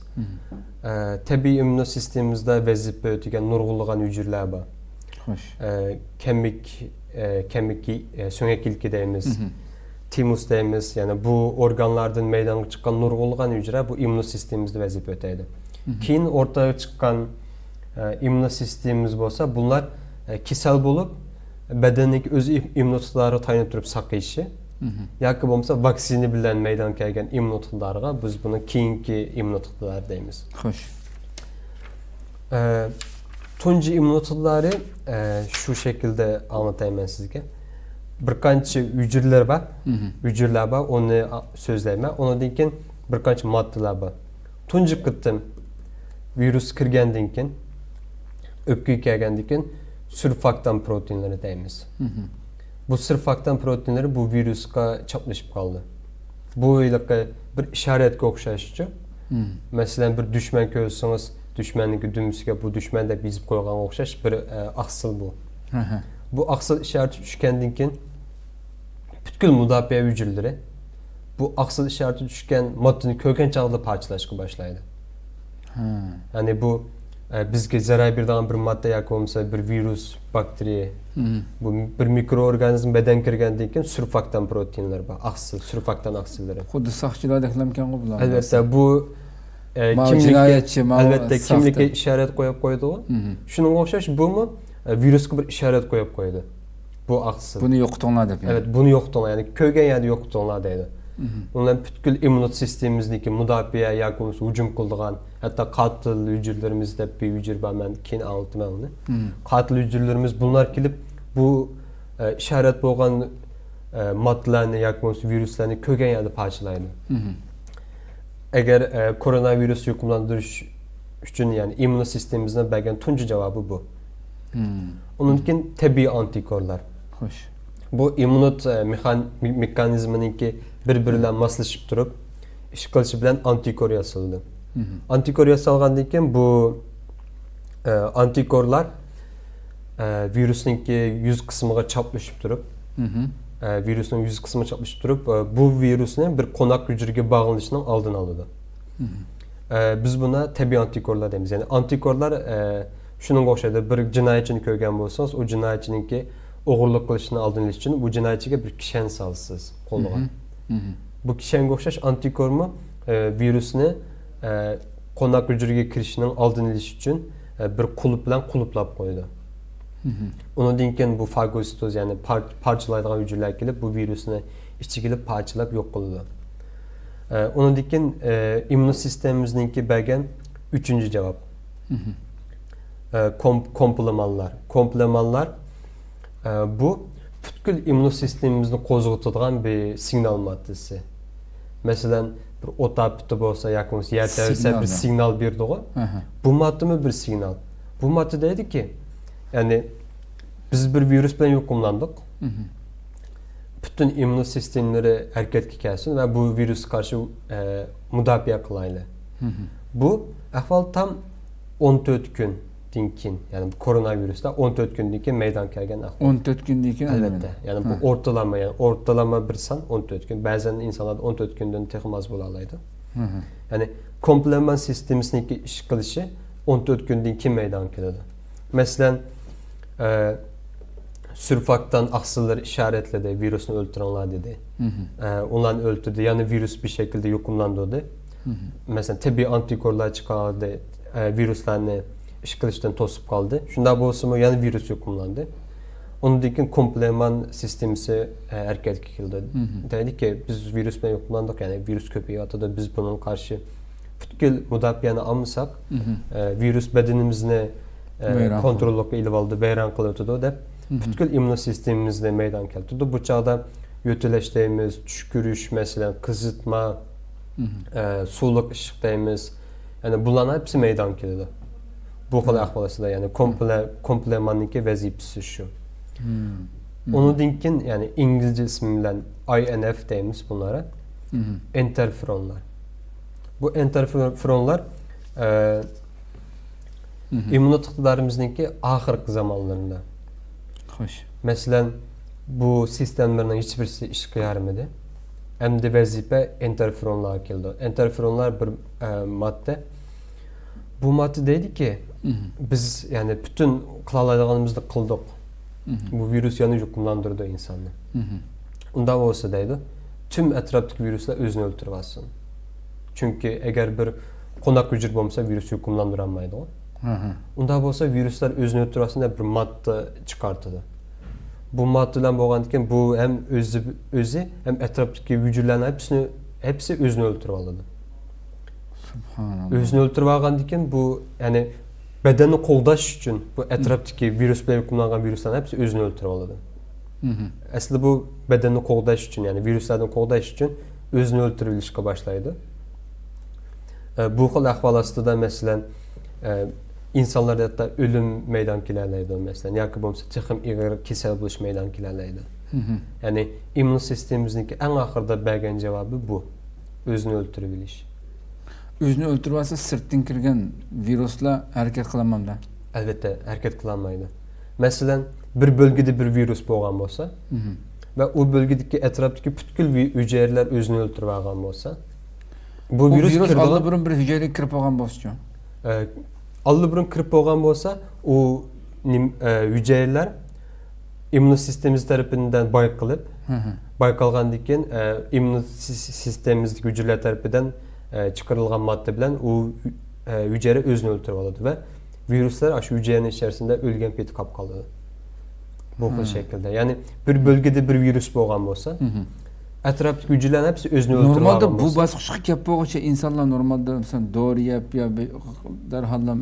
ئە، تەبىئىي ئىممۇن سىستېمىمىزدا ۋەزىپە ئۆتىگەن نۇرغۇنلىغان ھۈجرىلەر بار. خوش. ئە، كەمىك، ئە، كەمىك، ئە، سۆڭەك يىلىكى دەيمىز، تىمۇس دەيمىز. يەنى بۇ ئورگانلاردىن مەيدانغا چىققان نۇرغۇنلىغان ھۈجرە بۇ ئىممۇن سىستېمىمىزدا ۋەزىپە ئۆتەيدۇ. كېيىن ئورتىغا چىققان، ئە، ئىممۇن سىستېمىمىز بولسا، بۇلار، ئە، كېسەل بولۇپ، بەدەننىڭكى ئۆز ئىم-، ئىممۇن ئىقتىدارىغا تايىنىپ تۇرۇپ ساقىيىشى ياكى بولمىسا ۋاكسىنا بىلەن مەيدانغا كەلگەن ئىممۇن ئىقتىدارىغا بىز بۇنى كېيىنكى ئىممۇن ئىقتىدارى دەيمىز. خوش. ئە، تۇنجى ئىممۇن ئىقتىدارى، ئە، شۇ شەكىلدە ئاڭلىتايمەن سىزگە. بىر قانچە ھۈجرىلەر بار. ھۈجرىلەر بار، ئۇنى، ئا، سۆزلەيمەن. ئۇنىڭدىن كېيىن بىر قانچە ماددىلار بار. تۇنجى قېتىم ۋىرۇس كىرگەندىن كېيىن، ئۆپكىگە كەلگەندىن كېيىن سۈرفاكتان پروتېئىنلىرى دەيمىز. بۇ سۈرفاكتان پروتېئىنلىرى بۇ ۋىرۇسقا چاپلىشىپ قالىدۇ. بۇ ھېلىقى بىر ئىشارەتكە ئوخشاشچۇ. مەسىلەن، بىر دۈشمەن كۆرسىڭىز، دۈشمەننىڭكى دۈمبىسىگە بۇ دۈشمەن دەپ يېزىپ قويغانغا ئوخشاش بىر، ئە، ئاقسىل بۇ. بۇ ئاقسىل ئىشارىتى چۈشكەندىن كېيىن پۈتكۈل مۇداپىئە ھۈجەيرىلىرى بۇ ئاقسىل ئىشارىتى چۈشكەن ماددىنى كۆرگەن چاغدا پارچىلاشقا باشلايدۇ. يەنى بۇ ئە، بىزگە زەرەر بېرىدىغان بىر ماددا ياكى بولمىسا بىر ۋىرۇس، باكتېرىيە، بۇ بىر مىكرو ئورگانىزم بەدەنگە كىرگەندىن كېيىن سۈرفاكتان پروتېينلار بار، ئاقسىل، سۈرفاكتان ئاقسىللىرى. خۇددى ساقچىلاردەكلەمكەنغۇ بۇلار. ئەلۋەتتە، بۇ ئە، ماۋۇ كىملىككە، جىنايەتچى، ماۋۇ ئەلۋەتتە، ساختە. كىملىككە ئىشارەت قويۇپ قويىدىغۇ. شۇنىڭغا ئوخشاش بۇمۇ ئە، ۋىرۇسقا بىر ئىشارەت قويۇپ قويىدۇ. بۇ ئاقسىل. بۇنى يوقىتىڭلار دەپ. يەنى. ئەلۋەتتە، بۇنى يوقىتىڭلار، يەنى كۆرگەن يەردە يوقىتىڭلار دەيدۇ. ئۇنىڭ بىلەن پۈتكۈل ئىممۇنىتېت سىستېمىمىزنىڭكى مۇداپىئە ياكى بولمىسا ھۇجۇم قىلىدىغان، ھەتتا قاتىل ھۈجەيرىلىرىمىز دەپ بىر ھۈجەيرە بار، مەن كېيىن ئاڭلىتىمەن ئۇنى. قاتىل ھۈجەيرىلىرىمىز بۇلار كېلىپ، بۇ ئە، ئىشارەت بولغان ئە، ماددىلارنى ياكى بولمىسا ۋىرۇسلارنى كۆرگەن يەردە پارچىلايدۇ. ئەگەر ئە، كورونا ۋىرۇس يۇقۇملاندۇرۇش ئۈچۈن، يەنى ئىممۇن سىستېمىمىزنىڭ بەرگەن تۇنجى جاۋابى بۇ. ئۇنىڭدىن كېيىن تەبىئىي ئانتىكورلار. خوش. بۇ ئىممۇنىت ئە، مېخان-، مې-، مېخانىزمىنىڭكى بىر-بىرى بىلەن ماسلىشىپ تۇرۇپ، ئىش قىلىشى بىلەن ئانتىكور ياسىلىدۇ. ئانتىكور ياسالغاندىن كېيىن بۇ ئە، ئانتىكورلار ئە، ۋىرۇسنىڭكى يۈز قىسمىغا چاپلىشىپ تۇرۇپ، ئە، ۋىرۇسنىڭ يۈز قىسمىغا چاپلىشىپ تۇرۇپ، ئە، بۇ ۋىرۇسنى بىر قوناق ھۈجەيرىگە باغلىنىشىنىڭ ئالدىنى ئالىدۇ. ئە، بىز بۇنى تەبىئىي ئانتىكورلار دەيمىز. يەنى ئانتىكورلار ئە، شۇنىڭغا ئوخشايدۇ. بىر جىنايەتچىنى كۆرگەن بولسىڭىز، ئۇ جىنايەتچىنىڭكى ئوغرىلىق قىلىشىنىڭ ئالدىنى ئېلىش ئۈچۈن بۇ جىنايەتچىگە بىر كىشەن سالىسىز قولىغا. بۇ كىشەنگە ئوخشاش ئانتىكورمۇ ئە، ۋىرۇسنى ئە، قوناق ھۈجەيرىگە كىرىشىنىڭ ئالدىنى ئېلىش ئۈچۈن ئە، بىر قۇلۇپ بىلەن قۇلۇپلاپ قويىدۇ. ئۇنىڭدىن كېيىن بۇ فاگوسىتوز، يەنى پار-، پارچىلايدىغان ھۈجەيرىلەر كېلىپ، بۇ ۋىرۇسنى ئىچىگە ئېلىپ پارچىلاپ يوق قىلىدۇ. ئە، ئۇنىڭدىن كېيىن ئە، ئىممۇن سىستېمىمىزنىڭكى بەرگەن ئۈچىنچى جاۋاب. ئە، كوم-، كومپلېمانلار. كومپلېمانلار ئە، بۇ پۈتكۈل ئىممۇن سىستېمىمىزنى قوزغىتىدىغان بىر سىگنال ماددىسى. مەسىلەن، بىر ئوت ئاپىتى بولسا ياكى بولمىسا يەر تەۋرىسە بىر سىگنال بېرىدىغۇ. بۇ ماددىمۇ بىر سىگنال. بۇ ماددا دەيدىكى، يەنى بىز بىر ۋىرۇس بىلەن يۇقۇملاندۇق. پۈتۈن ئىممۇن سىستېمىلىرى ھەرىكەتكە كەلسۇن ۋە بۇ ۋىرۇسقا قارشى ئە، مۇداپىئە قىلايلى. بۇ ئەھۋال تام ئون تۆت كۈندىن كېيىن، يەنى بۇ كورونا ۋىرۇستا ئون تۆت كۈندىن كېيىن مەيدانغا كەلگەن ئەھۋال. ئون تۆت كۈندىن كېيىن. ئەلۋەتتە. يەنى بۇ ئورتىلىما، يەنى ئورتىلىما بىر سان ئون تۆت كۈن. بەزەن ئىنسانلاردا ئون تۆت كۈندىن تېخىمۇ ئاز بولالايدۇ. يەنى كومپلېمانت سىستېمىسىنىڭكى ئىش قىلىشى ئون تۆت كۈندىن كېيىن مەيدانغا كېلىدۇ. مەسىلەن، ئە، سۈرفاكتان ئاقسىللىرى ئىشارەتلىدى، ۋىرۇسنى ئۆلتۈرۈڭلار دېدى. ئە، ئۇلارنى ئۆلتۈردى، يەنە ۋىرۇس بىر شەكىلدە يۇقۇملاندۇردى. مەسىلەن، تەبىئىي ئانتىكورلار چىقاردى، ئە، ۋىرۇسلارنى ئىش قىلىشتىن توسۇپ قالدى. شۇنداق بولسىمۇ يەنە ۋىرۇس يۇقۇملاندى. ئۇنىڭدىن كېيىن كومپلېمانت سىستېمىسى ئە، ھەرىكەتكە كېلىدۇ. دەيدىكى، بىز ۋىرۇس بىلەن يۇقۇملاندۇق، يەنى ۋىرۇس كۆپىيىۋاتىدۇ، بىز بۇنىڭغا قارشى پۈتكۈل مۇداپىئەنى ئالمىساق، ئە، ۋىرۇس بەدىنىمىزنى ئە، كونتروللۇققا ئېلىۋالىدۇ، ۋەيران قىلىۋېتىدۇ دەپ، پۈتكۈل ئىممۇن سىستېمىمىزنى مەيدانغا كەلتۈرىدۇ. بۇ چاغدا يۆتىلىش دەيمىز، چۈشكۈرۈش، مەسىلەن، قىزىتما، ئە، سۇلۇق ئىششىق دەيمىز. يەنى بۇلارنىڭ ھەپسى مەيدانغا كېلىدۇ. بۇ خىل ئەھۋال ئاستىدا، يەنى كومپلە-، كومپلېمانتنىڭكى ۋەزىپىسى شۇ. ئۇنىڭدىن كېيىن، يەنى ئىنگلىزچە ئىسمى بىلەن ئاي ئېن ئېف دەيمىز بۇلارغا. ئىنتېرفېرونلار. بۇ ئىنتېرفېرونلار، ئە، ئىممۇنىتېت ئىقتىدارىمىزنىڭكى ئاخىرقى زامانلىرىدا. خوش. مەسىلەن، بۇ سىستېمىلارنىڭ ھېچبىرسى ئىشقا يارىمىدى. ئەمدى ۋەزىپە ئىنتېرفېرونلارغا كېلىدۇ. ئىنتېرفېرونلار بىر، ئە، ماددا. بۇ ماددا دەيدىكى، بىز، يەنى، پۈتۈن قىلالايدىغىنىمىزنى قىلدۇق. بۇ ۋىرۇس يەنە يۇقۇملاندۇرىدۇ ئىنساننى. ئۇنداق بولسا دەيدۇ، تۈم ئەتراپتىكى ۋىرۇسلار ئۆزىنى ئۆلتۈرۈۋالسۇن. چۈنكى ئەگەر بىر قوناق ھۈجەيرە بولمىسا، ۋىرۇس يۇقۇملاندۇرالمايدۇ. ئۇنداق بولسا، ۋىرۇسلار ئۆزىنى ئۆلتۈرۈۋالسۇن دەپ بىر ماددا چىقارتىدۇ. بۇ ماددا بىلەن بولغاندىكىن، بۇ ھەم ئۆزى، ئۆزى ھەم ئەتراپتىكى ھۈجەيرىلەرنىڭ ھەپسىنى، ھەپسى ئۆزىنى ئۆلتۈرۈۋالىدۇ. سۇبھاناللا. ئۆزىنى ئۆلتۈرۈۋالغاندىكىن، بۇ، يەنى، بەدەننى قوغداش ئۈچۈن، بۇ ئەتراپتىكى ۋىرۇس بىلەن يۇقۇملانغان ۋىرۇسلارنىڭ ھەپسى ئۆزىنى ئۆلتۈرۈۋالىدۇ. ئەسلى بۇ بەدەننى قوغداش ئۈچۈن، يەنى ۋىرۇسلاردىن قوغداش ئۈچۈن ئۆزىنى ئۆلتۈرۈۋېلىشقا باشلايدۇ. ئە، بۇ خىل ئەھۋال ئاستىدا، مەسىلەن، ئە، ئىنسانلاردا ھەتتا ئۆلۈم مەيدانغا كېلەلەيدۇ، مەسىلەن، ياكى بولمىسا تېخىمۇ ئېغىر كېسەل بولۇش مەيدانغا كېلەلەيدۇ. يەنى ئىممۇن سىستېمىمىزنىڭكى ئەڭ ئاخىرىدا بەرگەن جاۋابى بۇ. ئۆزىنى ئۆلتۈرۈۋېلىش. ئۆزىنى ئۆلتۈرۈۋالسا، سىرتتىن كىرگەن ۋىرۇسلار ھەرىكەت قىلالمامدا؟ ئەلۋەتتە، ھەرىكەت قىلالمايدۇ. مەسىلەن، بىر بۆلگىدە بىر ۋىرۇس بولغان بولسا، ۋە ئۇ بۆلگىدىكى ئەتراپتىكى پۈتكۈل ۋى- ھۈجەيرىلەر ئۆزىنى ئۆلتۈرۈپ ئالغان بولسا، بۇ ئۇ ۋىرۇس ۋىرۇس كىرىدىغان ئاللىبۇرۇن بىر ھۈجەيرىگە كىرىپ بولغان بولسىچۇ؟ ئە، ئاللىبۇرۇن كىرىپ بولغان بولسا، ئۇ نېم- ئە، ھۈجەيرىلەر ئىممۇن سىستېمىسى تەرىپىدىن بايقىلىپ، بايقالغاندىن كېيىن، ئە، ئىممۇن سىس- سىستېمىسىدىكى ھۈجەيرىلەر تەرىپىدىن، ئە، چىقىرىلغان ماددا بىلەن ئۇ، ئە، ھۈجەيرە ئۆزىنى ئۆلتۈرۈپ ئالىدۇ ۋە ۋىرۇسلار ئاشۇ ھۈجەيرىنىڭ ئىچەرىسىندە ئۆلگەن پېتى قاپ قالىدۇ. بۇ خىل شەكىلدە. يەنى بىر بۆلگىدە بىر ۋىرۇس بولغان بولسا، ئەتراپتىكى ھۈجەيرىلەرنىڭ ھەپسى ئۆزىنى ئۆلتۈرۈپ نورمالدا ئالغان بۇ بولسا. باسقۇچقا كەپ بولغۇچە ئىنسانلار نورمالدا مىسال دورا يەپ يا بى- دەرھاللا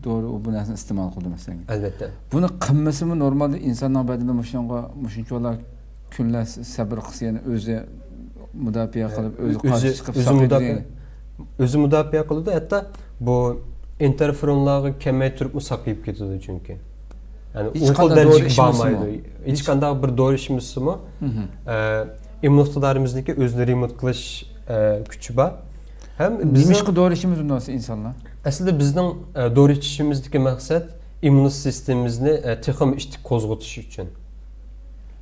دورا بۇ نەرسىنى ئىستېمال قىلىدۇ مەسىلەن. ئەلۋەتتە. بۇنى قىلمىسىمۇ نورمالدا ئىنساننىڭ بەدىنى مۇشۇنىڭغا مۇشۇنچىۋالا كۈنلەر سەبرى قىلسا يەنە ئۆزى مۇداپىئە قىلىپ ئۆزى قارشى چىقىپ ئۆزى ساقىيىدۇ. مۇداپىئە، ئۆزى مۇداپىئە قىلىدۇ، ھەتتا بۇ ئىنتېرفېرونلارغا كەلمەي تۇرۇپمۇ ساقىيىپ كېتىدۇ چۈنكى. يەنى ئۇ خىل قانداق دورا دەرىجىگە ئىچمىسىمۇ. بارمايدۇ. ھېچقانداق بىر دورا ئىچمىسىمۇ، ئە، ئىممۇن ئىقتىدارىمىزنىڭكى ئۆزىنى رېمونت قىلىش، ئە، كۈچى بار. ھەم بىزنىڭ نېمىشقا دورا ئىچىمىز ئۇنداق ئىنسانلار؟ ئەسلىدە بىزنىڭ، ئە، دورا ئىچىشىمىزدىكى مەقسەت ئىممۇن سىستېمىمىزنى، ئە، تېخىمۇ ئىتتىك قوزغىتىش ئۈچۈن.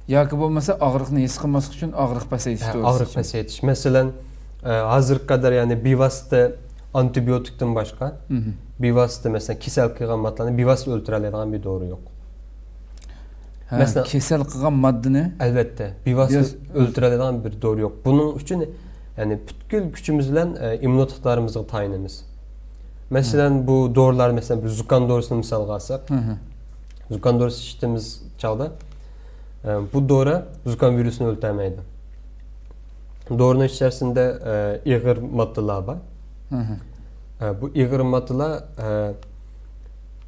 ياكى بولمىسا ئاغرىقنى ھېس قىلماسلىق ئۈچۈن ئاغرىق پەسەيتىش ھە، دورىسى ئاغرىق ئىچىمىز. پەسەيتىش. مەسىلەن، ئە، ھازىرغا قەدەر، يەنى بىۋاسىتە ئانتىبىيوتىكتىن باشقا، بىۋاسىتە، مەسىلەن، كېسەل قىلغان ماددىلارنى بىۋاسىتە ئۆلتۈرەلەيدىغان بىر دورا يوق. ھە، مەسىلەن، كېسەل قىلغان ماددىنى ئەلۋەتتە، بىۋاسىتە بىۋاسىتە ئۆلتۈرەلەيدىغان بىر دورا يوق. بۇنىڭ ئۈچۈن، يەنى پۈتكۈل كۈچىمىز بىلەن، ئە، ئىممۇنىتېتلىرىمىزغا تايىنىمىز. مەسىلەن، بۇ دورىلار، مەسىلەن، بىر زۇكام دورىسىنى مىسالغا ئالساق، زۇكام دورىسى ئىچتىمىز چاغدا، ئە، بۇ دورا زۇكام ۋىرۇسىنى ئۆلتۈرەلمەيدۇ. دورىنىڭ ئىچەرىسىندە، ئە، ئېغىر ماددىلار بار. ئە، بۇ ئېغىر ماددىلار، ئە،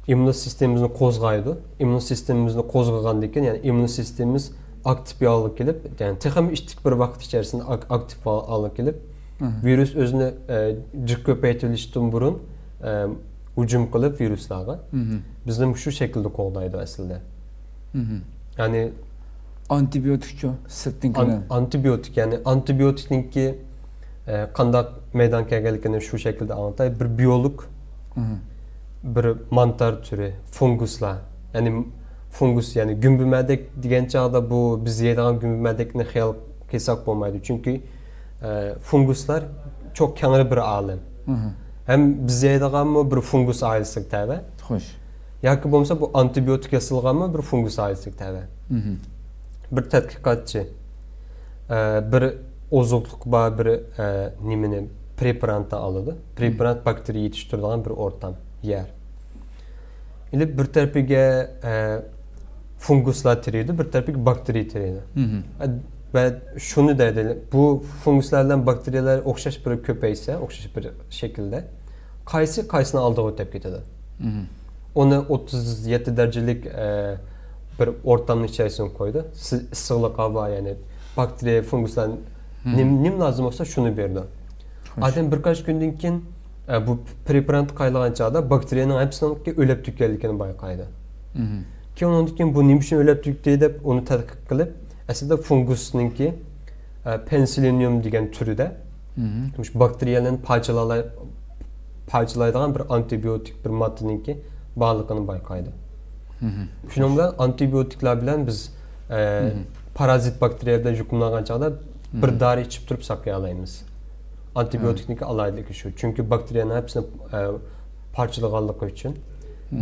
ئىممۇن سىستېمىمىزنى قوزغايدۇ. ئىممۇن سىستېمىمىزنى قوزغىغاندىن كېيىن، يەنى ئىممۇن سىستېمىمىز ئاكتىپ ھالغا كېلىپ، يەنى تېخىمۇ ئىتتىك بىر ۋاقىت ئىچەرىسىندە ئاك-، ئاكتىپ ھالغا كېلىپ، ۋىرۇس ئۆزىنى، ئە، جىق كۆپەيتىۋېلىشتىن بۇرۇن، ئە، ھۇجۇم قىلىپ ۋىرۇسلارغا، بىزنى شۇ شەكىلدە قوغدايدۇ ئەسلىدە. يەنى ئانتىبىيوتىكچۇ سىرتتىن ئان- كىرگەن. ئانتىبىيوتىك، يەنى ئانتىبىيوتىكنىڭكى، ئە، قانداق مەيدانغا كەلگەنلىكىنى شۇ شەكىلدە ئاڭلىتاي. بىر بىيولوگ، بىر مانتار تۈرى، فۇنگۇسلار. يەنى فۇنگۇس، يەنى گۈمبۈمەدەك دېگەن چاغدا بۇ بىز يەيدىغان گۈمبۈمەدەكنى خىيال قىلساق بولمايدۇ. چۈنكى، ئە، فۇنگۇسلار چوڭ كەڭرى بىر ئالەم. ھەم بىز يەيدىغانمۇ بىر فۇنگۇس ئائىلىسىگە تەۋە. خوش. ياكى بولمىسا بۇ ئانتىبىيوتىك ياسالغانمۇ بىر فۇنگۇس ئائىلىسىگە تەۋە. بىر تەتقىقاتچى، ئە، بىر ئوزۇقلۇق بار بىر، ئە، نېمىنى، پرېپاراتنى ئالىدۇ. پرېپارات باكتېرىيە يېتىشتۈرىدىغان بىر ئورتام، يەر. ئېلىپ بىر تەرىپىگە، ئە، فۇنگۇسلار تېرىيدۇ، بىر تەرىپىگە باكتېرىيە تېرىيدۇ. ئە، ۋە شۇنى دەيدۇ، بۇ فۇنگۇسلار بىلەن باكتېرىيەلەر ئوخشاش بىر كۆپەيسە، ئوخشاش بىر شەكىلدە، قايسى قايسىنىڭ ئالدىغا ئۆتۈپ كېتىدۇ. ئۇنى ئوتتۇز يەتتە دەرىجىلىك، ئە، بىر ئورتامنىڭ ئىچەرىسىگە قويدى. سى-، ئىسسىقلىق ھاۋا، يەنى باكتېرىيە، فۇنگۇسلار نېمە، نېمە لازىم بولسا شۇنى بېرىدۇ. ئادەم بىر قانچە كۈندىن كېيىن، ئە، بۇ پرېپاراتقا قايىلغان چاغدا باكتېرىيەنىڭ ھەپسىنىڭكى ئۆلۈپ تۈگىگەنلىكىنى بايقايدۇ. كېيىن ئۇنىڭدىن كېيىن بۇ نېمە ئۈچۈن ئۆلۈپ تۈگىدى دەپ ئۇنى تەتقىق قىلىپ، ئەسلىدە فۇنگۇسنىڭكى، ئە، پېنسىللىنىيۇم دېگەن تۈرىدە مۇشۇ باكتېرىيەلەرنى پارچىلالاي-، پارچىلايدىغان بىر ئانتىبىيوتىك بىر ماددىنىڭكى بارلىقىنى بايقايدۇ. شۇنىڭ بىلەن ئانتىبىيوتىكلار بىلەن بىز، ئە، پارازىت باكتېرىيە بىلەن يۇقۇملانغان چاغدا بىر دارى ئىچىپ تۇرۇپ ساقىيالايمىز. ئانتىبىيوتىكنىڭكى ئالاھىدىلىكى شۇ. چۈنكى باكتېرىيەنىڭ ھەپسىنى، ئە، پارچىلىغانلىقى ئۈچۈن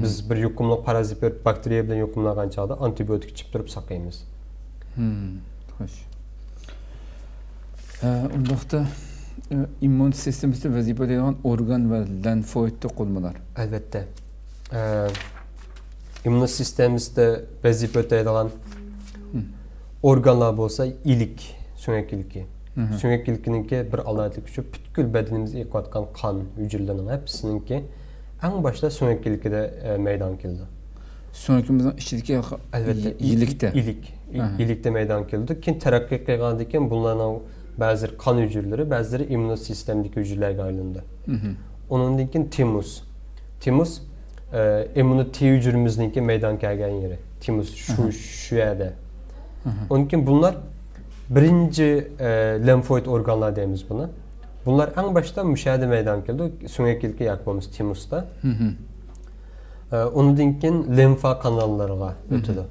بىز بىر يۇقۇملۇق پارازىت بىر باكتېرىيە بىلەن يۇقۇملانغان چاغدا ئانتىبىيوتىك ئىچىپ تۇرۇپ ساقىيمىز. خوش. ھە، ئۇنداقتا، ئە، ئىممۇن سىستېمىسىدا ۋەزىپە ئۆتەيدىغان ئورگان ۋە لېمفوئىد توقۇلمىلار. ئەلۋەتتە. ئە، ئىممۇن سىستېمىسىدا ۋەزىپە ئۆتەيدىغان ئورگانلار بولسا ئىلىك، سۆڭەك ئىلىكى. سۆڭەك ئىلىكىنىڭكى بىر ئالاھىدىلىكى شۇ، پۈتكۈل بەدىنىمىزدە ئېقىۋاتقان قان ھۈجەيرىلىرىنىڭ ھەپسىنىڭكى ئەڭ باشتا سۆڭەك ئىلىكىدە، ئە، مەيدانغا كېلىدۇ. سۆڭىكىمىزنىڭ ئىچىدىكى ئەلۋەتتە، ئىلىكتە. ئىلىك، ئىلىكتە مەيدانغا كېلىدۇ. كېيىن تەرەققىي قىلغاندىن كېيىن بۇلارنىڭ بەزىلىرى قان ھۈجەيرىلىرى، بەزىلىرى ئىممۇن سىستېمىدىكى ھۈجەيرىلەرگە ئايلىنىدۇ. ئۇنىڭدىن كېيىن تىمۇس. تىمۇس، ئە، ئىممۇن تى ھۈجەيرىمىزنىڭكى مەيدانغا كەلگەن يېرى. تىمۇس شۇ، شۇ يەردە. ئۇنىڭدىن كېيىن بۇلار بىرىنچى، ئە، لېمفوئىد ئورگانلار دەيمىز بۇنى. بۇلار ئەڭ باشتا مۇشۇ يەردە مەيدانغا كېلىدۇ، سۆڭەك ئىلىكى ياكى بولمىسا تىمۇستا. ئە، ئۇنىڭدىن كېيىن لېمفا قاناللىرىغا ئۆتىدۇ.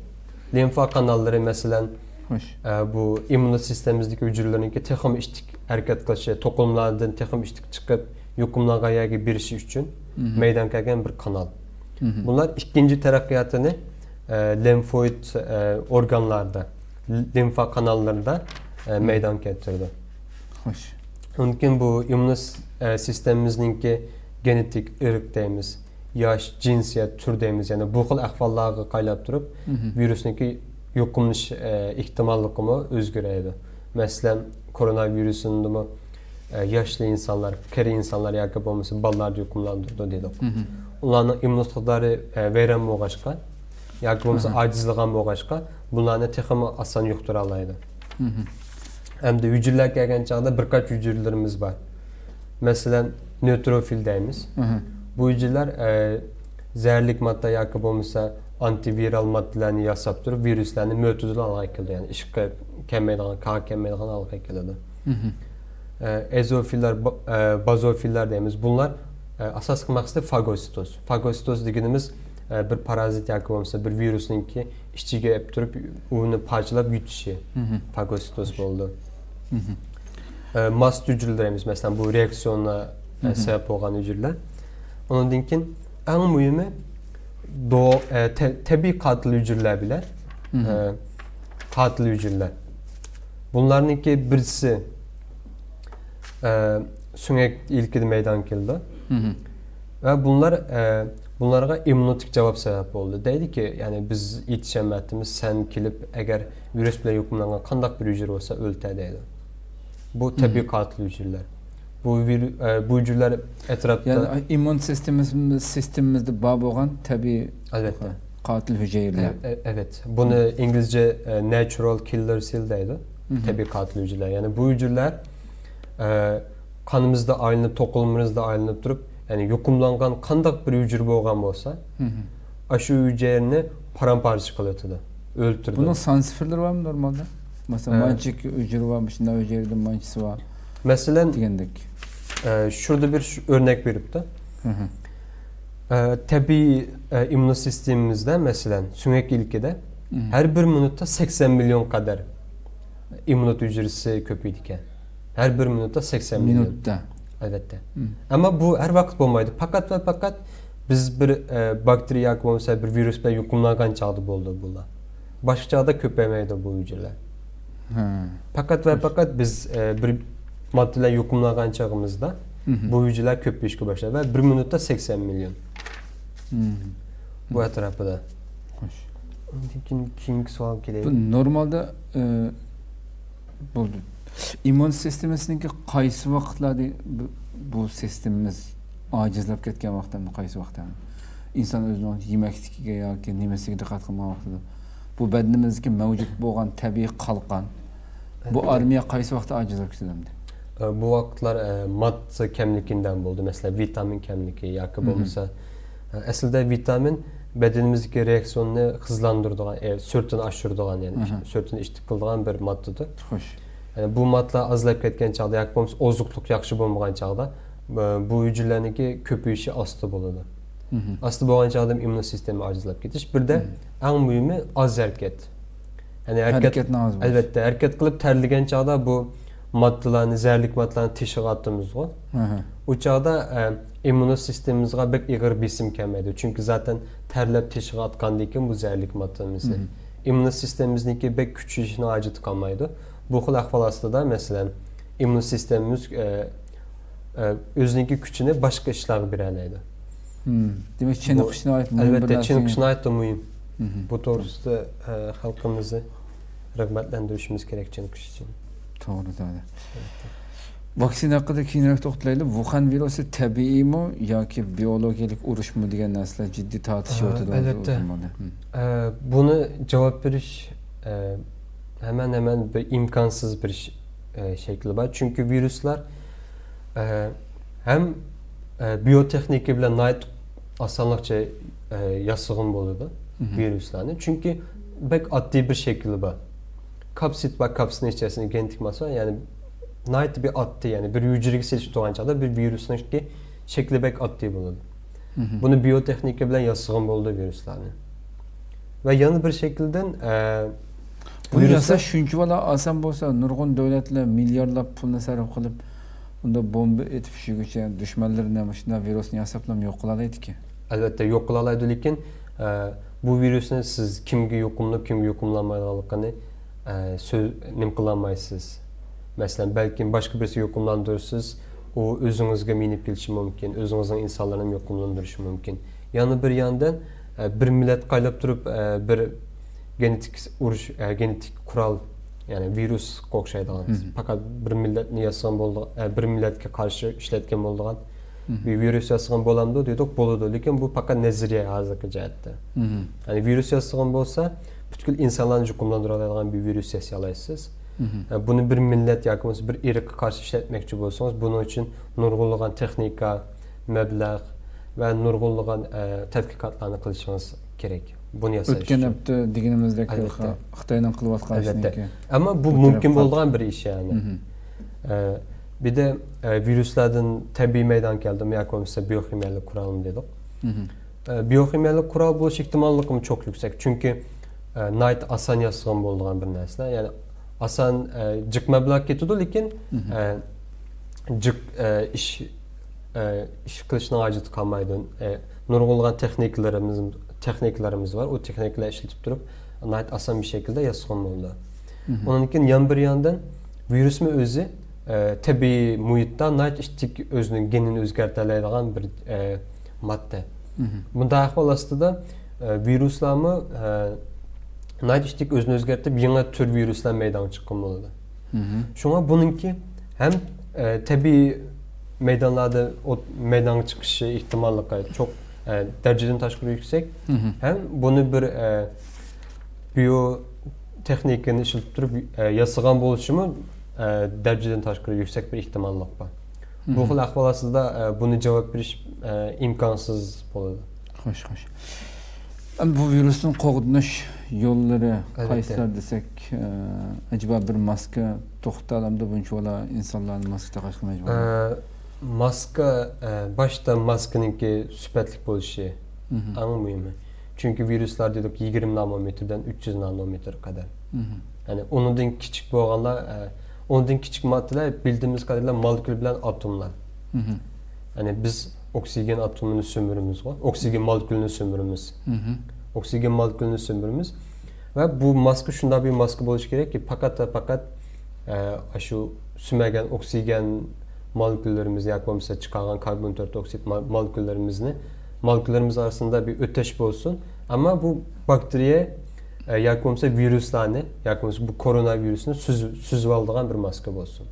لىمفا قاناللىرى، مەسىلەن، خوش. ئە، بۇ ئىممۇن سىستېمىمىزدىكى ھۈجەيرىلەرنىڭكى تېخىمۇ ئىشتىك ھەرىكەت قىلىشى، توقۇلمىلاردىن تېخىمۇ ئىشتىك چىقىپ، يۇقۇملانغان يەرگە بېرىشى ئۈچۈن مهم. مەيدانغا كەلگەن بىر قانال. مهم. بۇلار ئىككىنچى تەرەققىياتىنى، ئە، لىمفويد، ئە، ئورگانلاردا، لىمفا قاناللىرىدا، ئە، مەيدانغا كەلتۈرىدۇ. خوش. ئۇنىڭدىن كېيىن بۇ ئىممۇن س-، ئە، سىستېمىمىزنىڭكى گېنېتىك، ئىرق دەيمىز، ياش، جىنسىيەت، تۈر دەيمىز، يەنى بۇ خىل ئەھۋاللارغا قايلاپ تۇرۇپ، مهم. ۋىرۇسنىڭكى يۇقۇملىنىش، ئە، ئېھتىماللىقىمۇ ئۆزگىرىدۇ. مەسىلەن، كورونا ۋىرۇسىنىمۇ، ئە، ياشلىق ئىنسانلار، قېرى ئىنسانلار ياكى بولمىسا بالىلاردا يۇقۇملاندۇرىدۇ دېدۇق. مهم. ئۇلارنىڭ ئىممۇنىتېتلىرى، ئە، ۋەيران بولغاچقا ياكى بولمىسا ئاھا. ئاجىزلىغان بولغاچقا، بۇلارنى تېخىمۇ ئاسان يۇقتۇرالايدۇ. مهم. ئەمدى ھۈجەيرىلەر كەلگەن چاغدا بىر قانچە ھۈجەيرىلىرىمىز بار. مەسىلەن، نېيتروفىل دەيمىز. مهم. بۇ ھۈجەيرىلەر، ئە، زەھەرلىك ماددا ياكى بولمىسا ئانتىۋىرال ماددىلارنى ياساپ تۇرۇپ، ۋىرۇسلارنى مۆتىدىن ئالغا كېلىدۇ. يەنى ئىشقا كەلمەيدىغان، كارغا كەلمەيدىغان ئالغا كېلىدۇ. مهم. ئە، ئېزوفىللار، با-، ئە، بازوفىللار دەيمىز. بۇلار، ئە، ئاساسلىق مەقسىتى فاگوسىتوز. فاگوسىتوز دېگىنىمىز، ئە، بىر پارازىت ياكى بولمىسا بىر ۋىرۇسنىڭكى ئىچىگە ئېلىپ تۇرۇپ، ئۇنى پارچىلاپ يۇتۇشى. مهم. فاگوسىتوز بولىدۇ. مهم. ئە، ماست ھۈجەيرىلەر دەيمىز، مەسىلەن، بۇ رېئاكسىيونغا، ئە، مهم. سەۋەب بولغان ھۈجەيرىلەر. ئۇنىڭدىن كېيىن ئەڭ مۇھىمى، دو-، ئە، تە-، تەبىئىي قاتىل ھۈجەيرىلەر بىلەن، مهم. ئە، قاتىل ھۈجەيرىلەر. بۇلارنىڭكى بىرسى، ئە، سۆڭەك ئىلكىدە مەيدانغا كېلىدۇ. مهم. ۋە بۇلار، ئە، بۇلارغا ئىممۇنىتېت جاۋاب سەۋەب بولىدۇ. دەيدۇكى، يەنى بىز يېتىشەلمەيۋاتىمىز، سەن كېلىپ، ئەگەر ۋىرۇس بىلەن يۇقۇملانغان قانداق بىر ھۈجەيرە بولسا ئۆلتە دەيدۇ. بۇ تەبىئىي قاتىل ھۈجەيرىلەر. بۇ ۋىرۇ-، ئە، بۇ ھۈجەيرىلەر ئەتراپتا. يەنى ئىممۇن سىستېمىمىز، سىستېمىمىزدە بار بولغان تەبىئىي ئەلۋەتتە. قاتىل ھۈجەيرىلەر. ئە-، ئە-، ئەۋەت. بۇنى ئىنگلىزچە، ئە، نەچۇرال كىللەر سېل دەيدۇ. مهم. تەبىئىي قاتىل ھۈجەيرىلەر. يەنى بۇ ھۈجەيرىلەر، ئە، قانىمىزدا ئايلىنىپ، توقۇلمىمىزدا ئايلىنىپ تۇرۇپ، يەنى يۇقۇملانغان قانداق بىر ھۈجەيرە بولغان بولسا، مهم. ئاشۇ ھۈجەيرىنى پارام-پارچە قىلىۋېتىدۇ، ئۆلتۈرىدۇ. بۇنىڭ سان سىفىرلىرى بارمۇ نورمالدا؟ مەسىلەن، ئە. مانچە ھۈجەيرە بار، مۇشۇنداق ھۈجەيرىدە مانچىسى بار مەسىلەن، دېگەندەك. ئە، شۇردا بىر شۇ ئۆرنەك بېرىپتۇ. مهم. ئە، تەبىئىي، ئە، ئىممۇن سىستېمىمىزدە، مەسىلەن، سۆڭەك ئىلكىدە مهم. ھەر بىر مىنۇتتا سەكسەن مىليون قەدەر ئىممۇنىتېت ھۈجەيرىسى كۆپىيىدىكەن. ھەر بىر مىنۇتتا سەكسەن مىليون. مىنۇتتا. ئەلۋەتتە. مم. ئەمما بۇ ھەر ۋاقىت بولمايدۇ. پەقەت ۋە پەقەت بىز بىر، ئە، باكتېرىيە ياكى بولمىسا بىر ۋىرۇس بىلەن يۇقۇملانغان چاغدا بولىدۇ بۇلار. باشقا چاغدا كۆپەيمەيدۇ بۇ ھۈجەيرىلەر. ھە. پەقەت ۋە پەقەت بىز، ئە، بىر ماددا بىلەن يۇقۇملانغان چېغىمىزدا مهم. بۇ ھۈجەيرىلەر كۆپىيىشكە باشلايدۇ ۋە بىر مىنۇتتا سەكسەن مىليون مهم. بۇ ئەتراپىدا. خوش. ئۇندىن كېيىن كېيىنكى سوئالغا بۇ كېلەيلى. نورمالدا، ئە، بولدى. ئىممۇن سىستېمىسىنىڭكى قايسى ۋاقىتلاردا بۇ، بۇ سىستېمىمىز ئاجىزلاپ كەتكەن ۋاقتى، قايسى ۋاقىتتا؟ ئىنسان ئۆزىنىڭ يېمەكلىكىگە ياكى نېمىسىگە دىققەت قىلمىغان ۋاقتىدا. بۇ بەدىنىمىزدىكى مەۋجۇت بولغان تەبىئىي قالقان، بۇ ئەلۋەتتە. ئارمىيە قايسى ۋاقىتتا ئاجىزلاپ كېتىدۇ ئەمدى؟ ئە، بۇ ۋاقىتلار، ئە، ماددا كەملىكىدىن بولىدۇ. مەسىلەن، ۋىتامىن كەملىكى ياكى مهم. بولمىسا، ئە، ئەسلىدە ۋىتامىن بەدىنىمىزدىكى رېئاكسىيوننى قىزلاندۇرىدىغان، ئە، سۈرئىتىنى ئاشۇرىدىغان، يەنى مهم. سۈرئىتىنى ئىشتىك قىلىدىغان بىر ماددىدۇر. خوش. يەنى بۇ ماددىلار ئازلاپ كەتكەن چاغدا ياكى بولمىسا ئوزۇقلۇق ياخشى بولمىغان چاغدا، ئە، بۇ ھۈجەيرىلەرنىڭكى كۆپىيىشى ئاستا بولىدۇ. مهم. ئاستا بولغان چاغدا ئىممۇن سىستېما ئاجىزلاپ كېتىش. بىردە، مهم. ئەڭ مۇھىمى ئاز ھەرىكەت. يەنى ھەرىكەت، ھەرىكەتنىڭ ئاز بولۇشى. ئەلۋەتتە، ھەرىكەت قىلىپ تەرلىگەن چاغدا بۇ ماددىلارنى، زەھەرلىك ماددىلارنى تېشىغا ئاتىمىزغۇ. ئەھە. ئۇ چاغدا، ئە، ئىممۇن سىستېمىمىزغا بەك ئېغىر بېسىم كەلمەيدۇ. چۈنكى زاتەن تەرلەپ تېشىغا ئاتقاندىن كېيىن بۇ زەھەرلىك ماددىلارنى. مهم. ئىممۇن سىستېمىمىزنىڭكى بەك كۈچىيىشىنىڭ ھاجىتى قالمايدۇ. بۇ خىل ئەھۋال ئاستىدا، مەسىلەن، ئىممۇن سىستېمىمىز، ئە، ئە، ئۆزىنىڭكى كۈچىنى باشقا ئىشلارغا بېرەلەيدۇ. مم. دېمەك، چېنىقىش ناھايىتى مۇھىم بىر ئەلۋەتتە، نەرسە. چېنىقىش ناھايىتى مۇھىم. مهم. بۇ توغرىسىدا، ئە، خەلقىمىزنى رىغبەتلەندۈرۈشىمىز كېرەك چېنىقىش ئۈچۈن. توغرا، توغرا. ۋاكسىنا ھەققىدە كېيىنرەك توختىلايلى. ۋۇخەن ۋىرۇسى تەبىئىيمۇ ياكى بىئولوگىيەلىك ئۇرۇشمۇ دېگەن نەرسىلەر جىددىي تارتىشىۋاتىدۇ. ئە، ئەلۋەتتە. ئۇزۇن بولدى. مم. ئە، بۇنى جاۋاب بېرىش، ئە، ھەمەن-ھەمەن بىر ئىمكانسىز بىر ش-، ئە، شەكلى بار. چۈنكى ۋىرۇسلار، ئە، ھەم، ئە، بىيوتېخنىكا بىلەن ناھايىتى ئاسانلىقچە، ئە، ياسىغىلى بولىدۇ مهم. ۋىرۇسلارنى. چۈنكى بەك ئاددىي بىر شەكلى بار. كاپسىد بار، كاپسىدنىڭ ئىچەرسىندە گېنېتىك ماتېرىيال، يەنى ناھايىتى بىر ئاددىي، يەنى بىر ھۈجەيرىگە سېلىشتۇرغان چاغدا بىر ۋىرۇسنىڭكى شەكلى بەك ئاددىي بولىدۇ. مهم. بۇنى بىيوتېخنىكا بىلەن ياسىغىلى بولىدۇ ۋىرۇسلارنى. ۋە يەنە بىر شەكىلدىن، ئە، بۇنى ۋىرۇسلار ياساش شۇنچىۋالا ئاسان بولسا، نۇرغۇن دۆلەتلەر مىليارلاپ پۇلنى سەرپ قىلىپ، بۇندا بومبا ئېتىپ شۇگىچە دۈشمەنلىرىنى مۇشۇنداق ۋىرۇسنى ياساپلا يوق قىلالايدىكەن. ئەلۋەتتە يوق قىلالايدۇ، لېكىن، ئە، بۇ ۋىرۇسنى سىز كىمگە يۇقۇملىنىپ، كىمگە يۇقۇملانمايدىغانلىقىنى، ئە، سۆز، نېمە قىلالمايسىز. مەسىلەن، بەلكىم باشقا بىرسىگە يۇقۇملاندۇرىسىز، ئۇ ئۆزىڭىزگە مېڭىپ كېلىشى مۇمكىن، ئۆزىڭىزنىڭ ئىنسانلىرىنى ھەم يۇقۇملاندۇرۇشى مۇمكىن. يەنە بىر ياندىن، ئە، بىر مىللەتكە قايلاپ تۇرۇپ، ئە، بىر گېنېتىك ئۇرۇش، ئە، گېنېتىك قورال، يەنى ۋىرۇسقا ئوخشايدىغان، پەقەت بىر مىللەتنى ياسىغان بولىدىغان، ئە، بىر مىللەتكە قارشى ئىشلەتكەن بولىدىغان بىر ۋىرۇس ياسىغان بولامدۇ دېدۇق، بولىدۇ. لېكىن بۇ پەقەت نەزەرىيە ھازىرقى جەھەتتە. يەنى ۋىرۇس ياسىغان بولسا، پۈتكۈل ئىنسانلارنى يۇقۇملاندۇرالايدىغان بىر ۋىرۇس ياسىيالايسىز. ئە، بۇنى بىر مىللەت ياكى بولمىسا بىر ئىرققا قارشى ئىشلەتمەكچى بولسىڭىز، بۇنىڭ ئۈچۈن نۇرغۇنلىغان تېخنىكا، مەبلەغ ۋە نۇرغۇنلىغان، ئە، تەتقىقاتلارنى قىلىشىڭىز كېرەك. بۇنى ياساش ئۆتكەن ئۈچۈن. ھەپتە دېگىنىمىزدەك ئەلۋەتتە. خىتاينىڭ قىلىۋاتقان ئەلۋەتتە. ئىشىنىڭكى ئەمما بۇ بۇ مۇمكىن تەرەپ بولىدىغان بىر ئىش، يەنى. ئە، بىردە، ئە، ۋىرۇسلاردىن تەبىئىي مەيدانغا كەلدىمۇ ياكى بولمىسا بىيوخىمىيەلىك قورالمۇ دېدۇق. ئە، بىيوخىمىيەلىك قورال بولۇش ئېھتىماللىقىمۇ چوق يۈكسەك. چۈنكى، ئە، ناھايىتى ئاسان ياسىغان بولىدىغان بىر نەرسىلەر. يەنى ئاسان، ئە، جىق مەبلەغ كېتىدۇ، لېكىن، ئە، جىق، ئە، ئىش، ئە، ئىش قىلىشنىڭ ھاجىتى قالمايدۇ. ئە، نۇرغۇنلىغان تېخنىكىلىرىمىز، تېخنىكىلىرىمىز بار. ئۇ تېخنىكىلەر ئىشلىتىپ تۇرۇپ، ناھايىتى ئاسان بىر شەكىلدە ياسىغان بولىدۇ. ئۇنىڭدىن كېيىن يەنە بىر ياندىن ۋىرۇسمۇ ئۆزى، ئە، تەبىئىي مۇھىتتا ناھايىتى ئىتتىك ئۆزىنىڭ گېنىنى ئۆزگەرتەلەيدىغان بىر، ئە، ماددا. بۇنداق ئەھۋال ئاستىدا، ئە، ۋىرۇسلارمۇ، ئە، ناھايىتى ئىتتىك ئۆزىنى ئۆزگەرتىپ، يېڭى تۈر ۋىرۇسلار مەيدانغا چىققان بولىدۇ. شۇڭا بۇنىڭكى ھەم، ئە، تەبىئىي مەيدانلاردا ئوت-، مەيدانغا چىقىشى ئېھتىماللىقى چوق، ئە، دەرىجىدىن تاشقىرى يۈكسەك، ھەم بۇنى بىر، ئە، بىيو تېخنىكىنى ئىشلىتىپ تۇرۇپ، ئە، ياسىغان بولۇشىمۇ، ئە، دەرىجىدىن تاشقىرى يۈكسەك بىر ئېھتىماللىق بار. بۇ خىل ئەھۋال ئاستىدا، ئە، بۇنى جاۋاب بېرىش، ئە، ئىمكانسىز بولىدۇ. خوش، خوش. ئەمدى بۇ ۋىرۇستىن قوغدىنىش يوللىرى ئەلۋەتتە. قايسىلار دېسەك، ئە، ئەجەبا بىر ماسكا توختىتالامدۇ بۇنچىۋالا ئىنسانلارنى ماسكا تاقاشقا مەجبۇر؟ ئە، ماسكا، ئە، باشتا ماسكىنىڭكى سۈپەتلىك بولۇشى ئەڭ مۇھىمى. چۈنكى ۋىرۇسلار دېدۇق يىگىرمە نانومېتىردىن ئۈچ يۈز نانومېتىر قەدەر. يەنى ئۇنىڭدىن كىچىك بولغانلار، ئە، ئۇنىڭدىن كىچىك ماددىلار بىلدىيىمىز قەدەرلا مولېكۇل بىلەن ئاتوملار. يەنى بىز ئوكسىگېن ئاتومىنى سۈمۈرىمىزغۇ، ئوكسىگېن مولېكۇلىنى سۈمۈرىمىز. ئوكسىگېن مولېكۇلىنى سۈمۈرىمىز. ۋە بۇ ماسكا شۇنداق بىر ماسكا بولۇشى كېرەككى، پەقەت ۋە پەقەت، ئە، شۇ سۈمۈرگەن ئوكسىگېن مولېكۇللىرىمىز ياكى بولمىسا چىقارغان كاربون تۆت ئوكسىد مول-، مولېكۇللىرىمىزنى، مولېكۇللىرىمىز ئارىسىدا بىر ئۆتۈش بولسۇن. ئەمما بۇ باكتېرىيە، ئە، ياكى بولمىسا ۋىرۇسلارنى، ياكى بولمىسا بۇ كورونا ۋىرۇسنى سۈزۈپ، سۈزۈۋالىدىغان بىر ماسكا بولسۇن.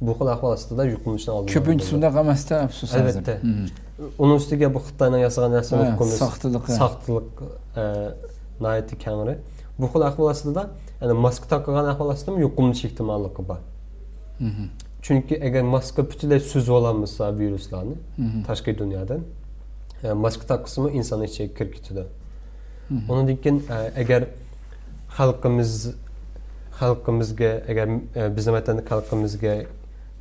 بۇ خىل ئەھۋال ئاستىدا يۇقۇملىنىشنىڭ ئالدىنى ئالغىلى كۆپىنچىسى بولىدۇ. ئۇنداق ئەمەستە، ئەپسۇس، ھازىر. ئەلۋەتتە. ئۇنىڭ ئۈستىگە بۇ خىتاينىڭ ياسىغان نەرسىنى ھە، ئۇقىمىز. ساختىلىقى. ساختىلىق، ئە، ناھايىتى كەڭرى. بۇ خىل ئەھۋال ئاستىدا، يەنى ماسكا تاقىغان ئەھۋال ئاستىدىمۇ يۇقۇملىنىش ئېھتىماللىقى بار. چۈنكى ئەگەر ماسكا پۈتۈنلەي سۈزۈۋالالمىسا ۋىرۇسلارنى تاشقى دۇنيادىن، ئە، ماسكا تاقىسىمۇ ئىنساننىڭ ئىچىگە كىرىپ كېتىدۇ. ئۇنىڭدىن كېيىن، ئە، ئەگەر خەلقىمىز، خەلقىمىزگە، ئەگەر، ئە، بىزنىڭ ۋەتەندىكى خەلقىمىزگە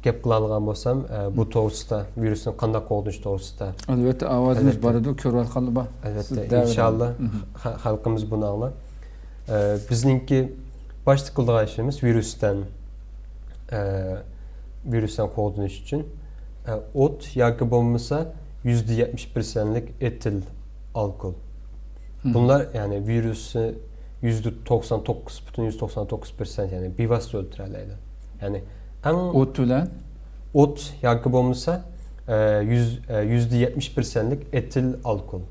گەپ قىلالىغان بولسام، ئە، بۇ توغرىسىدا، ۋىرۇستىن قانداق قوغدىنىش توغرىسىدا. ئەلۋەتتە، ئاۋازىمىز ئەلۋەتتە. بارىدۇ، كۆرۈۋاتقانلار بار. ئەلۋەتتە، سىز دەۋېرىڭ. ئىنشاللا خە-، خەلقىمىز بۇنى ئاڭلاپ. ئە، بىزنىڭكى باشتا قىلىدىغان ئىشىمىز ۋىرۇستىن، ئە، ۋىرۇستىن قوغدىنىش ئۈچۈن، ئە، ئوت ياكى بولمىسا يۈزدە يەتمىش پىرسەنتلىك ئېتىل ئالكول. بۇلار، يەنى ۋىرۇسنى يۈزدە توقسان توققۇز پۈتۈن يۈز توقسان توققۇز پىرسەنت، يەنى بىۋاسىتە ئۆلتۈرەلەيدۇ. يەنى ئەڭ ئوت بىلەن؟ ئوت ياكى بولمىسا، ئە، يۈز، ئە، يۈزدە يەتمىش پىرسەنتلىك ئېتىل ئالكول.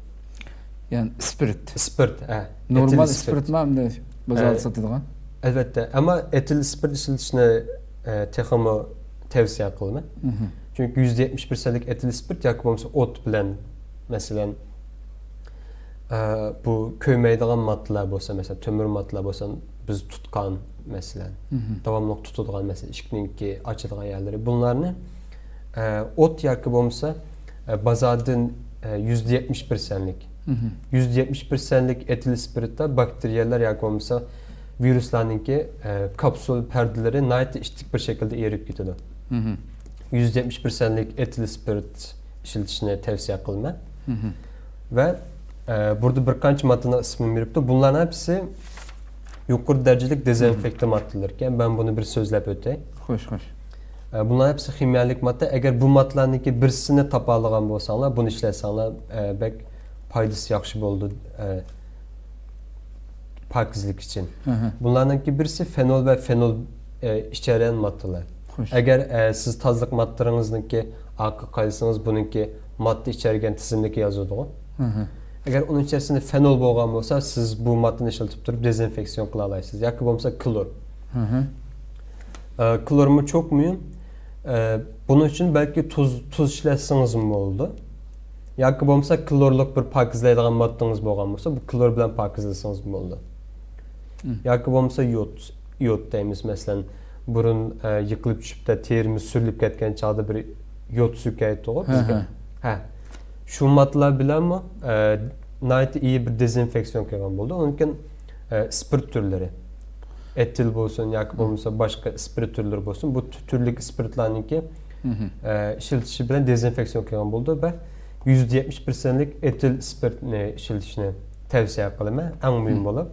يەنى ئىسپىرت. ئىسپىرت، ئە. نورمال ئېتىل ئىسپىرتمۇ ئەمدى بازاردا ئە، ساتىدىغان؟ ئەلۋەتتە، ئەمما ئېتىل ئىسپىرت ئىشلىتىشنى، ئە، تېخىمۇ تەۋسىيە قىلىمەن. چۈنكى يۈزدە يەتمىش پىرسەنتلىك ئېتىل ئىسپىرت ياكى بولمىسا ئوت بىلەن، مەسىلەن، ئە، بۇ كۆيمەيدىغان ماددىلار بولسا، مەسىلەن، تۆمۈر ماددىلار بولسا، بىز تۇتقان، مەسىلەن، داۋاملىق تۇتىدىغان، مەسىلەن، ئىشىكنىڭكى ئاچىدىغان يەرلىرى، بۇلارنى، ئە، ئوت ياكى بولمىسا، ئە، بازاردىن، ئە، يۈزدە يەتمىش پىرسەنتلىك، يۈزدە يەتمىش پىرسەنتلىك ئېتىل ئىسپىرتتا باكتېرىيەلەر ياكى بولمىسا ۋىرۇسلارنىڭكى، ئە، كاپسۇل پەردىلىرى ناھايىتى ئىتتىك بىر شەكىلدە ئېرىپ كېتىدۇ. يۈزدە يەتمىش پىرسەنتلىك ئېتىل ئىسپىرت ئىشلىتىشنى تەۋسىيە قىلىمەن. ۋە ئە، بۇردا بىر قانچە ماددىنىڭ ئىسمىنى بېرىپتۇ. بۇلارنىڭ ھەپسى يۇقىرى دەرىجىلىك دېزىنفېكتىر ماددىلىرىكەن. مەن بۇنى بىر سۆزلەپ ئۆتەي. خوش، خوش. ئە، بۇلار ھەپسى خىمىيەلىك ماددا. ئەگەر بۇ ماددىلارنىڭكى بىرسىنى تاپالىغان بولساڭلار، بۇنى ئىشلەتسەڭلار، ئە، بەك پايدىسى ياخشى بولىدۇ، ئە، پاكىزلىك ئۈچۈن. ھە، ھە. بۇلارنىڭكى بىرسى فېنول ۋە فېنول، ئە، ئىچەرگەن ماددىلار. خوش. ئەگەر، ئە، سىز تازىلىق ماددىلىرىڭىزنىڭكى ئارقىغا قارىسىڭىز، بۇنىڭكى ماددا ئىچەرگەن تىزىملىكى يازىدىغۇ. ھە، ھە. ئەگەر ئۇنىڭ ئىچەرىسىندە فېنول بولغان بولسا، سىز بۇ ماددىنى ئىشلىتىپ تۇرۇپ دېزىنفېكسىيون قىلالايسىز. ياكى بولمىسا كلور. ھە، ھە. ئە، كلورمۇ چوق مۇھىم. ئە، بۇنىڭ ئۈچۈن بەلكى تۇز، تۇز ئىشلەتسىڭىزمۇ بولىدۇ. ياكى بولمىسا كلورلۇق بىر پاكىزلايدىغان ماددىڭىز بولغان بولسا، بۇ كلور بىلەن پاكىزلىسىڭىزمۇ بولىدۇ. مم. ياكى بولمىسا يود، يود دەيمىز، مەسىلەن، بۇرۇن، ئە، يىقىلىپ چۈشۈپ، تېرىمىز سۈرۈلۈپ كەتكەن چاغدا بىر يود سۈركەيتتىغۇ ھە، بىزگە. ھە. ھە. شۇ ماددىلار بىلەنمۇ، ئە، ناھايىتى ئىيى بىر دېزىنفېكسىيون قىلغان بولىدۇ. ئۇنىڭ ئۈچۈن، ئە، ئىسپىرت تۈرلىرى، ئېتىل بولسۇن ياكى بولمىسا باشقا ئىسپىرت تۈرلىرى بولسۇن، بۇ تۈ-، تۈرلۈك ئىسپىرتلارنىڭكى، مم. ئە، ئىشلىتىشى بىلەن دېزىنفېكسىيون قىلغان بولىدۇ ۋە يۈزدە يەتمىش پىرسەنتلىك ئېتىل ئىسپىرتنى ئىشلىتىشنى تەۋسىيە قىلىمەن، ئەڭ مۇھىم مم. بولۇپ.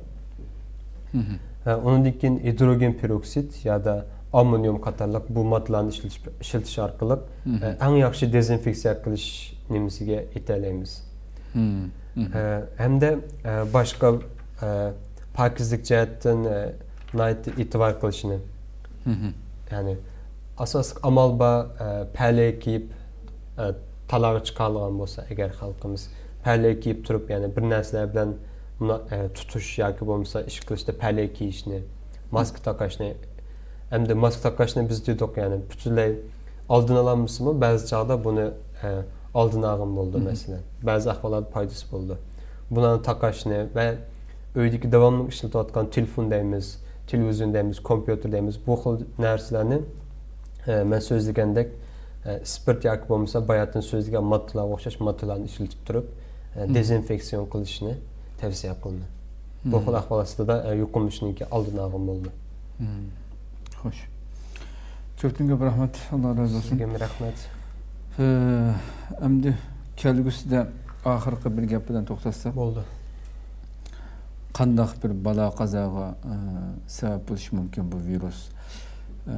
مم. ئە، ئۇنىڭدىن كېيىن گىدروگېن پېروكسىد يادا ئاممونىيۇم قاتارلىق بۇ ماددىلارنى ئىشلىتىش، ئىشلىتىش ئارقىلىق، مم. ئە، ئەڭ ياخشى دېزىنفېكسىيە قىلىش نېمىسىگە يېتەلەيمىز. مم. مم. ئە، ھەمدە، ئە، باشقا، ئە، پاكىزلىك جەھەتتىن، ئە، ناھايىتى ئېتىبار قىلىشنى. مم. يەنى ئاساسلىق ئامال بار، ئە، پەلەي كىيىپ، ئە، تالاغا چىقالىغان بولسا، ئەگەر خەلقىمىز پەلەي كىيىپ تۇرۇپ، يەنى بىر نەرسىلەر بىلەن مۇنا-، ئە، تۇتۇش ياكى بولمىسا ئىش قىلىشتا پەلەي كىيىشنى، ماسكا تاقاشنى، ئەمدى ماسكا تاقاشنى بىز دېدۇق، يەنى پۈتۈنلەي ئالدىنى ئالالمىسىمۇ، بەزى چاغدا بۇنى، ئە، ئالدىنى ئالغىلى بولىدۇ، مم. مەسىلەن. بەزى ئەھۋاللاردا پايدىسى بولىدۇ. بۇلارنى تاقاشنى ۋە ئۆيدىكى داۋاملىق ئىشلىتىۋاتقان تېلېفون دەيمىز، تېلېۋىزىيون دەيمىز، كومپيۇتېر دەيمىز، بۇ خىل نەرسىلەرنى، ئە، مەن سۆزلىگەندەك، ئە، ئىسپىرت ياكى بولمىسا باياتىن سۆزلىگەن ماددىلارغا ئوخشاش ماددىلارنى ئىشلىتىپ تۇرۇپ، ئە، مم. دېزىنفېكسىيون قىلىشنى تەۋسىيە قىلىمەن. بۇ مم. خىل ئەھۋال ئاستىدا، ئە، يۇقۇملىنىشنىڭكى ئالدىنى ئالغىلى بولىدۇ. مم. خوش. كۆپتىن كۆپ رەھمەت. ئاللا رازى بولسۇن. سىزگىمۇ رەھمەت. ئە، ئەمدى كەلگۈسىدە ئاخىرقى بىر گەپ بىلەن توختاتساق. بولدى. قانداق بىر بالا قازاغا، ئە، سەۋەب بولۇشى مۇمكىن بۇ ۋىرۇس؟ ئە،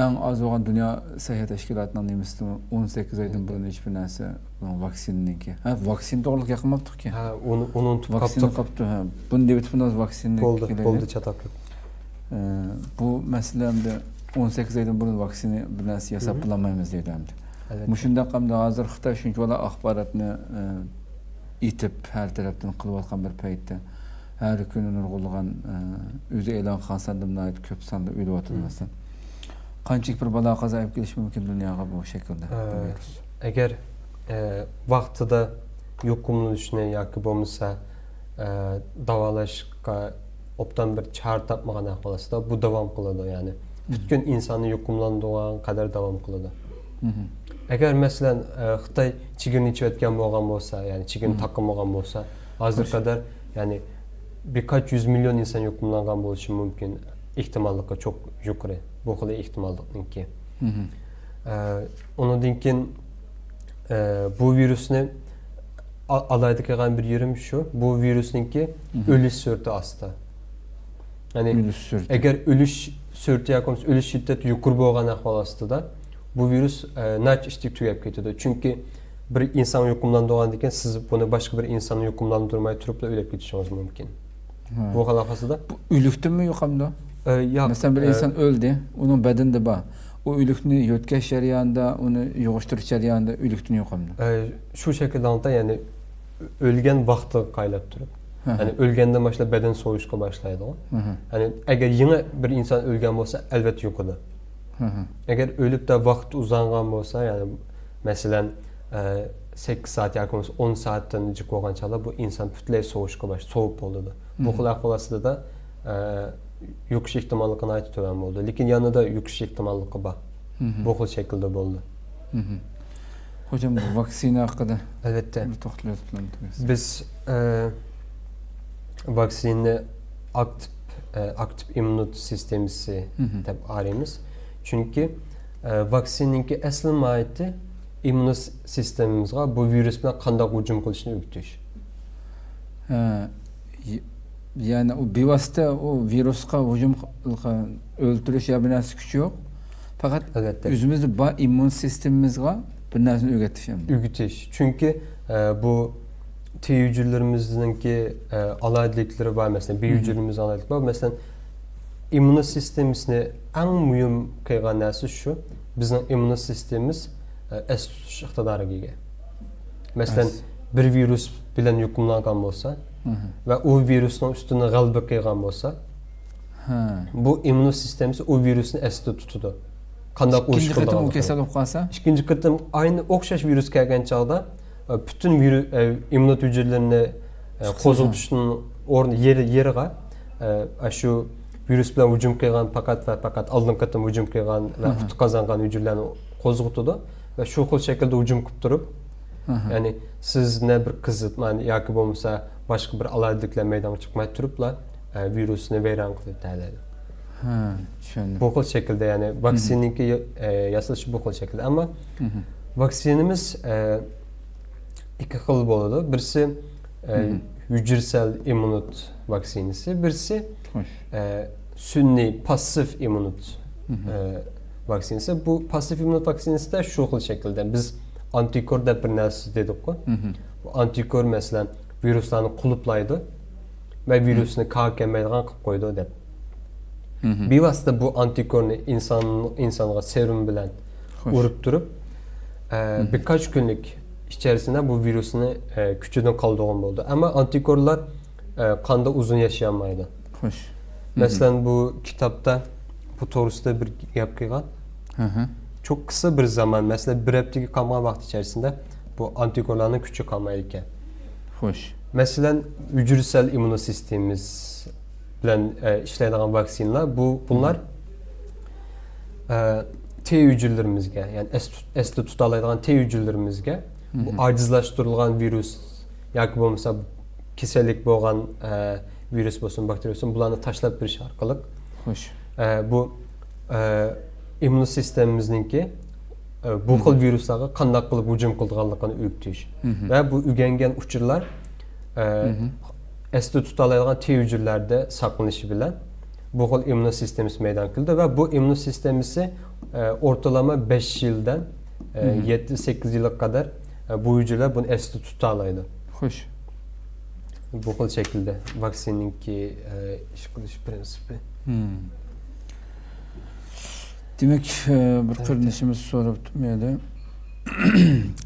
ئەڭ ئاز بولغان دۇنيا سەھىيە تەشكىلاتىنىڭ نېمىسىدىمۇ ئون سەككىز ئايدىن بۇرۇن ھېچبىر نەرسە، بۇنىڭ ۋاكسىنىنىڭكى. ھە، ۋاكسىنا توغرىلىق يېقىنماپتۇقكەن. ھە، ئۇنى، ئۇنى ئۇنتۇپ ۋاكسىنا قاپتۇق. قاپتۇ، ھە. بۇنى دېۋىتىپ بولدى، ۋاكسىنا بولدى، كېلەيلى. بولدى، چاتاق يوق. ئە، بۇ مەسىلە ئەمدى ئون سەككىز ئايدىن بۇرۇن ۋاكسىنا بىر نەرسە ياساپ بولالمايمىز دەيدۇ ئەمدى. ئەلۋەتتە. مۇشۇنداق ئەمدى ھازىر خىتاي شۇنچىۋالا ئاخباراتنى، ئە، ئېتىپ، ھەر تەرەپتىن قىلىۋاتقان بىر پەيتتە، ھەر كۈنى نۇرغۇنلىغان، ئە، ئۆزى ئېلان قىلغان ساندىن ناھايىتى كۆپ ساندا ئۆلۈۋاتىدۇ مەسىلەن. قانچىلىك بىر بالا قازا ئېلىپ كېلىشى مۇمكىن دۇنياغا بۇ شەكىلدە، بۇ ئە، ۋىرۇس؟ ئەگەر، ئە، ۋاقتىدا يۇقۇملىنىشنى ياكى بولمىسا، ئە، داۋالاشقا ئوبدان بىر چارە تاپمىغان ئەھۋال ئاستىدا بۇ داۋام قىلىدۇ، يەنى مم. پۈتكۈل ئىنساننى يۇقۇملاندۇرغان قەدەر داۋام قىلىدۇ. مم. ئەگەر مەسىلەن، ئە، خىتاي چېگرىنى ئېچىۋەتكەن بولغان بولسا، يەنى چېگرىنى مم. تاقىمىغان بولسا، ھازىرغا قەدەر، يەنى بىر قانچە يۈز مىليون ئىنسان يۇقۇملانغان بولۇشى مۇمكىن، ئېھتىماللىقى چوق يۇقىرى. بۇ خىل ئېھتىماللىقنىڭكى. مم. ئە، ئۇنىڭدىن كېيىن، ئە، بۇ ۋىرۇسنى ئا-، ئالاھىدە قىلغان بىر يېرىم شۇ، بۇ ۋىرۇسنىڭكى مم. ئۆلۈش سۈرئىتى ئاستا. يەنى ئۆلۈش سۈرئىتى. ئەگەر ئۆلۈش سۈرئىتى ياكى بولمىسا ئۆلۈش شىددەتى يۇقىرى بولغان ئەھۋال ئاستىدا، بۇ ۋىرۇس، ئە، ناچ ئىشتىك تۈگەپ كېتىدۇ. چۈنكى بىر ئىنسانغا يۇقۇملاندۇرغاندىن كېيىن سىز بۇنى باشقا بىر ئىنسانغا يۇقۇملاندۇرماي تۇرۇپلا ئۆلۈپ كېتىشىڭىز مۇمكىن. ھە. بۇ خىل ئەھۋال ئاستىدا. بۇ ئۆلۈكتىنمۇ يۇقامدۇ؟ ئە، ياق. مەسىلەن، بىر ئە، ئىنسان ئۆلدى، ئۇنىڭ بەدىنىدە بار. ئۇ ئۆلۈكنى يۆتكەش جەريانىدا، ئۇنى يۇغۇشتۇرۇش جەريانىدا ئۆلۈكتىن يۇقامدۇ؟ ئە، شۇ شەكىلدە ئاڭلىتا، يەنى ئۆلگەن ۋاقتىغا قايلاپ تۇرۇپ. ھە، ھە. يەنى ئۆلگەندىن باشلاپ بەدەن سوۋۇشقا باشلايدىغۇ. ھە، ھە. يەنى ئەگەر يېڭى بىر ئىنسان ئۆلگەن بولسا، ئەلۋەتتە يۇقىدۇ. ھە، ھە. ئەگەر ئۆلۈپ دە ۋاقىت ئۇزانغان بولسا، يەنى مەسىلەن، ئە، سەككىز سائەت ياكى بولمىسا ئون سائەتتىن جىق بولغان چاغدا بۇ ئىنسان پۈتۈنلەي سوۋۇشقا باش-، سوۋۇپ بولىدۇ. بۇ مم. خىل ئەھۋال ئاستىدا، ئە، يۇقۇش ئېھتىماللىقى ناھايىتى تۆۋەن بولىدۇ. لېكىن يەنىدا يۇقۇش ئېھتىماللىقى بار. مم. بۇ خىل شەكىلدە بولىدۇ. مم. خوجام، بۇ ۋاكسىنا ھەققىدە ئەلۋەتتە. بىر توختىلىپ ئۆتۈپ بىز، ئە، ۋاكسىنىنى ئاكتىپ، ئە، ئاكتىپ ئىممۇنىتېت سىستېمىسى مم. دەپ ئايرىيمىز. چۈنكى، ئە، ۋاكسىنىنىڭكى ئەسلى ماھىيىتى ئىممۇن سىستېمىمىزغا بۇ ۋىرۇس بىلەن قانداق ھۇجۇم قىلىشنى ئۆگىتىش. ئە، ي-، يەنى ئۇ بىۋاسىتە ئۇ ۋىرۇسقا ھۇجۇم قىلغان، ئۆلتۈرۈش يا بىر نەرسە كۈچى يوق. پەقەت ئەلۋەتتە. ئۆزىمىزدە بار ئىممۇن سىستېمىمىزغا بىر نەرسىنى ئۆگىتىش ئەمدى. ئۆگىتىش. چۈنكى، ئە، بۇ تى ھۈجەيرىلىرىمىزنىڭكى، ئە، ئالاھىدىلىكلىرى بار. مەسىلەن، بى ھۈجەيرىلىرىمىزنىڭ ئالاھىدىلىكى بار. مەسىلەن، ئىممۇن سىستېمىسىنى ئەڭ مۇھىم قىلغان نەرسە شۇ، بىزنىڭ ئىممۇن سىستېمىمىز، ئە، ئەستە تۇتۇش ئىقتىدارىغا ئىگە. مەسىلەن، بىر ۋىرۇس بىلەن يۇقۇملانغان بولسا ۋە ئۇ ۋىرۇسنىڭ ئۈستىدىن غەلىبە قىلغان بولسا، بۇ ئىممۇن سىستېمىسى ئۇ ۋىرۇسنى ئەستە تۇتىدۇ. قانداق ئۇرۇش قىلىدىغانلىقىنى. ئىككىنچى قېتىم ئۇ كېسەل بولۇپ قالسا؟ ئىككىنچى قېتىم ئاينى ئوخشاش ۋىرۇس كەلگەن چاغدا، ئە، پۈتۈن ۋىرۇ-، ئە، ئىممۇن ھۈجەيرىلىرىنى، ئە، قوزغىتىشنىڭ ئورنى يېرى-، يېرىغا، ئە، شۇ ۋىرۇس بىلەن ھۇجۇم قىلغان، پەقەت ۋە پەقەت ئالدىنقى قېتىم ھۇجۇم قىلغان ۋە ئۇتۇق قازانغان ھۈجەيرىلەرنى قوزغىتىدۇ ۋە شۇ خىل شەكىلدە ھۇجۇم قىلىپ تۇرۇپ، يەنى سىزنى بىر قىزىتما ياكى بولمىسا باشقا بىر ئالاھىدىلىكلەر مەيدانغا چىقماي تۇرۇپلا، ئە، ۋىرۇسنى ۋەيران قىلىپ تەلەيدۇ. ھە، چۈشەندىم. بۇ خىل شەكىلدە، يەنى ۋاكسىنىنىڭكى، ئە، ياسىلىشى بۇ خىل شەكىلدە. ئەمما ۋاكسىنىمىز، ئە، ئىككى خىل بولىدۇ. بىرسى، ئە، ھۈجەيرىسەل ئىممۇنىت ۋاكسىنىسى، بىرسى، ئە، سۈنئىي پاسسىپ ئىممۇنىت، ئە، ۋاكسىنىسى. بۇ پاسسىپ ئىممۇنىت ۋاكسىنىسىدا شۇ خىل شەكىلدە بىز ئانتىكور دەپ بىر نەرسە دېدۇققۇ. بۇ ئانتىكور، مەسىلەن، ۋىرۇسلارنى قۇلۇپلايدۇ ۋە ۋىرۇسنى كاغا كەلمەيدىغان قىلىپ قويىدۇ دەپ. بىۋاسىتە بۇ ئانتىكورنى ئىنسان، ئىنسانغا سېرۇم بىلەن ئۇرۇپ تۇرۇپ، ئە، بىر قانچە كۈنلۈك ئىچەرىسىندە بۇ ۋىرۇسنى، ئە، كۈچىدىن قالدۇرغان بولىدۇ. ئەمما ئانتىكورلار، ئە، قاندا ئۇزۇن ياشىيالمايدۇ. خوش. مەسىلەن، بۇ كىتابتا بۇ توغرىسىدا بىر گەپ قىلغان. چوققىسى بىر زامان، مەسىلەن، بىر ھەپتىگە قالمىغان ۋاقىت ئىچەرىسىندە بۇ ئانتىكورلارنىڭ كۈچى قالمايدىكەن. خوش. مەسىلەن، ھۈجەيرىسەل ئىممۇن سىستېمىمىز بىلەن، ئە، ئىشلەيدىغان ۋاكسىنىلار، بۇ، بۇلار، ئە، تى ھۈجەيرىلىرىمىزگە، يەنى ئەس-، ئەستە تۇتالايدىغان تى ھۈجەيرىلىرىمىزگە بۇ ئاجىزلاشتۇرۇلغان ۋىرۇس ياكى بولمىسا كېسەللىك بولغان، ئە، ۋىرۇس بولسۇن، باكتېرىيە بولسۇن، بۇلارنى تاشلاپ بېرىش ئارقىلىق، خوش. ئە، بۇ، ئە، ئىممۇن سىستېمىمىزنىڭكى، ئە، بۇ خىل ۋىرۇسلارغا قانداق قىلىپ ھۇجۇم قىلىدىغانلىقىنى ئۆگىتىش ۋە بۇ ئۆگەنگەن ئۇچۇرلار، ئە، ئەستە تۇتالايدىغان تى ھۈجەيرىلەردە ساقلىنىشى بىلەن بۇ خىل ئىممۇن سىستېمىسى مەيدانغا كېلىدۇ ۋە بۇ ئىممۇن سىستېمىسى، ئە، ئورتىلىما بەش يىلدىن، ئە، يەتتە، سەككىز يىلغا قەدەر، ئە، بۇ ھۈجەيرىلەر بۇنى ئەستە تۇتالايدۇ. خوش. بۇ خىل شەكىلدە ۋاكسىنىنىڭكى، ئە، ئىش قىلىش پرىنسىپى. دېمەك، ئە، بىر قېرىندىشىمىز سوراپتۇ مەيلى.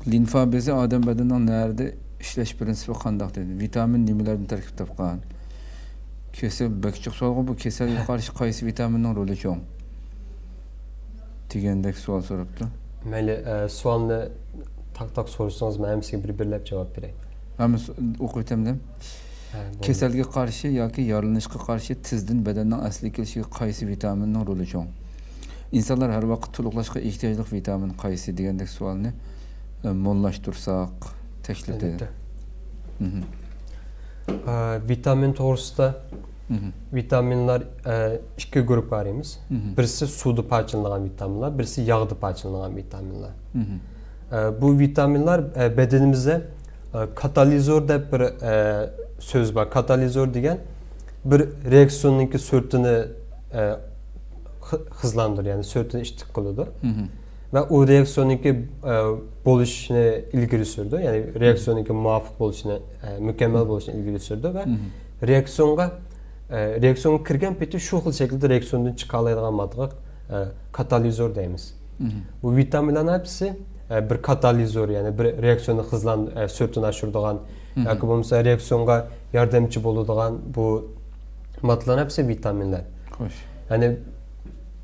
لىمفا بېزى ئادەم بەدىنىنىڭ نەدە ئىشلەش پرىنسىپى قانداق دېدى. ۋىتامىن نېمىلەردىن تەركىب تاپقان؟ كېسەل، بەك جىق سوئالغۇ بۇ. كېسەلگە قارشى قايسى ۋىتامىننىڭ رولى چوڭ؟ دېگەندەك سوئال سوراپتۇ. مەيلى، ئە، سوئالنى تاق-تاق سورىسىڭىز، مەن ھەممىسىگە بىر-بىرلەپ جاۋاب بېرەي. ھەممىسى ئوقۇۋېتەمدىم. ھە، بولدى. كېسەلگە قارشى ياكى يارىلىنىشقا قارشى تېزدىن بەدەننىڭ ئەسلىگە كېلىشىگە قايسى ۋىتامىننىڭ رولى چوڭ؟ ئىنسانلار ھەر ۋاقىت تولۇقلاشقا ئېھتىياجلىق ۋىتامىن قايسى دېگەندەك سوئالنى، ئە، موللاشتۇرساق تەكلىپ. ئەلۋەتتە. ئە، ۋىتامىن توغرىسىدا، ۋىتامىنلار، ئە، ئىككى گۇرۇپپىغا ئايرىيمىز. بىرسى سۇدا پارچىلىنىدىغان ۋىتامىنلار، بىرسى ياغدا پارچىلىنىدىغان ۋىتامىنلار. ئە، بۇ ۋىتامىنلار، ئە، بەدىنىمىزدە، ئە، كاتالىزور دەپ بىر، ئە، سۆز بار. كاتالىزور دېگەن بىر رېئاكسىيوننىڭكى سۈرئىتىنى، ئە، خى-، خىزلاندۇرىدۇ، يەنى سۈرئىتىنى ئىتتىك قىلىدۇ. ۋە ئۇ رېئاكسىيوننىڭكى، ئە، بولۇشىنى ئىلگىرى سۈرىدۇ، يەنى رېئاكسىيوننىڭكى مۇۋاپىق بولۇشىنى، ئە، مۇكەممەل بولۇشىنى ئىلگىرى سۈرىدۇ ۋە رېئاكسىيونغا، ئە، رېئاكسىيونغا كىرگەن پېتى شۇ خىل شەكىلدە رېئاكسىيوندىن چىقالايدىغان ماددىغا، ئە، كاتالىزور دەيمىز. بۇ ۋىتامىنلارنىڭ ھەپسى، ئە، بىر كاتالىزور، يەنى بىر رېئاكسىيوننى خىزلان-، ئە، سۈرئىتىنى ئاشۇرىدىغان ياكى بولمىسا رېئاكسىيونغا ياردەمچى بولىدىغان بۇ ماددىلارنىڭ ھەپسى ۋىتامىنلار. خوش. يەنى،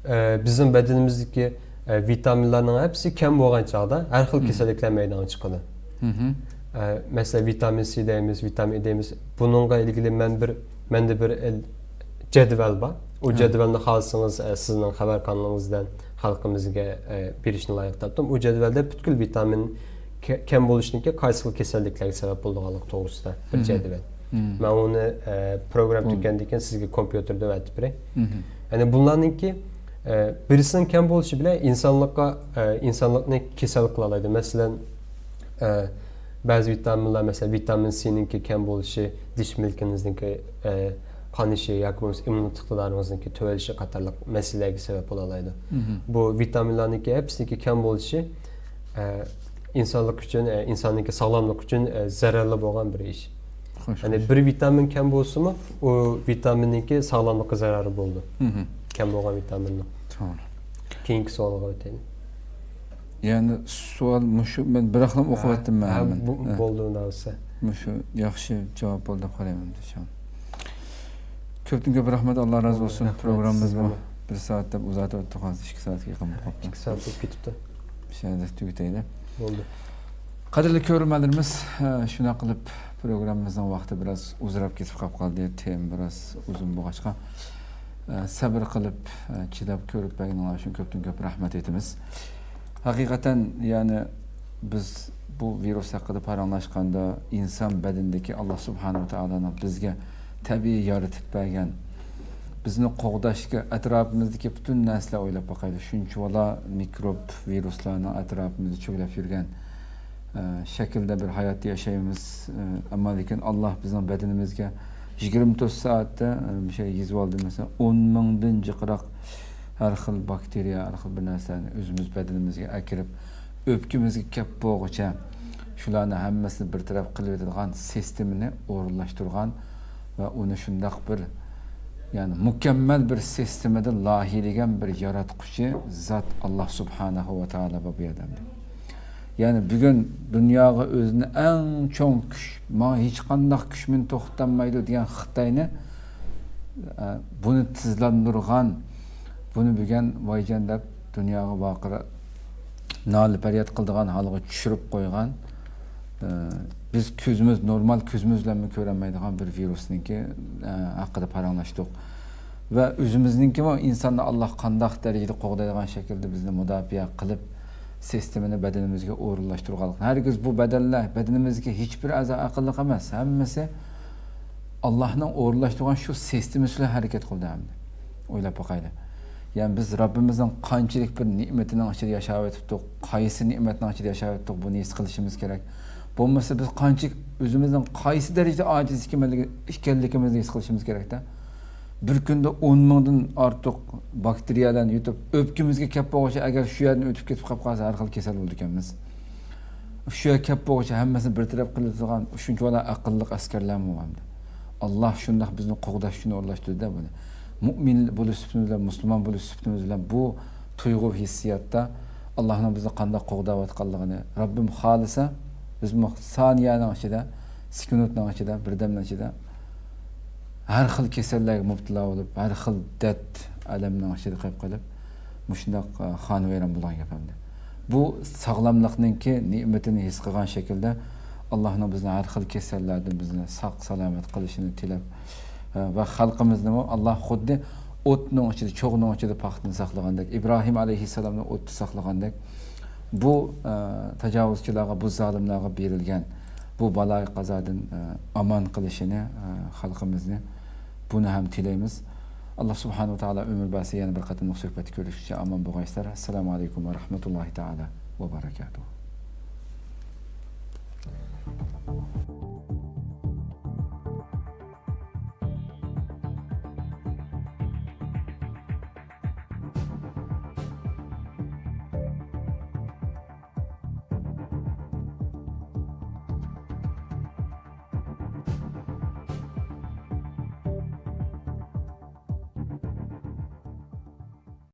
ئە، بىزنىڭ بەدىنىمىزدىكى، ئە، ۋىتامىنلارنىڭ ھەپسى كەم بولغان چاغدا ھەر خىل كېسەللىكلەر مەيدانغا چىقىدۇ. ئە، مەسىلەن، ۋىتامىن سى دەيمىز، ۋىتامىن ئې دەيمىز. بۇنىڭغا ئىلگىرى مەن بىر، مەندە بىر، ئە، جەدۋەل بار. ئۇ جەدۋەلنى خالىسىڭىز، ئە، سىزنىڭ خەۋەر قانىلىڭىزدىن خەلقىمىزگە، ئە، بېرىشنى لايىق تاپتىم. ئۇ جەدۋەلدە پۈتكۈل ۋىتامىن كە-، كەم بولۇشنىڭكى قايسى خىل كېسەللىكلەرگە سەۋەب بولىدىغانلىقى توغرىسىدا بىر جەدۋەل. مەن ئۇنى، ئە، پروگرامما تۈگىگەندىن كېيىن سىزگە كومپيۇتېردا ئەۋەتىپ بېرەي. يەنى بۇلارنىڭكى، ئە، بىرسىنىڭ كەم بولۇشى بىلەن ئىنسانلىققا، ئە، ئىنسانلىقنى كېسەل قىلالايدۇ. مەسىلەن، ئە، بەزى ۋىتامىنلار، مەسىلەن، ۋىتامىن سىنىڭكى كەم بولۇشى دىش مىلكىڭىزنىڭكى، ئە، قانىشى ياكى بولمىسا ئىممۇنىتېت ئىقتىدارىڭىزنىڭكى تۆۋەنلىشى قاتارلىق مەسىلىلەرگە سەۋەب بولالايدۇ. بۇ ۋىتامىنلارنىڭكى ھەپپىسىنىڭكى كەم بولۇشى، ئە، ئىنسانلىق ئۈچۈن، ئە، ئىنساننىڭكى ساغلاملىقى ئۈچۈن، ئە، زەرەرلىك بولغان بىر ئىش. يەنى بىر ۋىتامىن كەم بولسىمۇ، ئۇ ۋىتامىننىڭكى ساغلاملىققا زەرەرى بولىدۇ. كەم بولغان ۋىتامىننىڭ. توغرا. كېيىنكى سوئالغا ئۆتەيلى. يەنى سوئال مۇشۇ، مەن بىراقلا ئوقۇۋەتتىم مەن. بولدى، ئۇنداق بولسا. مۇشۇ ياخشى جاۋاب بولدى دەپ قارايمەن، ئىنشاللا. كۆپتىن كۆپ رەھمەت، ئاللا رازى بولسۇن. رەھمەت، پروگراممىمىزمۇ سىزگىمۇ. بىر سائەت دەپ ئۇزارتىۋەتتۇق، ھازىر ئىككى سائەتكە يېقىن بولۇپ قاپتۇ. ئىككى سائەت بولۇپ كېتىپتۇ. شۇ يەردە تۈگىتەيلى. بولدى. قەدىرلىك كۆرۈرمەنلىرىمىز، ئە، شۇنداق قىلىپ پروگراممىمىزنىڭ ۋاقتى بىراز ئۇزىراپ كېتىپ قاپ قالدى، تېما بىراز ئۇزۇن بولغاچقا، ئە، سەۋر قىلىپ، ئە، چىداپ كۆرۈپ بەرگىنىڭلار ئۈچۈن كۆپتىن كۆپ رەھمەت ئېيتىمىز. ھەقىقەتەن، يەنى بىز بۇ ۋىرۇس ھەققىدە پاراڭلاشقاندا، ئىنسان بەدىنىدىكى ئاللا سۇبھانەھۇ ۋە تائالانىڭ بىزگە تەبىئىي يارىتىپ بەرگەن، بىزنى قوغداشقا ئەتراپىمىزدىكى پۈتۈن نەرسىلەر ئويلاپ باقايلى. شۇنچىۋالا مىكروب، ۋىرۇسلارنىڭ ئەتراپىمىزدا چۆگىلەپ يۈرگەن، ئە، شەكىلدە بىر ھاياتتا ياشايمىز. ئە، ئەمما لېكىن ئاللا بىزنىڭ بەدىنىمىزگە يىگىرمە تۆت سائەتتە، ئە، بىر شەي يېزىۋالدى، مەسىلەن، ئون مىڭدىن جىقراق ھەر خىل باكتېرىيە، ھەر خىل بىر نەرسىلەرنى ئۆزىمىز بەدىنىمىزگە ئەكىرىپ، ئۆپكىمىزگە كەپ بولغۇچە شۇلارنى ھەممىسىنى بىر تەرەپ قىلىۋېتىدىغان سىستېمىنى ئورۇنلاشتۇرغان ۋە ئۇنى شۇنداق بىر، يەنى مۇكەممەل بىر سىستېمىدا لايىھىلىگەن بىر ياراتقۇچى زات ئاللا سۇبھانەھۇ ۋە تائالا بار بۇ يەردە. يەنى بۈگۈن دۇنياغا ئۆزىنى ئەڭ چوڭ كۈچ، ماڭا ھېچقانداق كۈچ مېنى توختىتالمايدۇ دېگەن خىتاينى، ئە، بۇنى تېزلاندۇرغان، بۇنى بۈگۈن ۋايجان دەپ دۇنياغا ۋارقىرا-، نالە-پەرياد قىلىدىغان ھالغا چۈشۈرۈپ قويغان، ئە، بىز كۆزىمىز، نورمال كۆزىمىز بىلەنمۇ كۆرەلمەيدىغان بىر ۋىرۇسنىڭكى، ئە، ھەققىدە پاراڭلاشتۇق. ۋە ئۆزىمىزنىڭكىمۇ ئىنساننى ئاللا قانداق دەرىجىدە قوغدايدىغان شەكىلدە بىزنى مۇداپىئە قىلىپ، سىستېمىنى بەدىنىمىزگە ئورۇنلاشتۇرغانلىقىنى. ھەرگىز بۇ بەدەنلەر، بەدىنىمىزدىكى ھېچبىر ئەزا ئەقىللىق ئەمەس، ھەممىسى ئاللانىڭ ئورۇنلاشتۇرغان شۇ سىستېمىسى بىلەن ھەرىكەت قىلىدۇ ئەمدى. ئويلاپ باقايلى. يەنى بىز رەببىمىزنىڭ قانچىلىك بىر نېمىتىنىڭ ئىچىدە ياشاۋېتىپتۇق، قايسى نېمەتنىڭ ئىچىدە ياشاۋېتىپتۇق، بۇنى ھېس قىلىشىمىز كېرەك. بولمىسا بىز قانچىلىك ئۆزىمىزنىڭ قايسى دەرىجىدە ئاجىز ئىكەنلىكىمىزنى ھېس قىلىشىمىز كېرەكتە. بىر كۈندە ئون مىڭدىن ئارتۇق باكتېرىيەلەرنى يۇتۇپ، ئۆپكىمىزگە كەپ بولغۇچە، ئەگەر شۇ يەردىن ئۆتۈپ كېتىپ قاپ قالسا، ھەر خىل كېسەل بولىدىكەنمىز. شۇ يەرگە كەپ بولغۇچە ھەممىسىنى بىر تەرەپ قىلىدىغان شۇنچىۋالا ئەقىللىق ئەسكەرلەرمۇ بار ئەمدى. ئاللا شۇنداق بىزنى قوغداش ئۈچۈن ئورۇنلاشتۇردى بۇنى. مۇئمىن بولۇش سۈپىتىمىز بىلەن، مۇسۇلمان بولۇش سۈپىتىمىز بىلەن بۇ تۇيغۇ ھېسسىياتتا ئاللانىڭ بىزنى قانداق قوغداۋاتقانلىقىنى، رەببىم خالىسا، بىز بۇ سانىيەنىڭ ئىچىدە، سېكۇنتنىڭ ئىچىدە، بىردەمنىڭ ئىچىدە ھەر خىل كېسەللەرگە مۇپتىلا بولۇپ، ھەر خىل دەرد، ئەلەمنىڭ ئىچىدە قېلىپ قېلىپ، مۇشۇنداق، ئە، خانىۋەيران بولغان گەپ ئەمدى. بۇ ساغلاملىقنىڭكى نېمىتىنى ھېس قىلغان شەكىلدە، ئاللانىڭ بىزنى ھەر خىل كېسەللەردىن بىزنى ساق-سالامەت قىلىشىنى تىلەپ، ئە، ۋە خەلقىمىزنىمۇ ئاللا خۇددى ئوتنىڭ ئىچىدە، چوغنىڭ ئىچىدە پاختىنى ساقلىغاندەك، ئىبراھىم ئەلەيھىسسالامنى ئوتتا ساقلىغاندەك، بۇ، ئە، تاجاۋۇزچىلارغا، بۇ زالىملارغا بېرىلگەن بۇ بالايىقازادىن، ئە، ئامان قىلىشىنى، ئە، خەلقىمىزنى، بۇنى ھەم تىلەيمىز. ئاللا سۇبھانەھۇ ۋە تائالا ئۆمۈر بەرسە، يەنە بىر قېتىملىق سۆھبەتتە كۆرۈشكىچە ئامان بولغايسىلەر. ئەسسالامۇ ئەلەيكۇم ۋە رەھمەتۇللاھى تائالا ۋە بەرەكاتۇھۇ.